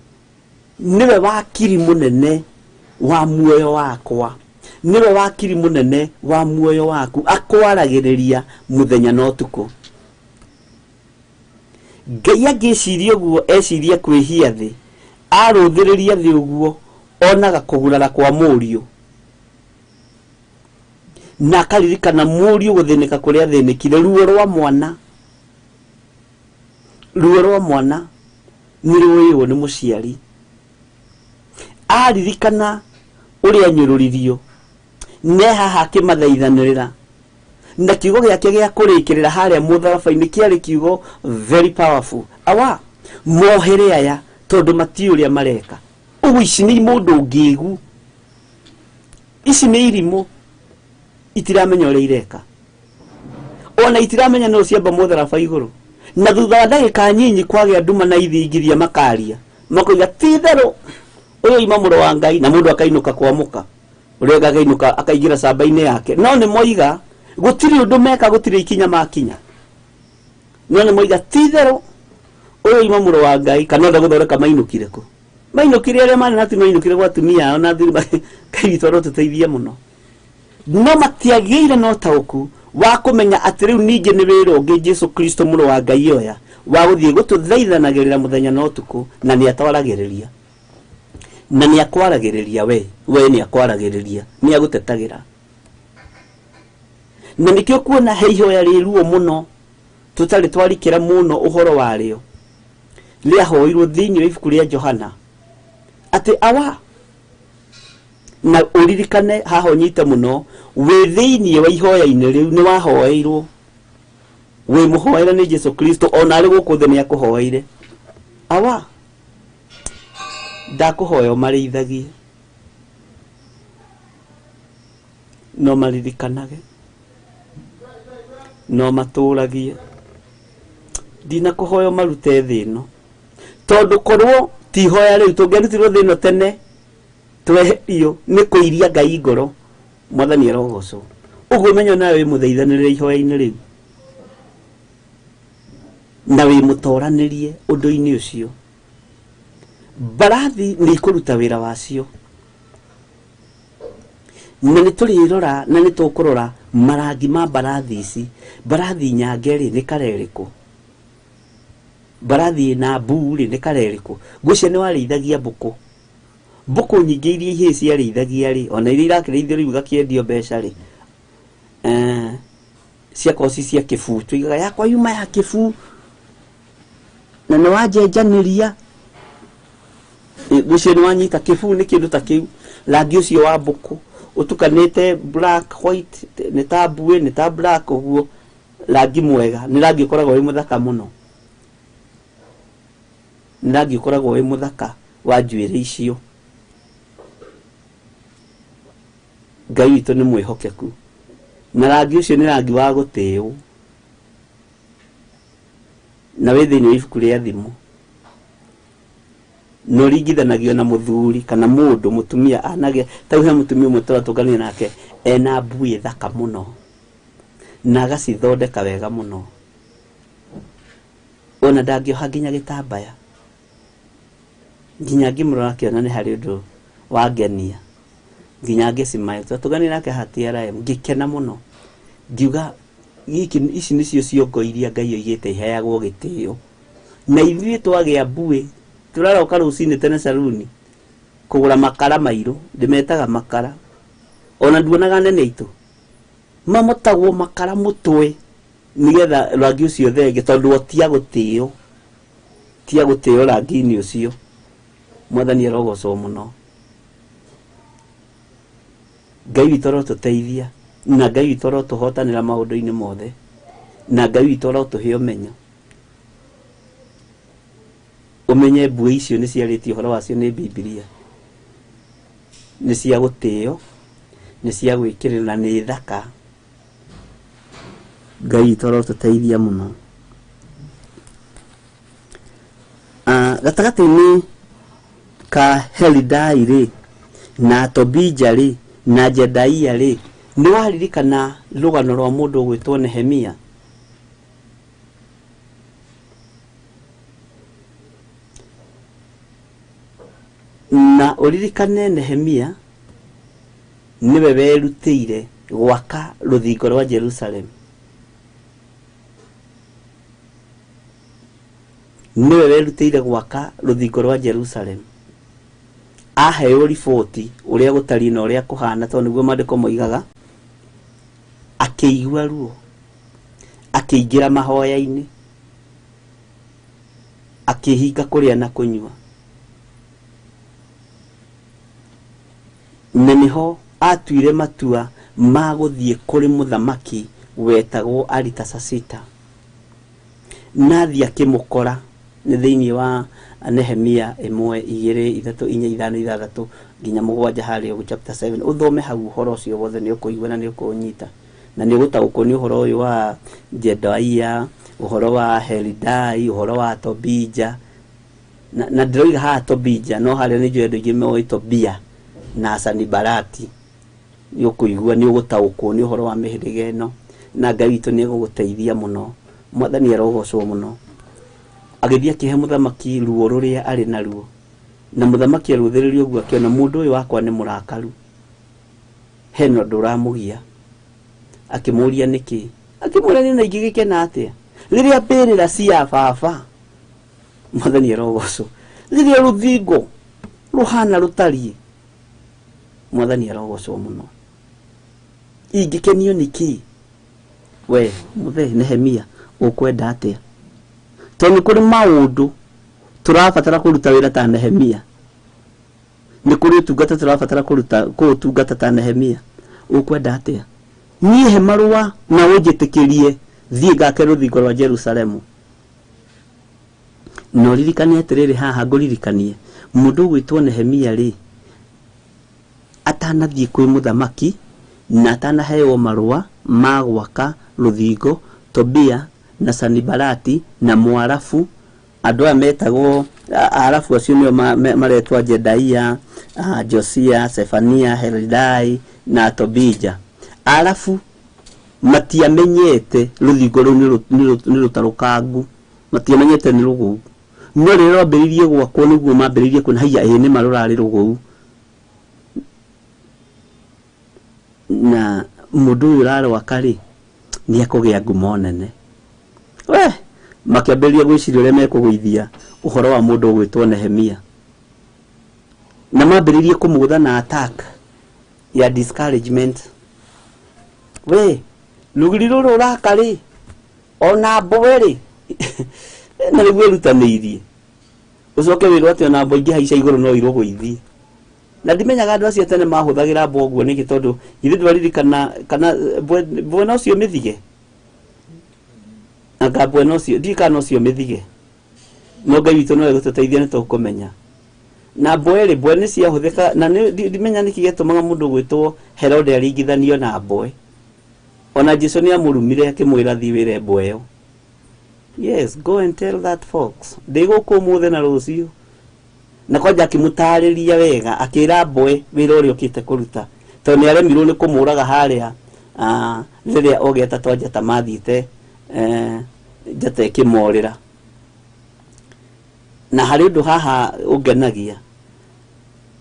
Nĩwe wakiri mũnene wa muoyo wakwa, nĩwe wakiri mũnene wa muoyo waku, akwaragĩrĩria mũthenya na ũtukũ. Ngai angĩciria ũguo, eciria kwĩhia thĩ, arũthĩrĩria thĩ ũguo, onaga kũgurara kwa mũriũ na akaririkana mũriũ gũthĩnĩka kũrĩa athĩnĩkire. Ruo rwa mwana, ruo rwa mwana nĩ rũĩywo nĩ mũciari. Aririkana ũrĩa anyũrũririo, ne haha akĩmathaithanĩrĩra, na kiugo gĩake gĩa kũrĩkĩrĩra harĩa mũtharaba-inĩ kĩarĩ kiugo very powerful. Awa mohere aya tondũ matiũĩ ũrĩa mareka. Ũguo ici nĩ mũndũ ngĩgu, ici nĩ irimũ, itiramenya ũrĩa ireka, ona itiramenya no ciamba mũtharaba igũrũ. Na thutha wa ndagĩka nyinyi kwagĩa nduma na ithingiria makaria, makoiga ti itherũ ũyũ ima mũrũ wa Ngai, na mũndũ akainũka kwa mũka, ũrĩa ũngĩ akainũka akaingĩra camba-inĩ yake. No nĩ moiga gũtirĩ ũndũ meka, gũtirĩ ikinya makinya, no nĩ moiga ti itherũ ũyũ ima mũrũ wa Ngai. Kana onda gũthondeka mainũkire kũ? Mainũkire arĩa marĩ na atumia, mainũkire gwa atumia ao na athuri. Ngai witũ arotũteithia mũno. No matiagĩire na ũtaũku wa kũmenya atĩ rĩu ningĩ nĩ wĩra ũngĩ Jesu Kristo mũrũ wa Ngai oya wa gũthiĩ gũtũthaithanagĩrĩra mũthenya na ũtukũ, na nĩ atwaragĩrĩria, na nĩ akwaragĩrĩria we, we nĩ akwaragĩrĩria, nĩ agũtetagĩra. Na nĩkĩo kuona he ihoya rĩ ruo mũno tũtarĩ twarikĩra mũno ũhoro warĩo, rĩahoirwo thĩinĩ wa ibuku rĩa Johana atĩ awa, na ũririkane haha ũnyite mũno, wĩ thĩinĩ wa ihoya-inĩ rĩu nĩ wahoeirwo, wĩ mũhoere nĩ Jesu Kristo, ona arĩ gũkũ thĩ nĩ akũhoeire. Awa, ndakũhoya ũmarĩithagie, no maririkanage, no matũragie, ndinakũhoya ũmarute thĩ ĩno, tondũ korwo ti ihoya rĩu tũngĩarutirwo thĩ ĩno tene tweherio nĩ kũiria Ngai ngoro. Mwathani arogocwo. Ũguo menyo nawe wĩ mũthaithanĩrĩre ihoya-inĩ rĩu, na wĩ mũtoranĩrie ũndũ-inĩ ũcio. Mbarathi nĩ ikũruta wĩra wacio, na nĩ tũrĩrora na nĩ tũkũrora marangi ma mbarathi ici. Mbarathi nyange rĩ nĩ kara ĩrĩkũ? Mbarathi ĩna mbuu rĩ nĩ kara ĩrĩkũ? Ngwĩciria nĩ warĩithagia mbũkũ. Mbũkũ nyingĩ iria ihĩĩ ciarĩithagia rĩ, ona iria irakĩrĩithio rĩu igakĩendio mbeca rĩ, ciakorwo ci cia kĩbuu, tuigaga yakwa yuma ya kĩbuu, na nĩ wanjenjanĩria. Ngwĩciria nĩ wanyita kĩbuu nĩ kĩndũ ta kĩu, rangi ũcio wa mbũkũ ũtukanĩte black white, nĩ ta mbuĩ, nĩ ta black ũguo, rangi mwega, nĩ rangi ũkoragwo wĩ mũthaka mũno, nĩ rangi ũkoragwo wĩ mũthaka wa njuĩrĩ icio. Ngai witũ nĩ mwĩhokeku, na rangi ũcio nĩ rangi wa gũtĩĩo, na wĩ thĩinĩ wa ibuku rĩa Thimo, na ũringithanagio na mũthuri kana mũndũ mũtumia anagĩa. Ta rĩu he mũtumia ũmwe tũratũngania nake ena mbuĩ thaka mũno, na agacithondeka wega mũno, ona ndangĩoha nginya gĩtambaya, nginya ngĩmũrora akĩona nĩ harĩ ũndũ wangenia, nginya ngĩcimaĩ. Twatũnganire nake haha TRM, ngĩkena mũno, ngiuga gĩkĩ, ici nĩcio ciongo iria Ngai oigĩte iheagwo gĩtĩo. Na ithuĩ twagĩa mbuĩ tũraroka rũcinĩ tene saruni kũgũra makara mairũ, ndĩmetaga makara, ona nduonaga nene itũ mamotagwo makara mũtwe nĩgetha rangi ũcio thenge, tondũ o tia gũtĩo, tia gũtĩo rangi-inĩ ũcio. Mwathani arogocwo mũno. Ngai witũ arotũteithia, na Ngai witũ arotũhotanĩra maũndũ-inĩ mothe, na Ngai witũ arotũhe ũmenyo. Ũmenye mbue icio nĩ ciarĩtie ũhoro wacio nĩ Bibilia. Nĩ cia gũtĩo, nĩ cia gwĩkĩrĩrwo na nĩ thaka. Ngai witũ arotũteithia mũno. Gatagatĩ-inĩ ka Helidai rĩ na Tobija rĩ na Jedaia rĩ, nĩ waririkana rũgano rwa mũndũ ũgwĩtwo Nehemia? Na ũririkane Nehemia nĩwe werutĩire gwaka rũthingo rwa Jerusalem. Nĩwe werutĩire gwaka rũthingo rwa Jerusalem. Aheo riboti ũrĩa gũtariĩ na ũrĩa kũhana, tondũ nĩguo maandĩko moigaga, akĩigua ruo, akĩingĩra mahoya-inĩ, akĩhinga kũrĩa na kũnyua. Na nĩho atuire matua ma gũthiĩ kũrĩ mũthamaki wetagwo Aritasasita. Na athiĩ akĩmũkora nĩ thĩinĩ wa Nehemia 1 2 3 4 5 6 nginya 7 harĩa ũguo chapter 7. Ũthome hau ũhoro ũcio wothe nĩ ũkũigua na nĩ ũkũũnyita, na nĩ ũgũtaũkwo nĩ ũhoro ũyũ wa Jedaia, ũhoro wa Helidai, ũhoro wa Tobija. Na ndĩroiga haha Tobija, no harĩa nĩ njũĩ andũ aingĩ moĩ Tobia na Sanibalati. Nĩ ũkũigua, nĩ ũgũtaũkwo nĩ ũhoro wa mĩhĩrĩga ĩno, na Ngai witũ nĩ egũgũteithia mũno. Mwathani arogocwo mũno. Agĩthiĩ akĩhe mũthamaki ruo rũrĩa arĩ naruo, na mũthamaki arũthĩrĩria ũguo akĩona mũndũ ũyũ wakwa nĩ mũrakaru, hena ũndũ ũramũgia. Akĩmũria nĩkĩ, akĩmwĩra niĩ na ingĩgĩkena atĩa rĩrĩa mbĩrĩra cia baba. Mwathani arogocwo. Rĩrĩa rũthingo rũhana rũtariĩ, Mwathani arogocwo mũno. Ingĩkenio nĩkĩ? We mũthee Nehemia, ũkwenda atĩa? Tondũ nĩ kũrĩ maũndũ tũrabatara kũruta wĩra ta Nehemia, nĩ kũrĩ ũtungata tũrabatara kũruta kũũtungata ta Nehemia. Ũkwenda atĩa? Niĩ he marũa na ũnjĩtĩkĩrie thiĩ ngake rũthingo rwa Jerusalemu. Na ũririkane atĩrĩrĩ, haha ngũririkanie mũndũ ũgwĩtwo Nehemia rĩ, atanathiĩ kwĩ mũthamaki na atanaheo marũa ma gwaka rũthingo, Tobia na Sanibalati na Mwarabu, andũ aya metagwo Arabu acio nĩo maretwa Jedaia, Josia, Sefania, Helidai na Tobija. Arabu matiamenyete rũthingo rũu nĩ rũtarũkangu, matiamenyete nĩ rũgũu. No rĩrĩa rwambĩrĩirie gwakwo nĩguo mambĩrĩirie kuona haiya, ĩĩ nĩ ma rũrarĩ rũgũu. Na mũndũ ũyũ ũrarwaka rĩ, nĩ ekũgĩa ngumo nene. We makĩambĩrĩria gwĩciria ũrĩa mekũgũithia ũhoro wa mũndũ ũgwĩtwo Nehemia, na mambĩrĩirie kũmũgũtha na attack ya discouragement. We rũgiri rũrũ ũraka rĩ, ona mbwe rĩ, na nĩguo ĩrutanĩirie, ũcoke wĩrwo atĩ ona mbwe ingĩhaica igũrũ no irũgũithie. Na ndimenyaga andũ acio tene mahũthagĩra mbwe ũguo nĩkĩ, tondũ githĩ ndwaririkana kana mbwe no cio mĩthige, anga mbwe no cio, ndiũĩ kana no cio mĩthige, no Ngai witũ no egũtũteithia nĩ tũkũmenya. Na mbwe rĩ, mbwe nĩ ciahũthĩka, na ndimenya nĩkĩ gĩatũmaga mũndũ gwĩtwo Herode aringithanio na mbwe. Ona Jesu nĩ amũrumire akĩmwĩra thiĩ wĩre mbwe ĩyo. Yes, go and tell that fox. Ndĩ gũkũ ũmũthĩ na rũciũ. Na kwanja akĩmũtarĩria wega, akĩra mbwe wĩra ũrĩa ũkĩte kũruta, tondũ nĩ aremirwo nĩ kũmũraga harĩa rĩrĩa ogeta twa njata mathiĩte njata ĩkĩmorĩra. Na harĩ ũndũ haha ũngenagia,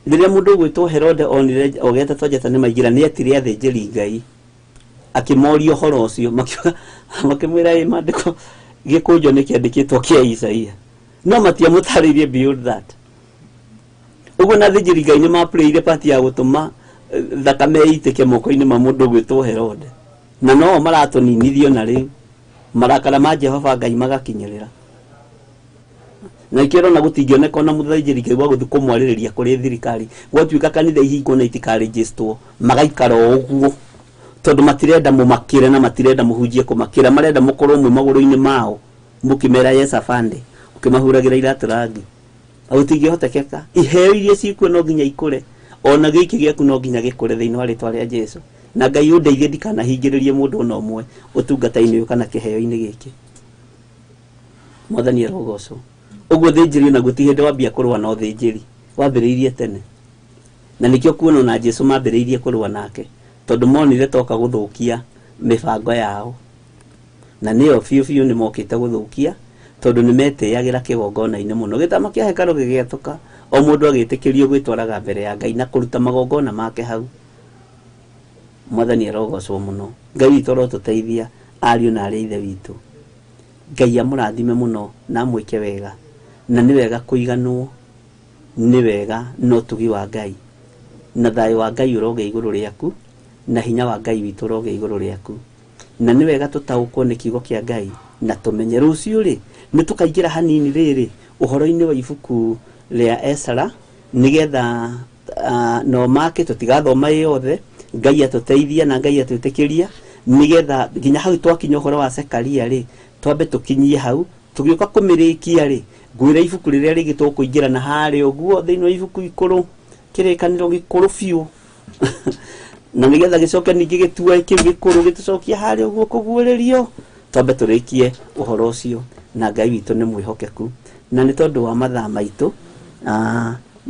rĩrĩa mũndũ ũgwĩtwo Herode onire ogeta twa njata nĩ maingĩra, nĩ etire athĩnjĩri Ngai akĩmoria ũhoro ũcio, makĩmwĩra ĩ maandĩko gĩkũnjo nĩ kĩandĩkĩtwo kĩa Isaia, no matiamũtarĩirie beyond that. Ũguo na athĩnjĩri Ngai nĩ maplayire part ya gũtũma thakame ĩitĩke moko-inĩ ma mũndũ ũgwĩtwo Herode, na no maratũninithio na rĩu marakara ma Jehova Ngai magakinyĩrĩra. Na ikĩo ũrona gũtingĩoneka ona mũthĩnjĩri Ngai wa gũthiĩ kũmwarĩrĩria kũrĩ thirikari, gwatuĩka kanitha ihingwo na itikarĩnjĩstwo, magaikara o ũguo, tondũ matirenda mũmakĩre na matirenda mũhunjie kũmakĩra, marenda mũkorwo mwĩ magũrũ-inĩ mao mũkĩmera yes afande, ũkĩmahuragĩra iratũ rangi. Gũtingĩhotekeka. Iheo iria ciĩkuo no nginya ikũre, ona gĩkĩ gĩaku no nginya gĩkũre thĩinĩ wa rĩtwa rĩa Jesu. Na Ngai ũndeithie ndikanahingĩrĩrie mũndũ ona ũmwe ũtungata-inĩ ũyũ kana kĩheo-inĩ gĩkĩ. Mwathani arogocwo. Ũguo thĩnjĩri onaguo ti hĩndĩ wambia kũrũa na ũthĩnjĩri, wambĩrĩirie tene. Na nĩkĩo kuona ona Jesu mambĩrĩirie kũrũa nake, tondũ monire toka gũthũkia mĩbango yao. Na nĩyo biũ biũ nĩ mokĩte gũthũkia, tondũ nĩ metĩyagĩra kĩgongona-inĩ mũno. Gĩtama kĩa hekarũ gĩgĩatũka, o mũndũ agĩtĩkĩrio gwĩtwaraga mbere ya Ngai na kũruta magongona make hau. Mwathani arogocwo mũno. Ngai witũ arotũteithia ariũ na arĩ ithe witũ. Ngai amũrathime mũno na amwĩke wega. Na nĩ wega kũiganwo, nĩ wega na ũtugi wa Ngai. Na thayũ wa Ngai ũrogĩa igũrũ rĩaku, na hinya wa Ngai witũ ũrogĩa igũrũ rĩaku. Na nĩ wega tũtaũkwo nĩ kiugo kĩa Ngai na tũmenye rũciũ rĩ nĩ tũkaingĩra hanini rĩrĩ ũhoro-inĩ wa ibuku rĩa Esara, nĩgetha no make tũtigathoma ĩ yothe. Ngai atũteithia na Ngai atwĩtĩkĩria, nĩgetha nginya hau twakinya ũhoro wa Zekaria rĩ twambe tũkinyie hau. Tũgĩũka kũmĩrĩkia rĩ, ngwĩra ibuku rĩrĩa rĩngĩ tũkũingĩra na harĩa ũguo thĩinĩ wa ibuku ikũrũ, kĩrĩkanĩro gĩkũrũ biũ. Na nĩgetha gĩcoke ningĩ gĩtue kĩu gĩkũrũ gĩtũcokie harĩa ũguo kũguũrĩrio, twambe tũrĩkie ũhoro ũcio. Na Ngai witũ nĩ mwĩhokeku, na nĩ tondũ wa mathaa maitũ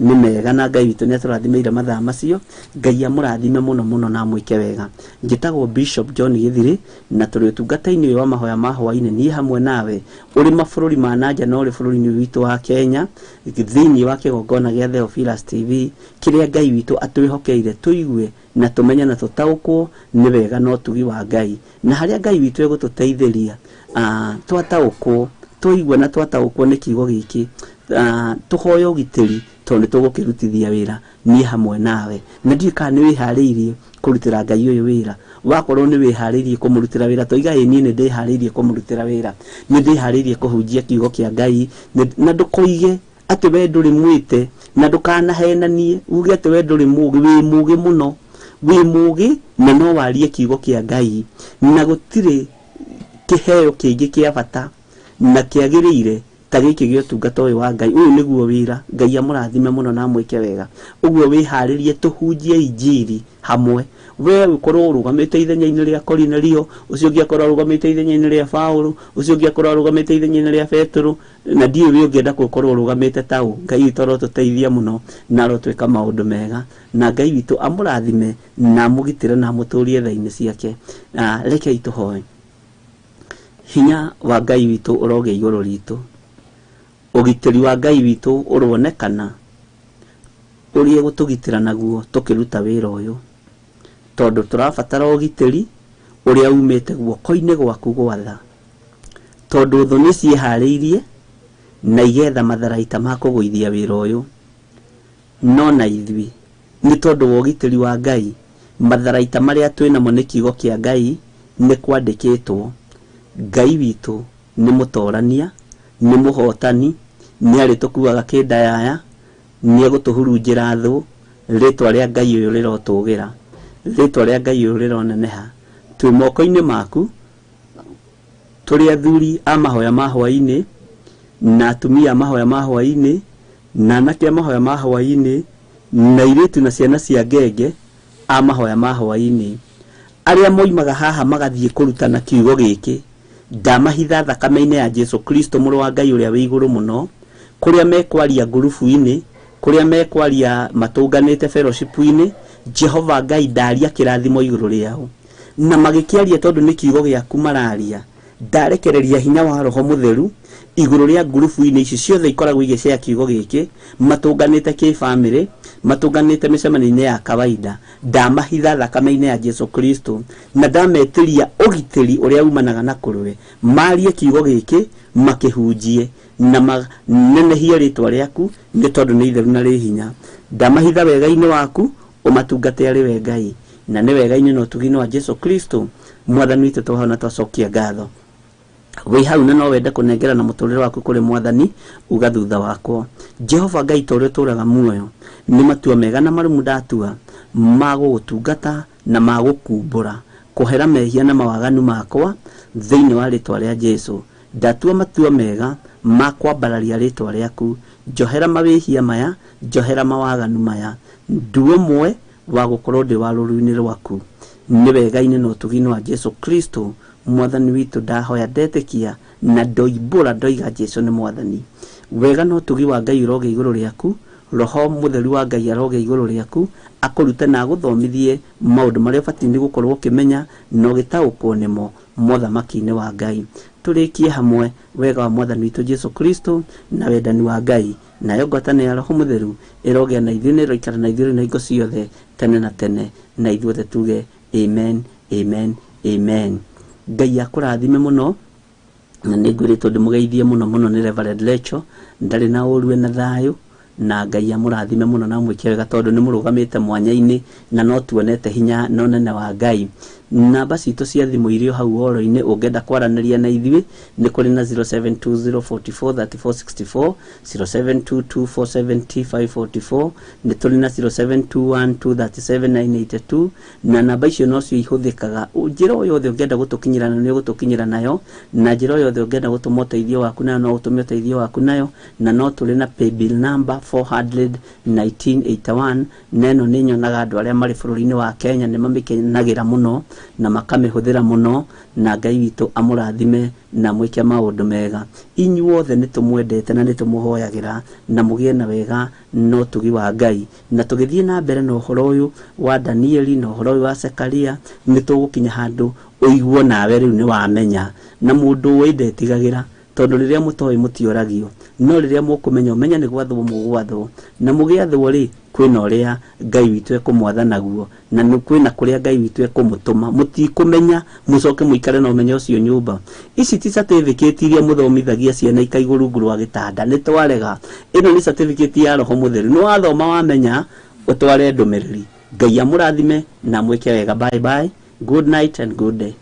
nĩ mega, na Ngai witũ nĩ atũrathimĩire mathaa macio. Ngai amũrathime mũno mũno na amwĩke wega. Njĩtagwo Bishop John Gĩthirĩ, na tũrĩ ũtungata-inĩ ũyũ wa mahoya ma hwaĩ-inĩ niĩ hamwe nawe, ũrĩ mabũrũri ma nanja na ũrĩ bũrũri-inĩ witũ wa Kenya, thĩinĩ wa kĩgongona gĩa Theophilus TV, kĩrĩa Ngai witũ atwĩhokeire tũigue na tũmenye na tũtaũkwo nĩ wega na ũtugi wa Ngai. Na harĩa Ngai witũ egũtũteithĩria, twataũkwo, twaigua na twataũkwo nĩ kiugo gĩkĩ, tũhoe ũgitĩri tondũ nĩ tũgũkĩrutithia wĩra niĩ hamwe nawe. Na ndiũĩ kana nĩ wĩharĩirie kũrutĩra Ngai ũyũ wĩra. Wakorwo nĩ wĩharĩirie kũmũrutĩra wĩra, toiga ĩ niĩ nĩ ndĩharĩirie kũmũrutĩra wĩra, nĩ ndĩharĩirie kũhunjia kiugo kĩa Ngai. Na ndũkoige atĩ we ndũrĩ mwĩte, na ndũkanahenanie uge atĩ we ndũrĩ mũũgĩ. Wĩ mũũgĩ mũno, wĩ mũũgĩ na no warie kiugo kĩa Ngai, na gũtirĩ kĩheo kĩngĩ kĩa bata na kĩagĩrĩire ta gĩkĩ gĩa ũtungata ũyũ wa Ngai. Ũyũ nĩguo wĩra. Ngai amũrathime mũno na amwĩke wega. Ũguo wĩharĩrie tũhunjie injiri hamwe. We ũkorwo ũrũgamĩte ithenya-inĩ rĩa Korinelio, ũcio ũngĩ akorwo arũgamĩte ithenya-inĩ rĩa Paũlũ, ũcio ũngĩ akorwo arũgamĩte ithenya-inĩ rĩa Petero, na ndiũĩ we ũngĩenda gũkorwo ũrũgamĩte ta ũ. Ngai witũ arotũteithia mũno na arotwĩka maũndũ mega, na Ngai witũ amũrathime na amũgitĩre na amũtũrie tha-inĩ ciake. Rekei tũhoe. Hinya wa Ngai witũ ũrogĩa igũrũ ritũ, ũgitĩri wa Ngai witũ ũronekana ũrĩa gũtũgitĩra naguo tũkĩruta wĩra ũyũ, tondũ tũrabatara ũgitĩri ũrĩa umĩte guoko-inĩ gwaku gwatha, tondũ thũ nĩ ciĩharĩirie na igetha matharaita ma kũgũithia wĩra ũyũ. No na ithuĩ nĩ tondũ wa ũgitĩri wa Ngai, matharaita marĩa twĩnamo nĩ kiugo kĩa Ngai nĩ kwandĩkĩtwo. Ngai witũ nĩ mũtorania, nĩ mũhotani, nĩ arĩtũkuaga kĩndayaya, nĩ egũtũhurunjĩra thũ. Rĩtwa rĩa Ngai ũyũ rĩrotũgĩra, rĩtwa rĩa Ngai ũyũ rĩroneneha. Twĩ moko-inĩ maku, tũrĩ athuri a mahoya ma hwaĩ-inĩ, na atumia a mahoya ma hwaĩ-inĩ, na anake a mahoya ma hwaĩ-inĩ, na airĩtu na ciana cia ngenge a mahoya ma hwaĩ-inĩ, arĩa moimaga haha magathiĩ kũrutana kiugo gĩkĩ. Ndamahitha thakame-inĩ ya Jesu Kristo mũrũ wa Ngai ũrĩa wĩ igũrũ mũno, kũrĩa mekwaria ngurubu-inĩ, kũrĩa mekwaria matũnganĩte fellowship-inĩ, Jehova Ngai ndaria kĩrathimo igũrũ rĩao. Na magĩkĩaria tondũ nĩ kiugo gĩaku mararia, ndarekereria hinya wa Roho Mũtheru igũrũ rĩa ngurubu-inĩ ici ciothe ikoragwo igĩcea kiugo gĩkĩ, matũnganĩte kĩbamĩrĩ, matũnganĩte mĩcemanio-inĩ ya kawaida. Ndamahitha thakame-inĩ ya Jesu Kristo, na ndametĩria ũgitĩri ũrĩa umanaga na kũrũwe, marie kiugo gĩkĩ makĩhunjie na manenehie rĩtwa rĩaku, nĩ tondũ nĩ itheru na rĩ hinya. Ndamahitha wega-inĩ waku, ũmatungate arĩ we Ngai, na nĩ wega-inĩ na ũtugi-inĩ wa Jesu Kristo mwathani witũ twahona twacokia ngatho. Wĩ hau na no wende kũnengerana mũtũrĩre waku kũrĩ mwathani, uga thutha wakwa, Jehova Ngai ta ũrĩa ũtũũraga muoyo, nĩ matua mega na marũmu ndatua ma gũgũtungata na ma gũkumbũra kũhera mehia na mawaganu makwa thĩinĩ wa rĩtwa rĩa Jesu. Ndatua matua mega ma kwambararia rĩtwa rĩaku Njohera mawĩhia maya, njohera mawaganu maya, ndu ũmwe wa gũkorwo ndĩ wa rũru-inĩ rwaku. Nĩ wega-inĩ na ũtugi-inĩ wa Jesu Kristo mwathani witũ ndahoya ndetĩkia na ndoimbũra ndoiga Jesu nĩ mwathani. Wega na ũtugi wa Ngai ũrogĩa igũrũ rĩaku, roho mũtheru wa Ngai arogĩa igũrũ rĩaku, akũrute na agũthomithie maũndũ marĩa ũbatiĩ nĩ gũkorwo ũkĩmenya na ũgĩtaũkwo nĩmo mothamaki-inĩ wa Ngai. Tũrĩkie hamwe wega wa mwathani witũ Jesu Kristo na wendani wa Ngai, nayo ngwatanĩro ya roho mũtheru ĩrogĩa na ithuĩ na ĩroikara na ithuĩ na hingo ciothe tene na tene, na ithuothe tuge amen, amen, amen. Ngai akũrathime mũno, na nĩ ngwĩrĩtwo ndĩmũgeithie mũno mũno nĩ Reverend Lecho, ndarĩ na ũru ena thayũ, na Ngai amũrathime mũno na amwĩke wega tondũ nĩ mũrũgamĩte mwanya-inĩ na no tuonete hinya na ũnene wa Ngai. Namba citũ cia thimũ irĩ o hau oro-inĩ, ũngĩenda kwaranĩria na ithuĩ nĩ kũrĩ na 0720443464, 0722470544, nĩ tũrĩ na 0721237982, na namba icio nocio ihũthĩkaga. Njĩra o yothe ũngĩenda gũtũkinyĩra nayo nĩ ũgũtũkinyĩra nayo, na njĩra o yothe ũngĩenda gũtũma ũteithio waku nayo no ũtũme ũteithio waku nayo, na no tũrĩ na paybill number 400 1981, na ĩno nĩ nyonaga andũ arĩa marĩ bũrũri-inĩ wa Kenya nĩ mamĩkenagĩra mũno na makamĩhũthĩra mũno, na Ngai witũ amũrathime na mwĩke maũndũ mega. Inyuothe nĩ tũmwendete na nĩ tũmũhoyagĩra, na mũgĩe na wega na ũtugi wa Ngai. Na tũgĩthiĩ na mbere na ũhoro ũyũ wa Danieli na ũhoro ũyũ wa Zekaria, nĩ tũgũkinya handũ ũiguo nawe rĩu nĩ wamenya, na mũndũ ũĩ ndetigagĩra, tondũ rĩrĩa mũtoĩ mũtioragio, no rĩrĩa mũkũmenya ũmenye nĩ gwathwo mũgwathwo, na mũgĩathwo rĩ kwĩna ũrĩa Ngai witũ ekũmwatha naguo, na nĩ kwĩna kũrĩa Ngai witũ ekũmũtũma. Mũtikũmenya mũcoke mũikare na ũmenyo ũcio nyũmba. Ici ti certificate iria mũthomithagia ciana ikaigwo rungu rwa gĩtanda, nĩ twarega. Ĩno nĩ certificate ya roho mũtheru, nĩ wathoma wamenya ũtware ndũmĩrĩri. Ngai amũrathime na amwĩke wega. Bye bye, good night and good day.